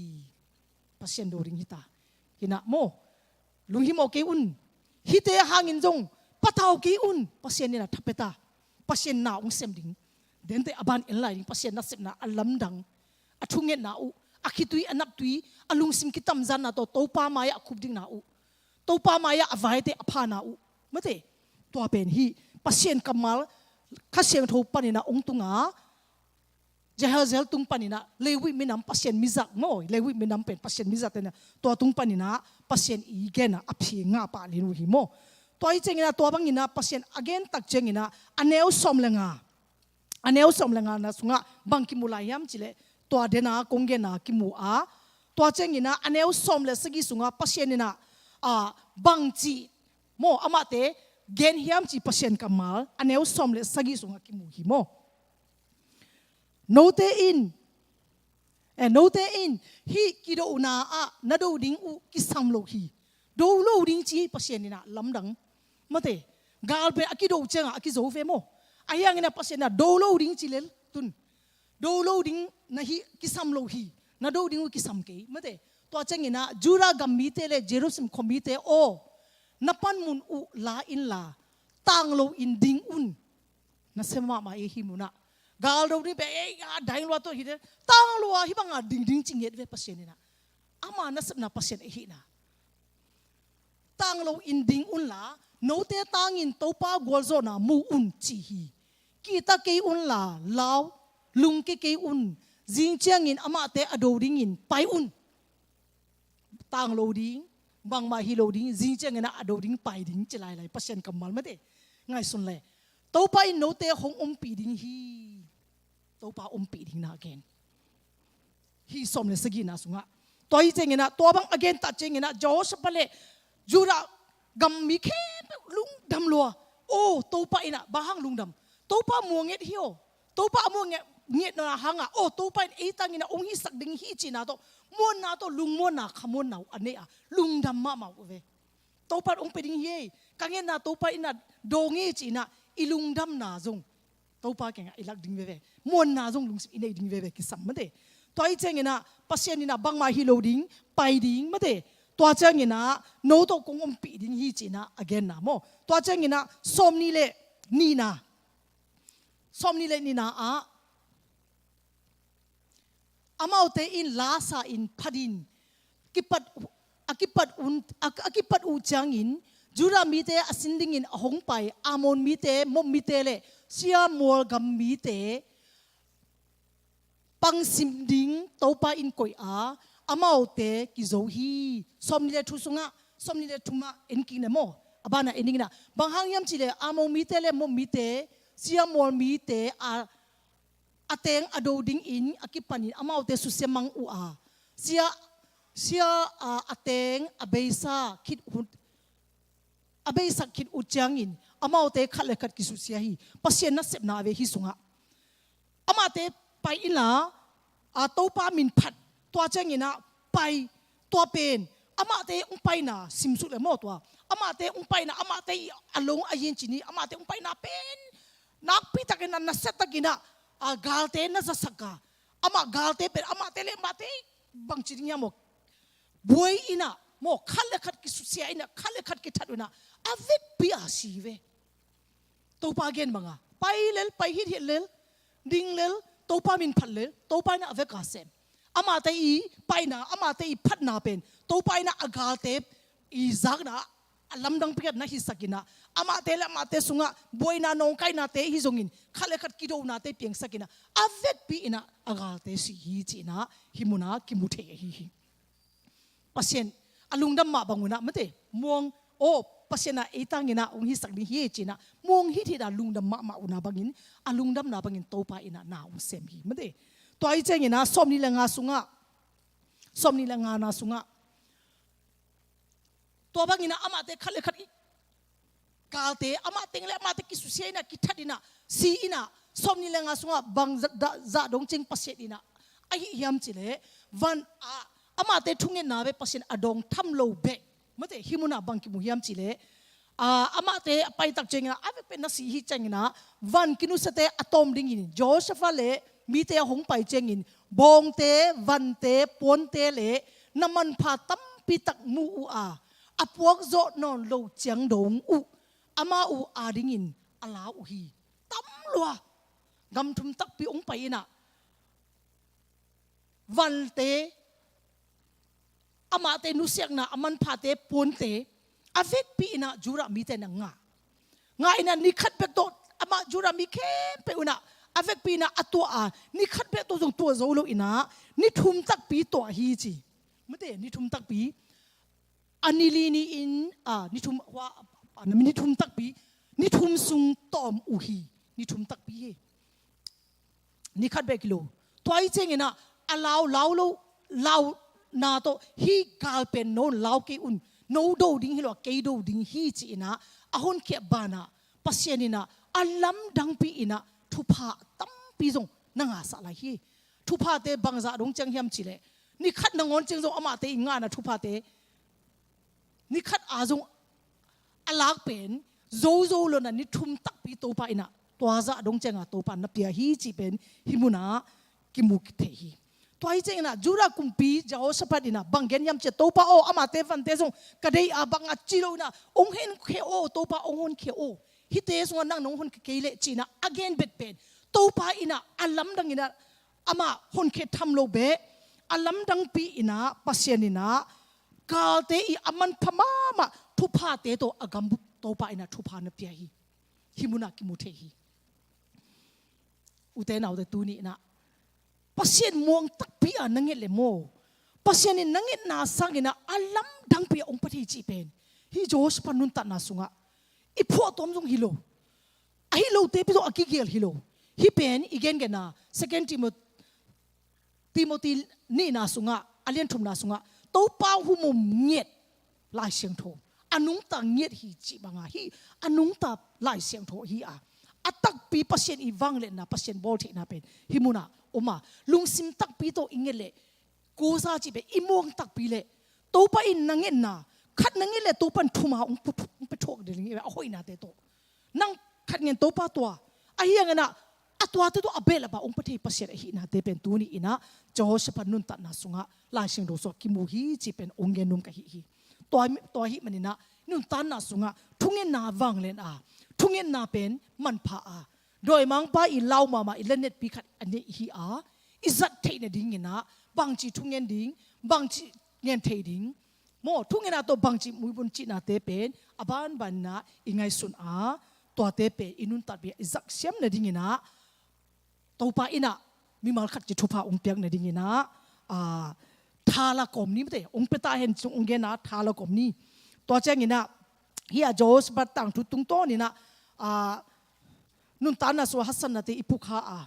Pasian do ding hita. Hinah maw. Lunghimawh kei un. Hihte hangin zong patau kei un. Pasian inah thapia ta. Pasian na hong sem ding. Dente a ban en lai ding. Pasian nasepna a lamdang. A thungetna uh. A khitui, a naptui. A lungsim kitamzanna tawh Topa mai-ah a khup dingna uh. Topa mai-ah a vaite a phana uh. Mate. Tua pen hih Pasian kammal Kha Siangtho paninah hong tung a. Jehiel tung paninah, Levi minam Pasian mizat maw, Levi minam pen Pasian mizat inah, tua tung paninah, Pasian i gen a, a phi nga pah lian uh hi maw. Tua hi cianginah, tua banginah, Pasian a gen tak cianginah, a neu sawm le nga. A neu sawm le nga na sungah, bang kimu lai hiam cileh, tua dena kong gen a kimu a. Tua cianginah, a neu sawm le sagih sungah, Pasian inah, a, bangci, maw, amahte, gen hiam ci Pasian kammal, a neu sawm le sagih sungah kimu hi maw. Note in, eh, note in, hih kidona ah na do ding uh kisam lo hi. Do lo ding ci Pasian inah lamdang. Mate, gal pen a kido ciangah a kizo ve maw. Ahi hanginah Pasian inah do lo ding ci lel tun. Do lo ding na hih kisam lo hi. Na do ding uh kisam kei. Mate, tua cianginah Judah gam mite le Jerusalem khua mite aw. Na panmun uh la inla. Tang loin ding un. Nasem mahmah e hih munah. Gal do ding pen, ei, a daing lua tawh hi de. Tang lua hih banga ding ding ci ngiat ve Pasian inah. Ama nasepna Pasian ahihna. Tang loin ding unla, note tangin Topa gualzawhna mu un ci hi. Kihta kei unla, lau, lungke kei un. Zing ciangin amahte a do dingin pai un. Tang lo ding, bangmah hi lo ding, zing ciangin a do ding, pai ding, ci lailai, Pasian kammal mate. Ngaihsun le. Topa in note hong ompih ding hi. Topa ompih ding na gen hi, sawm le sagihna sungah. Tua hi cianginah, tua bang a genta cianginah Jehoshaphat le Judah gam mi khempeuh lungdam lua. Aw, Topa inah bang hang lungdam? Topa muang nget hi aw. Topa a muang nget, ngetna hangah, aw, Topa in ei tanginah hong hisak ding hi cihna tawh, muanna tawh, lungmuanna, khamuanna uh a nei a, lungdam mahmah uh ve. Topa in hong pia ding hi ei, ka ngetna Topa inah dawng hi cinah i lungdamna zong Topa kiangah i lak ding veve. Muanna zong lungsim i nei ding veve kisam mate. Tua hi cianginah Pasian inah bangmah hi lo ding, pai ding mate. Tua cianginah no tawh kong ompih ding hi cinah a genna maw. Tua cianginah sawmnih le nihna, sawmnih le nihna ah, amaute in lasa in phat in, kipat, a kipat un, a, a kipat uh ciangin, Judah mite a sin dingin a hong pai Ammon mite, Moab mite le Seir mual gam mite pangsim ding Topa in koih a, amaute kizo hi. Sawmnih le thum sungah, sawmnih le thum ah en kik ne maw. A banah en ding inah, bang hang hiam cihleh Ammon mite le Moab mite, Seir mual mite a a teng a do dingin a kipanin amaute susia mang uh a, Seir, Seir a, a teng a beisa khit uh, a beisak khit uh ciangin amaute khat le khat kisusia hi. Pasian nasepna a ve hi sungah. Amaute pai inla, a, Topa min phat, tua cianginah pai, tua pen amahte hong paina simsuk le maw tua. Amahte hong paina, amahte i a long a yin cini, amahte hong paina pen nakpitakin a nasiatakin ah, a, galte na zasak a, amah galte pen amahte le amahte bangci ding hiam maw, buai inah maw, khat le khat kisusia inah, khat le khat kithat uh inah, a vekpi a si ve. Topa gen banga pai lel, pai hithit lel, ding lel, Topa min phat lel, Topa inah a vek a sem. Amahte i paina, amahte i phatna pen Topa inah a galte i zakna a lamdang piat na hisak inah, amahte le amahte sungah buaina nawngkainate hi zongin, khat le khat kidonate piangsak inah, a vekpi inah a galte si hi cinah hih munah kimu thei ahi hi. Pasian a lungdam mah bang unah mate, muang, aw, Pasian ah ei tanginah hong hisak ding hi cinah muang hithit a lungdam mahmah unah bangin, a lungdamna bangin Topa inah na hong sem hi mate. Tua hi cianginah sawmnih le nga sungah, sawmnih le ngana sungah, tua banginah amahte khat le khat i galte, amah teng le amahte kisusia inah, kithat inah, si inah, sawmnih le nga sungah bang za-, da-, zah dong ciang Pasian inah ahi hiam cihleh, van a, amahte thungetna bek Pasian a dawng tham lo bek mate, hih munah bang kimu hiam cihleh, a, amahte a paitak cianginah a vek pen na si hi cianginah, van kinusiate a tawm dingin Jehoshaphat le mite a hong pai ciangin, bawngte, vante, puante le na manpha tampitak mu uh a, a puakzawh nawn lo ciang dong uh amau adingin a la uh hi. Tam lua, gam thum takpi hong pai inah, vante, amahte nusiakna a manphate, puante, a vekpi inah Judah mite na ngah. Ngah inah ni khat bek tawh amah Judah mi khempeuh unah a vekpi inah a tuah a, ni khat bek tawh zong tuah zo lo inah ni thum takpi tuah hi ci. Mate, ni thum takpi. A ni li ni-in, a, ni thum, hua, a, ni thum takpi, ni thum sung tawm uh hi. Ni thum takpi hi. Ni khat bek hi lo. Tua hi cianginah a lau, lau lo, launa tawh hih gal pen no lau kei un, no do ding hi lo, kei do ding hi ci inah a honkhia banah Pasian inah a lamdangpi inah thupha tampi zong na ngahsah lai hi. Thuphate bangzah dong ciang hiam cihleh, ni khat nangawn ciang zong amahte i ngahna thuphate ni khat a zong a lak pen zozo lo inah ni thum takpi Topa inah tua zah dong cianga Topa na pia hi cih pen hih munah kimu thei hi. Tua hi cianginah Judah kumpi Jehoshaphat inah bang gen hiam cihleh, Topa aw, amahte vante zong ka deih a bang a ci lo inah hong honkhia aw, Topa hong honkhia aw. Hihte sungah nang nong honkhia kei leh ci inah a gen bek pen Topa inah a lamdang inah amah honkhia tham lo bek, a lamdangpi inah Pasian inah galte i a manpha mahmah thuphate tawh a gambup Topa inah thupha na pia hi. Hih munah kimu thei hi. Ute naute, tuni inah Pasian muang takpi a na nget le maw, Pasian in na ngetna sanginah a lamdangpi a hong pia thei cih pen hih Jehoshaphat nuntakna sungah i phuah tuam zong hi lo. Ahi lote pi tawh a kigel hi lo. Hih pen i gengenna Second Timothy Timothy nihna sungah, a lian thumna sungah, Topa humum ngiat Lai Siangtho, a nungta ngiat hi cih banga hih a nungta Lai Siangtho hi a, a takpi Pasian i vangliatna, Pasian bawltheihna pen hih munah om a, lungsim takpi tawh i nget leh, kusa cih pen i muang takpi leh, Topa in na ngetna khat na nget leh Topa in thuma hong pia thuak ding hi a, a hoihnate tawh. Nang khat ngen Topa tua, ahi hangin ah a tuate tawh a behlap a hong pia thei Pasian ahihnate pen tuni in ah Jehoshaphat nuntakna sungah Lai Siangtho sungah kimu hi cih pen hong gen nuam ka hi hi. Tua, tua ahih manin ah nuntakna sungah thungetna vanglian a, thungetna pen manpha a, dawimangpa i lau mahmah i lanetpi khat a nei hi a, i zat theih nadingin ah bangci thungen ding, bangci ngen thei ding, maw, thungetna tawh bangci muibun cihnate pen a banban in ah i ngaihsun a, tuate pen i nuntakpi ah i zak siam nadingin ah, Topa in ah mimal khat ci thupha hong piak nadingin ah, a, thala kawm ni mate, hong pia ta hen ci hong gen a, thala kawm ni. Tua ciangin ah hih a Jehoshaphat tangthu tungtawnin ah, a, nuntakna sungah haksatnate i pukha a,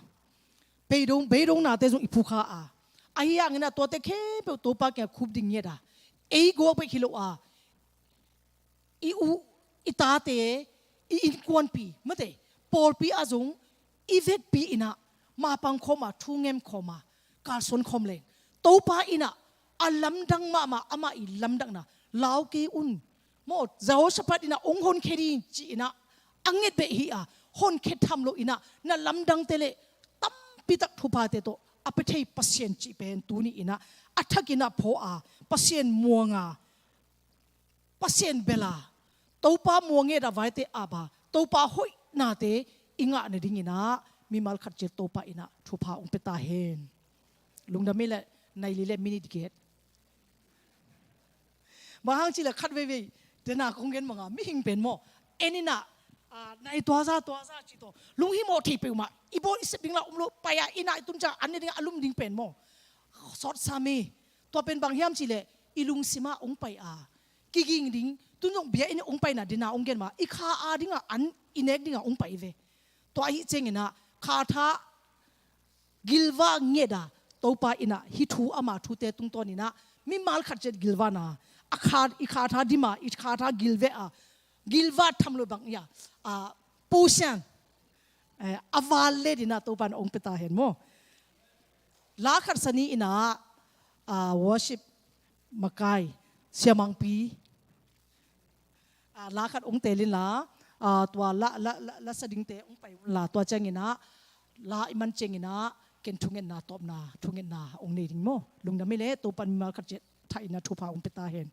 beidong, beidongnate zong i pukha a, ahi hangin ah tuate khempeuh Topa kiangah khup ding ngiat a, ei guak bek hi lo a, i u, i tate, i innkuanpi mate, pawlpi ah zong i vekpi in ah mapang khawm a, thu ngen khawm a, kalsuan khawm leng, Topa in ah a lamdang mahmah, amah i lamdangna lau kei un, maw, Jehoshaphat in ah hong honkhia ding ci-in ah a nget beh hi a, honkhia tham loin ah na lamdangte leh tampitak thuphate tawh a pia thei Pasian cih pen tuni in ah a thakin ah pho a, Pasian muang a, Pasian bel a, Topa muang ngiat a, vaite ap a, Topa hoihnate i ngah nadingin ah mimal khat ciat Topa in ah thupha hong pia ta hen. Lungdam hi leh, nai li leh minute giat. Bang hang cih leh khat veivei, dena kong gen banga mihing pen maw, en in ah, a, nai tua za, tua za ci tawh lunghimawh thei peuhmah, i bawl i sep ding la om lo, pai a, i nai tun ciang an ne ding a lum ding pen maw, sawtsa mi. Tua pen bang hiam cih leh i lungsim ah hong pai a, kiging ding, tun zong bia in hong paina, dena hong gen ma, i kha a dingah an i nek dingah hong pai ve. Tua ahih ciangin ah kha tha gilvah ngiat a, Topa in ah hih thu ama thute tungtawnin ah mimal khat ciat gilvahna, a kha, i kha tha dim a, i kha tha gilveh a, gilvah tham lo bang hi a, a, pusian, eh, a val let in ah Topa in hong pia ta hen maw. La khat sa ni in ah, a, worship makai, siamangpi, a, la khat hong teel inla, a, tua la, la, la, la sa dingte hong pai unla, tua ciangin ah la i man ciangin ah ken thungetna tawpna, thungetna hong nei ding maw. Lungdam hi leh, Topa in mimal khat ciat thah in ah thupha hong pia ta hen.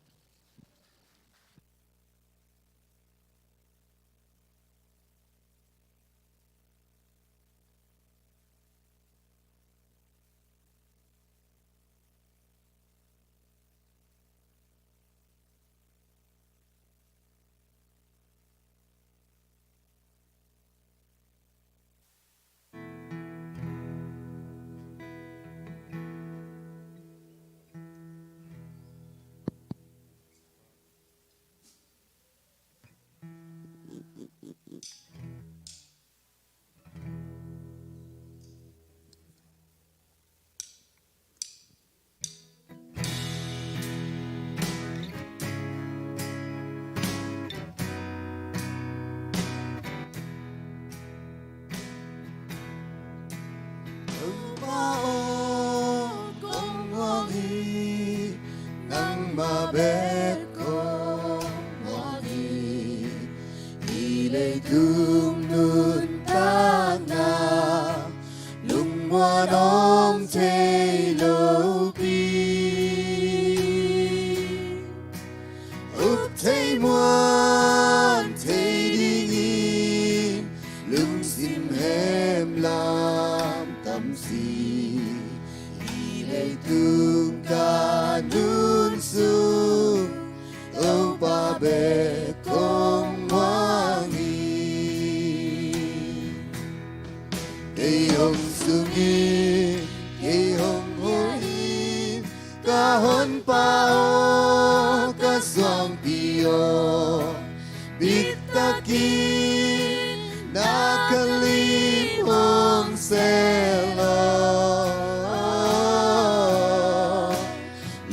Topa aw, kong muang hi, nangmah bek kong muang hi. Hih leitung nuntakna lungmuan om thei lopi, up thei muan thei dingin lungsim hemlam tam si. Hih leitung ka nun sung Topa bek kong muang hi. Kei hong sung hi, kei hong hua hi, ka Honpa aw, ka suangpi aw, biktakin na ka lim hong sel aw.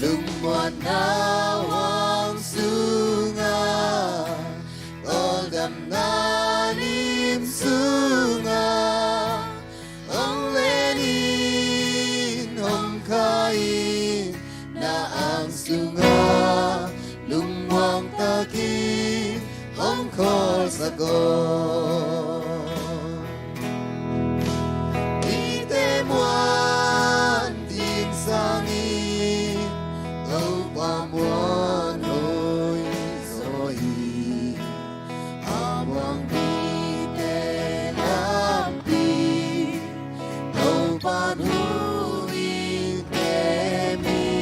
Lungmuanna huang sungah, tawldamna lim sungah, hong len in, hong khai in, na ang sungah lungmuang takin hong khawlsak aw. Mite muan ding sangin Topa muan hoih zaw hi. A muang mite lampi Topa nuih tem hi.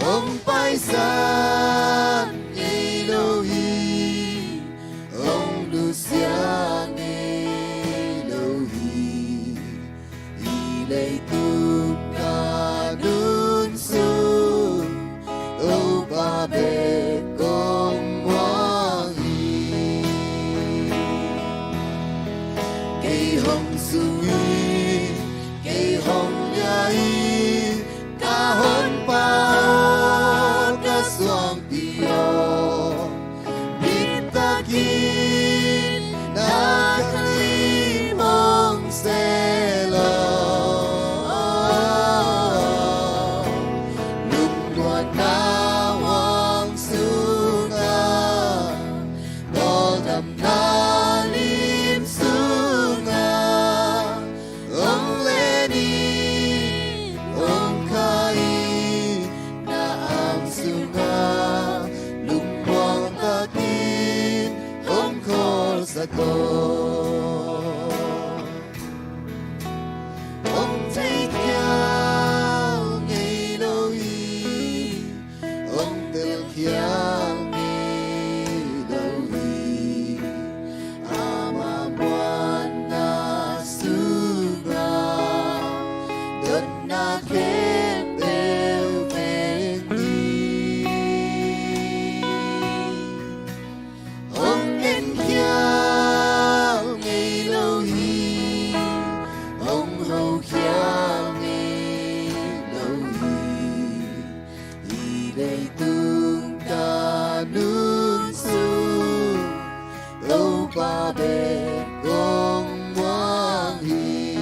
Hong paisan ngei lo hi, hong nusia ngei lo hi. Hih leitung ka nun sung Topa bek kong muang hi. Kei hong sung hi, kei hong lia hi, ka Honpa aw, ka suangpi aw. Bitak in na ka lim hong sel aw. Lungmuanna huang sungah, tawldamna lim sungah, hong len in, hong khai in, na ang sungah lungmuang takin hong khawlsak aw. Hong thei khial ngei lo hi, hong tel khial ngei lo hi. Ama muanna sungah dotna khempeuh veng hi. Hong en khial ngei lo hi, hong ho khial ngei lo hi. Hih leitung ka nun sung Topa bek kong muang hi.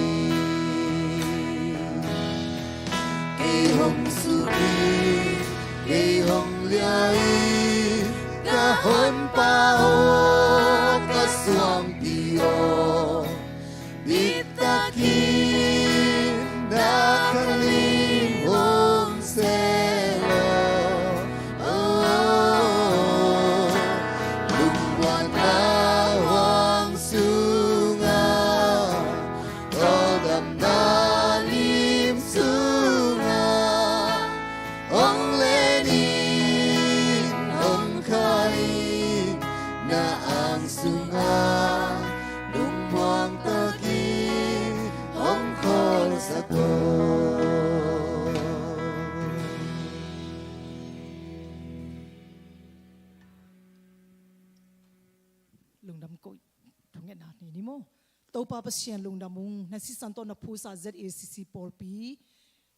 Kei hong sung hi, kei hong lia hi, ka Honpa aw, ka suangpi aw. Bitak in na ka lim hong sel aw. Lungmuanna huang sungah, tawldamna lim sungah, hong len in, hong khai in, na ang sungah lungmuang takin hong khawlsak aw. Lungdam ko, thungetna nei ni maw. Topa Pasian lungdam ung, na sisan tawh na phusa Z A C C pawlpi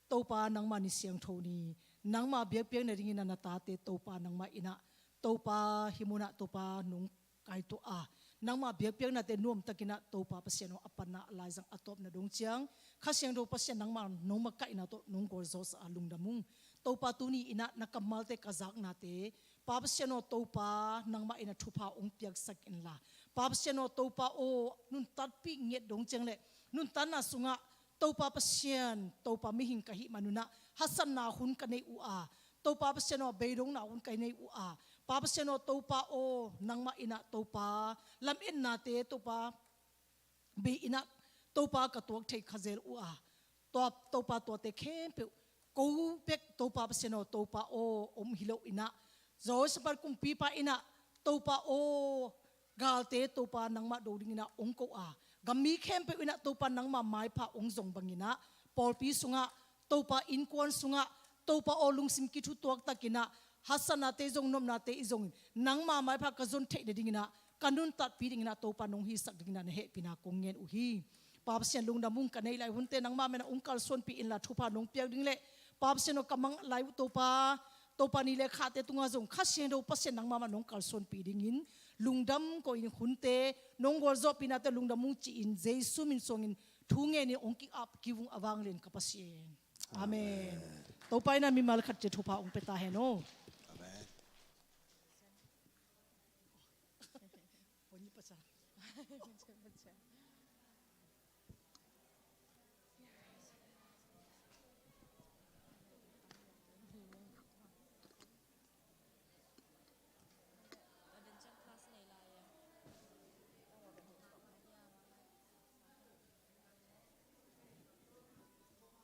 Topa nangmah ni siangtho ni, nangmah biakpiakna dingin a na tate Topa nangmah in ah, Topa hih munah Topa nong kaituah a, nangmah biakpiaknate nuamtakin ah Topa Pasian aw, a panna a laizang a tawpna dong ciang Kha Siangtho Pasian nangmah nong makaihna tawh nong gualzawhsa a lungdam ung. Topa tuni in ah na kammalte ka zaknate Pa Pasian aw, Topa nangmah in ah thupha hong piaksak inla, Pa Pasian aw, Topa aw, nuntakpih ngiat dong ciang le nuntakna sungah Topa Pasian, Topa mihing ka hih manun ah hasatna hun ka nei uh a, Topa Pasian aw, beidongna hun ka nei uh a, Pa Pasian aw, Topa aw, nangmah in ah Topa lam-etnate Topa bei in ah Topa ka tuak thei kha zel uh a, tua Topa tuate khempeuh ko bek Topa Pasian aw, Topa aw, om hi lo in ah, Jehoshaphat kumpipa in ah Topa aw, galte Topa nangmah do dingin ah hong ko a, gammi khempeuh in ah Topa nangmah maipha hong zong bangin ah pawlpi sungah, Topa innkuan sungah, Topa aw, lungsim kithutuak takin ah, hasanate zong, nopnate i zongin, nangma maipha ka zon theih nadingin ah, ka nuntatpih dingin ah Topa nong hisak dingin ah na hehpihna kong ngen uh hi. Pa Pasian, lungdam ung, ka neih lai hunte nangma min ah hong kalsuanpih inla, thupha nong piak ding leh, Pa Pasian aw, ka mang lai uh Topa, Topa ni le khate tungah zong Kha Siangtho Pasian nangma min ah nong kalsuanpih dingin lungdam ko-in, hunte nong gualzawhpihnate lungdam ung ci-in Jesu min suangin thu ngenin hong ki-ap kik ung, a vanglian ka Pasian. Amen. Topa in ah mimal khat ciat thupha hong pia ta hen aw. Amen.